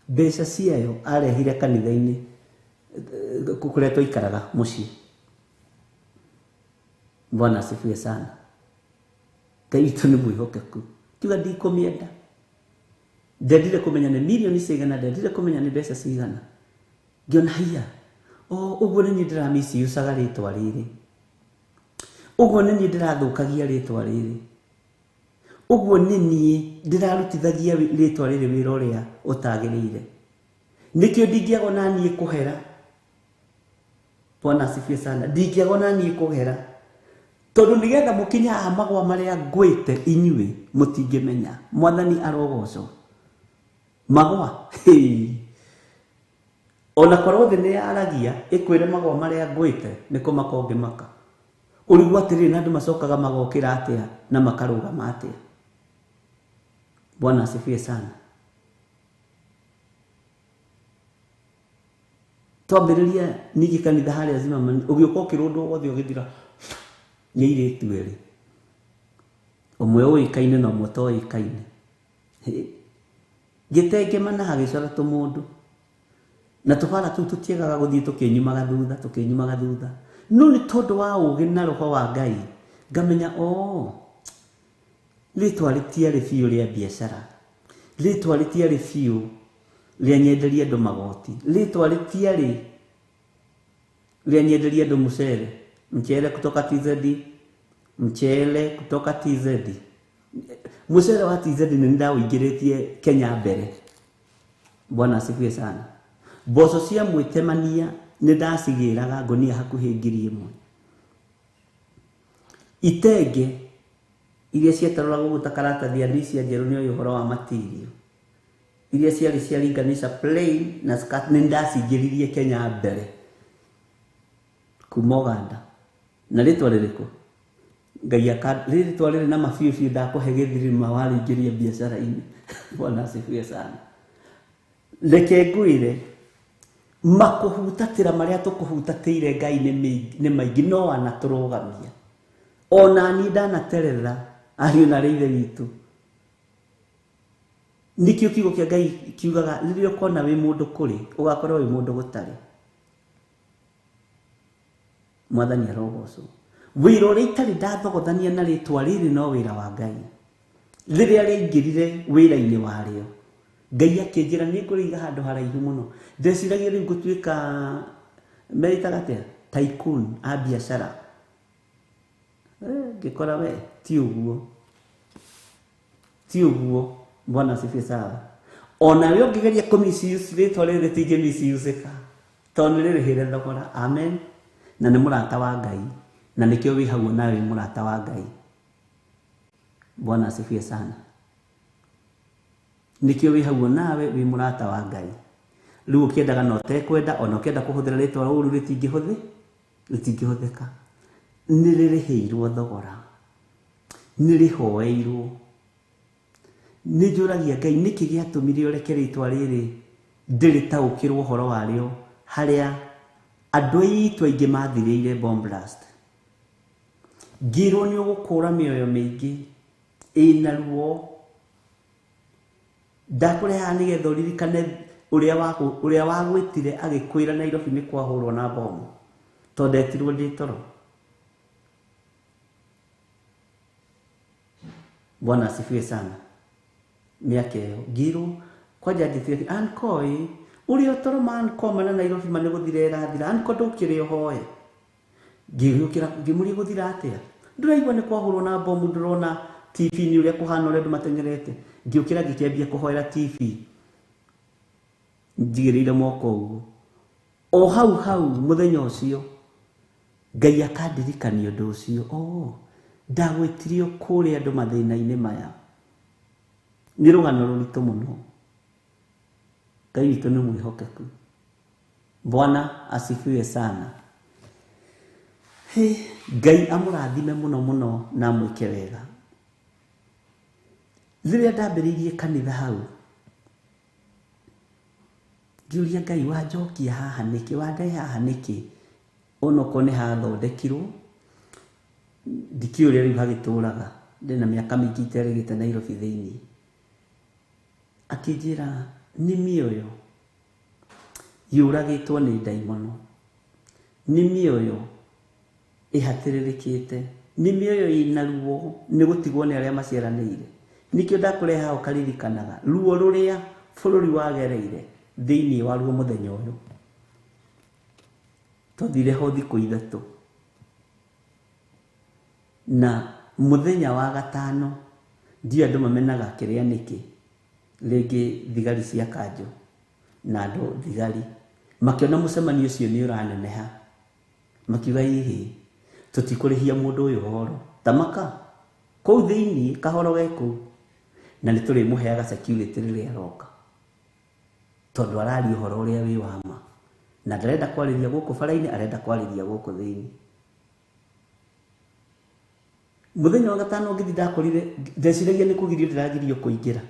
mbeca ciayo arehire kanitha-inĩ kũrĩa twaikaraga mũciĩ. Bwana asifiwe sana. Ngai witũ nĩ mwĩhokeku. Tiga ndikũmĩenda, ndendire kũmenya nĩ mirioni cigana, ndendire kũmenya nĩ mbeca cigana. Ngĩona haiya, o ũguo nĩ niĩ ndĩramiciucaga rĩtwa rĩrĩ, ũguo nĩ niĩ ndĩrathũkagia rĩtwa rĩrĩ, ũguo nĩ niĩ ndĩrarutithagia rĩtwa rĩrĩ wĩra ũrĩa ũtagĩrĩire. Nĩkĩo ndingĩagwo na niĩ kũhera. Bwana asifiwe sana. Ndingĩagwo na niĩ kũhera, tondũ nĩgetha mũkinye haha magwa marĩa ngwĩte inyuĩ mũtingĩmenya. Mwathani arogocwo. Magwa, hĩ. Ona korwo thĩ nĩ yaragia ĩkwĩre magwa marĩa ngwĩte nĩ kũmaka ũngĩmaka. Ũrigwo atĩrĩrĩ, na andũ macokaga magokĩra atĩa na makarũgama atĩa. Bwana asifiwe sana. Twambĩrĩria ningĩ kanitha harĩa Zimmerman, ũgĩũka ũkĩrũndwo wothe ũgĩthira nĩ airĩtu erĩ, ũmwe ũĩkaine na ũmwe ũtoĩkaine. Gĩtengema na hagĩcora tũmũndũ, na tũbara tũu tũtiagaga gũthiĩ tũkĩnyumaga thutha, tũkĩnyumaga thutha. No nĩ tondũ wa ũũgĩ na roho wa Ngai ngamenya, o rĩtwa rĩtiarĩ biũ rĩa biacara, rĩtwa rĩtiarĩ biũ rĩa nyenderia andũ magoti, rĩtwa rĩtiarĩ rĩa nyenderia andũ mũcere, mchele kutoka TZ, mchele kutoka TZ. Mũcere wa TZ nĩ ndaũingĩrĩtie Kenya mbere. Bwana asifiwe sana. Mboco cia mwĩtemania nĩ ndacigĩraga ngũnia hakuhĩ 1000. Itenge iria ciatarũragwo gũta karatathi cia njerũ nĩ ũyũ ũhoro wa material, iria ciarĩ cia ringanisha plain na skirt, nĩ ndacingĩririe Kenya mbere kuma Uganda. Na rĩtwa rĩrĩkũ? Ngai aka rĩtwa rĩrĩ na mabiũ biũ ndakũhe gĩthirima warĩingĩria biacara-inĩ. Bwana asifiwe sana. Reke ngwĩre, makũhutatĩra marĩa tũkũhutatĩire Ngai nĩ maingĩ, no anatũrũgamia. Ona niĩ ndanaterera ariũ na arĩa ithe witũ. Nĩkĩo kiugo kĩa Ngai kiugaga rĩrĩa ũkona wĩ mũndũ kũrĩ, ũgakorwo wĩ mũndũ gũtarĩ. Mwathani arogocwo. Wĩra ũrĩa itarĩ ndathogothania na rĩtwa rĩrĩ no wĩra wa Ngai. Rĩrĩa rĩaingĩrire wĩra-inĩ warĩo, Ngai akĩnjĩra nĩ ngũrĩiga handũ haraihu mũno. Ndeciragia rĩu ngũtuĩka merĩtaga atĩa? Tycoon a biacara. Ngĩkora we ti ũguo. Ti ũguo. Bwana asifiwe sana. Ona we ũngĩgeria kũ misuse rĩtwa rĩrĩ rĩtingĩ misuse-ĩka tondũ nĩ rĩrĩhĩre thogora. Amen. Na nĩ mũrata wa Ngai, na nĩkĩo wĩ hau nawe wĩ mũrata wa Ngai. Bwana asifiwe sana. Nĩkĩo wĩ hau nawe wĩ mũrata wa Ngai. Rĩu ũkĩendaga na ũtekwenda, ona ũkĩenda kũhũthĩra rĩtwa ũru rĩtingĩhũthĩka. Nĩ rĩrĩhĩirwo thogora, nĩ rĩhoeirwo. Nĩ njũragia Ngai nĩkĩ gĩatũmire ũreke rĩtwa rĩrĩ ndĩrĩtaũkĩrwo ũhoro warĩo, harĩa andũ aitũ aingĩ mathirĩire bomb blast. Ngĩrwo nĩ ũgũkũra mĩoyo mĩingĩ ĩna ruo. Ndakũrehaga nĩgetha ũririkane ũrĩa wagwĩtire agĩkwĩra Nairobi nĩ kwahũrwo na bomu, tondũ ndetirwo ndĩ toro. Bwana asifiwe sana. Mĩaka ĩyo ngĩrwo kwanja njĩtire ankoi ũrĩa toro mankoma na Nairobi ma nĩ gũthira ĩrathira, anko ndũkĩrĩ ũhoe. Ngĩũkĩra ngĩmũria gũthira atĩa, ndũraigua nĩ kwahũrwo na bomu, ndũrona TV-inĩ ũrĩa kũhana ũrĩa andũ mateng'erete. Ngĩũkĩra ngĩkĩambia kũhoera TV njigĩrĩire moko ũguo. O hau hau mũthenya ũcio Ngai akandirikania ũndũ ũcio. Oh, ndagwĩtirio kũrĩa andũ mathĩna-inĩ maya. Nĩ rũgano rũritũ mũno. Ngai witũ nĩ mwĩhokeku. Bwana asifiwe sana. Hey, Ngai amũrathime mũno mũno na amwĩke wega. Rĩrĩa ndambĩrĩirie kanitha hau, ngĩũria Ngai wanjokia haha nĩkĩ, wandehe haha nĩkĩ, onokorwo nĩ hathondekirwo ndikĩũĩ ũrĩa rĩu hagĩtũraga. Ndĩna mĩaka mĩingĩ iterĩgĩte Nairobi thĩinĩ. Akĩnjĩra nĩ mĩoyo yũragĩtwo nĩ ndaimono, nĩ mĩoyo ĩhatĩrĩrĩkĩte, nĩ mĩoyo ĩna ruo nĩ gũtigwo nĩ arĩa maciaranĩire. Nĩkĩo ndakũrehe haha ũkaririkanaga ruo rũrĩa bũrũri wagereire thĩinĩ wa ruo mũthenya ũyũ. Twathire ho thikũ ithatũ, na mũthenya wa gatano ndiũĩ andũ mamenaga kĩrĩa nĩkĩ, rĩngĩ thigari cia kanjũ na andũ thigari makĩona mũcemanio ũcio nĩ ũraneneha, makiuga ĩhĩ tũtikũrĩhia mũndũ ũyũ horo tamaka kũu thĩinĩ kahoro ge kũu, na nĩ tũrĩmũheaga security rĩrĩa aroka, tondũ araria ũhoro ũrĩa wĩ wa ma, na ndarenda kwarĩria gũkũ bara-inĩ, arenda kwarĩria gũkũ thĩinĩ. Mũthenya wa gatano ngĩthiĩ ndakorire ndeciragia nĩ kũgirio ndĩragirio kũingĩra,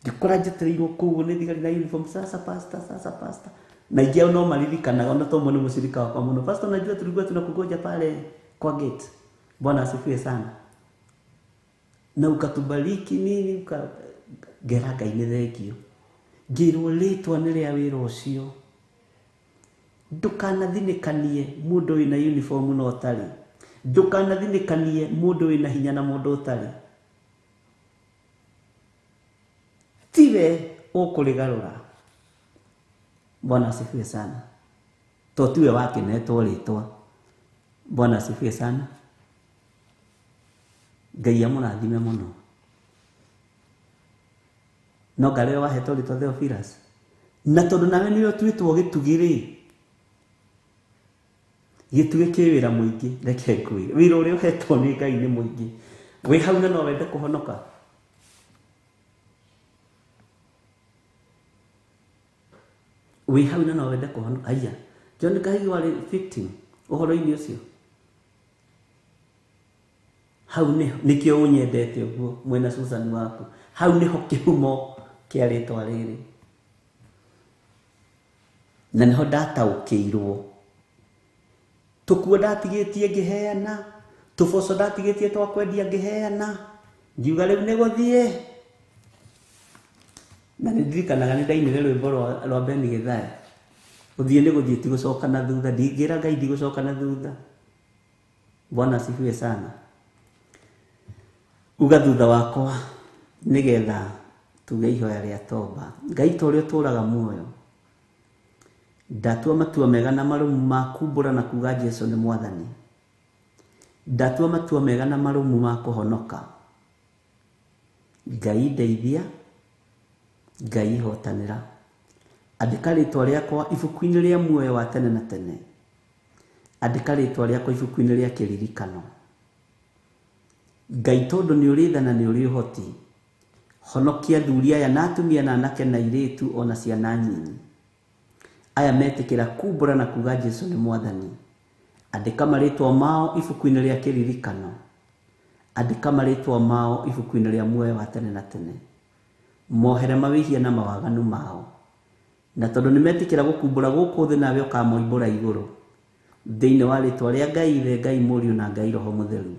ngĩkora njetereirwo kũu nĩ thigari na uniform. Sasa pastor, sasa pastor. Na ingĩ ao no maririkanaga, ona to nĩ mũcirika wakwa mũno. Pastor, najua tulikuwa tunakungoja pale kwa gate. Bwana asifiwe sana. Na ukatubariki nini, ukagera Ngai nĩ thengio. Ngĩrwo rĩtwa nĩ rĩa wĩra ũcio. Ndũkanathinĩkanie mũndũ wĩna uniform na ũtarĩ. Ndũkanathinĩkanie mũndũ wĩna hinya na mũndũ ũtarĩ. Tiwe ũkũrĩgarũra. Bwana asifiwe sana. To tiwe wakĩnetwo rĩtwa. Bwana asifiwe sana. Ngai amũrathime mũno. No ngarĩwe wahetwo rĩtwa Theophilus. Na tondũ nawe nĩwe ũtuĩtwo gĩtugĩ rĩ, gĩtugĩ kĩ wĩra mũingĩ, reke ngwĩre. Wĩra ũrĩa ũhetwo nĩ Ngai nĩ mũingĩ. Wĩ hau na no wende kũhonoka. Wĩ hau na no wende kũhonoka. Aya, John Kahigi warĩ victim ũhoro-inĩ ũcio. Hau nĩho nĩkĩo ũnyendete ũguo mwena Susan waku. Hau nĩho kĩhumo kĩa rĩtwa rĩrĩ. Na nĩho ndataũkĩirwo. Tũkuo ndatigĩtie ngĩheana, tũboco ndatigĩtie twa kwendia ngĩheana, ngiuga rĩu nĩ gũthiĩ. Na nĩ ndirikanaga nĩ ndainire rwĩmbo rwa Ben Gĩthaya. Gũthiĩ nĩ gũthiĩ ti gũcoka na thutha, ndingĩra Ngai ndigũcoka na thutha. Bwana asifiwe sana. Uga thutha wakwa nĩgetha tuge ihoya rĩa toba. Ngai ta ũrĩa ũtũũraga muoyo, ndatua matua mega na marũmu ma kumbũra na kuga Jesũ nĩ mwathani. Ndatua matua mega na marũmu ma kũhonoka. Ngai ndeithia, Ngai hotanĩra. Andĩka rĩtwa rĩakwa ibuku-inĩ rĩa muoyo wa tene na tene. Andĩka rĩtwa rĩakwa ibuku-inĩ rĩa kĩririkano. Ngai tondũ nĩ ũrĩ tha na nĩ ũrĩ ũhoti, honokia athuri aya na atumia na anake na airĩtu ona ciana nyinyi. Aya metĩkĩra kumbũra na kuga Jesu nĩ mwathani. Andĩka marĩtwa mao ibuku-inĩ rĩa kĩririkano. Andĩka marĩtwa mao ibuku-inĩ rĩa muoyo wa tene na tene. Mohere mawĩhia na mawaganu mao. Na tondũ nĩ metĩkĩra gũkumbũra gũkũ thĩ nawe ũkamoimbũra igũrũ. Thĩinĩ wa rĩtwa rĩa Ngai Ithe, Ngai Mũriũ na Ngai Roho Mũtheru.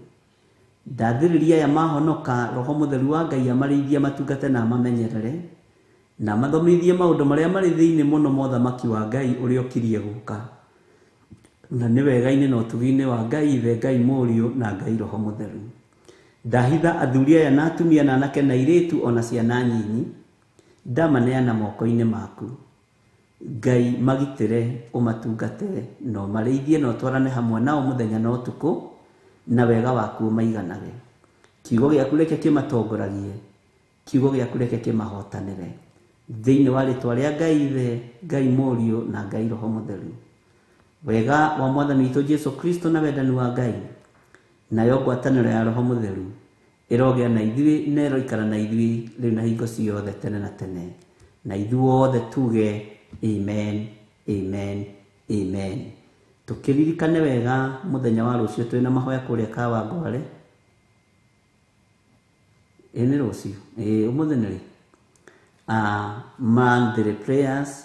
Ndathĩrĩria aya mahonoka, Roho Mũtheru wa Ngai amarĩithie, amatungate na amamenyerere, na amathomithie maũndũ marĩa marĩ thĩinĩ mũno ma ũthamaki wa Ngai ũrĩa ũkirie gũka. Na nĩ wega-inĩ na ũtugi-inĩ wa Ngai Ithe, Ngai Mũriũ na Ngai Roho Mũtheru. Ndahitha athuri aya na atumia na anake na airĩtu ona ciana nyinyi, ndamaneana moko-inĩ maku. Ngai magitĩre, ũmatungate, na ũmarĩithie na ũtwarane hamwe nao mũthenya na ũtukũ, na wega waku ũmaiganage. Kiugo gĩaku reke kĩmatongoragie, kiugo gĩaku reke kĩmahotanĩre. Thĩinĩ wa rĩtwa rĩa Ngai Ithe, Ngai Mũriũ na Ngai Roho Mũtheru. Wega wa Mwathani witũ Jesu Kristo na wendani wa Ngai, nayo ngwatanĩro ya Roho Mũtheru ĩrogĩa na ithuĩ na ĩroikara na ithuĩ rĩu na hingo ciothe tene na tene. Na ithuothe tuge amen, amen, amen. Tũkĩririkane wega mũthenya wa rũciũ twĩna mahoya kũrĩa Kawangware. Ĩ nĩ rũciũ? Ĩ ũmũthĩ nĩ rĩ? Monthly prayers,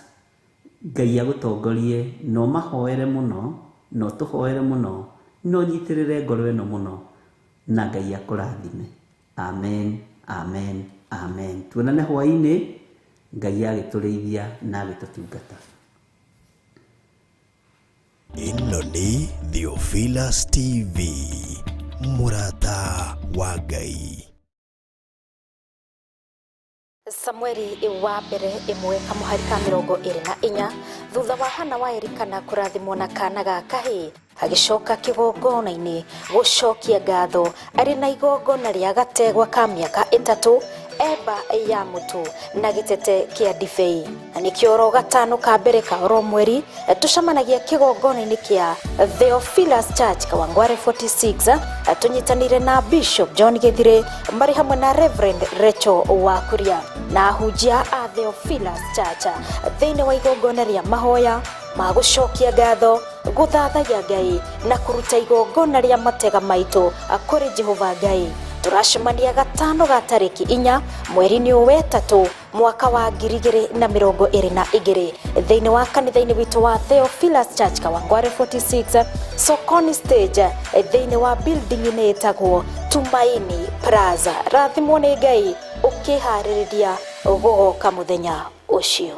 Ngai agũtongorie na ũmahoere mũno, na ũtũhoere mũno, na ũnyitĩrĩre ngoro ĩno mũno, na Ngai akũrathime. Amen, amen, amen. Tuonane hwaĩ-inĩ, Ngai agĩtũrĩithia na agĩtũtungata. Ĩno nĩ Theophilus TV, mũrata wa Ngai. Samueli wa mbere 1 kamũhari ka 24 thutha wa Hana wa Elikana kũrathimwo na kana ga kahĩĩ agĩcoka kĩgongona-inĩ gũcokia ngatho arĩ na igongona rĩa gategwa ka mĩaka 3 eba ya mũtu na gĩtete kĩa ndibei. Na nĩkĩo oro gatano ka mbere ka oro mweri tũcemanagia kĩgongona-inĩ kĩa Theophilus Church Kawangware 46 tũnyitanĩire na Bishop John Gĩthire marĩ hamwe na Reverend Rachel Wakuria na ahunjia a Theophilus Church thĩinĩ wa igongona rĩa mahoya ma gũcokia ngatho, gũthathaiya Ngai na kũruta igongona rĩa matega maitũ kũrĩ Jehova Ngai. Tũracemania gatano ga tarĩki 4 mweri-inĩ ũyũ wetatũ mwaka wa 2022 thĩinĩ wa kanitha-inĩ witũ wa Theophilus Church Kawangware 46 Sokoni stage thĩinĩ wa building-inĩ ĩtagwo Tumaini Plaza. Rathimwo nĩ Ngai ũkĩharĩrĩria gũgoka mũthenya ũcio.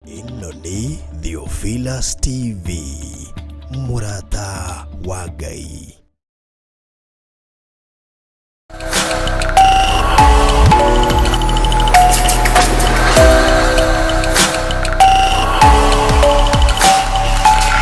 Ĩno nĩ Theophilus TV, mũrata wa Ngai.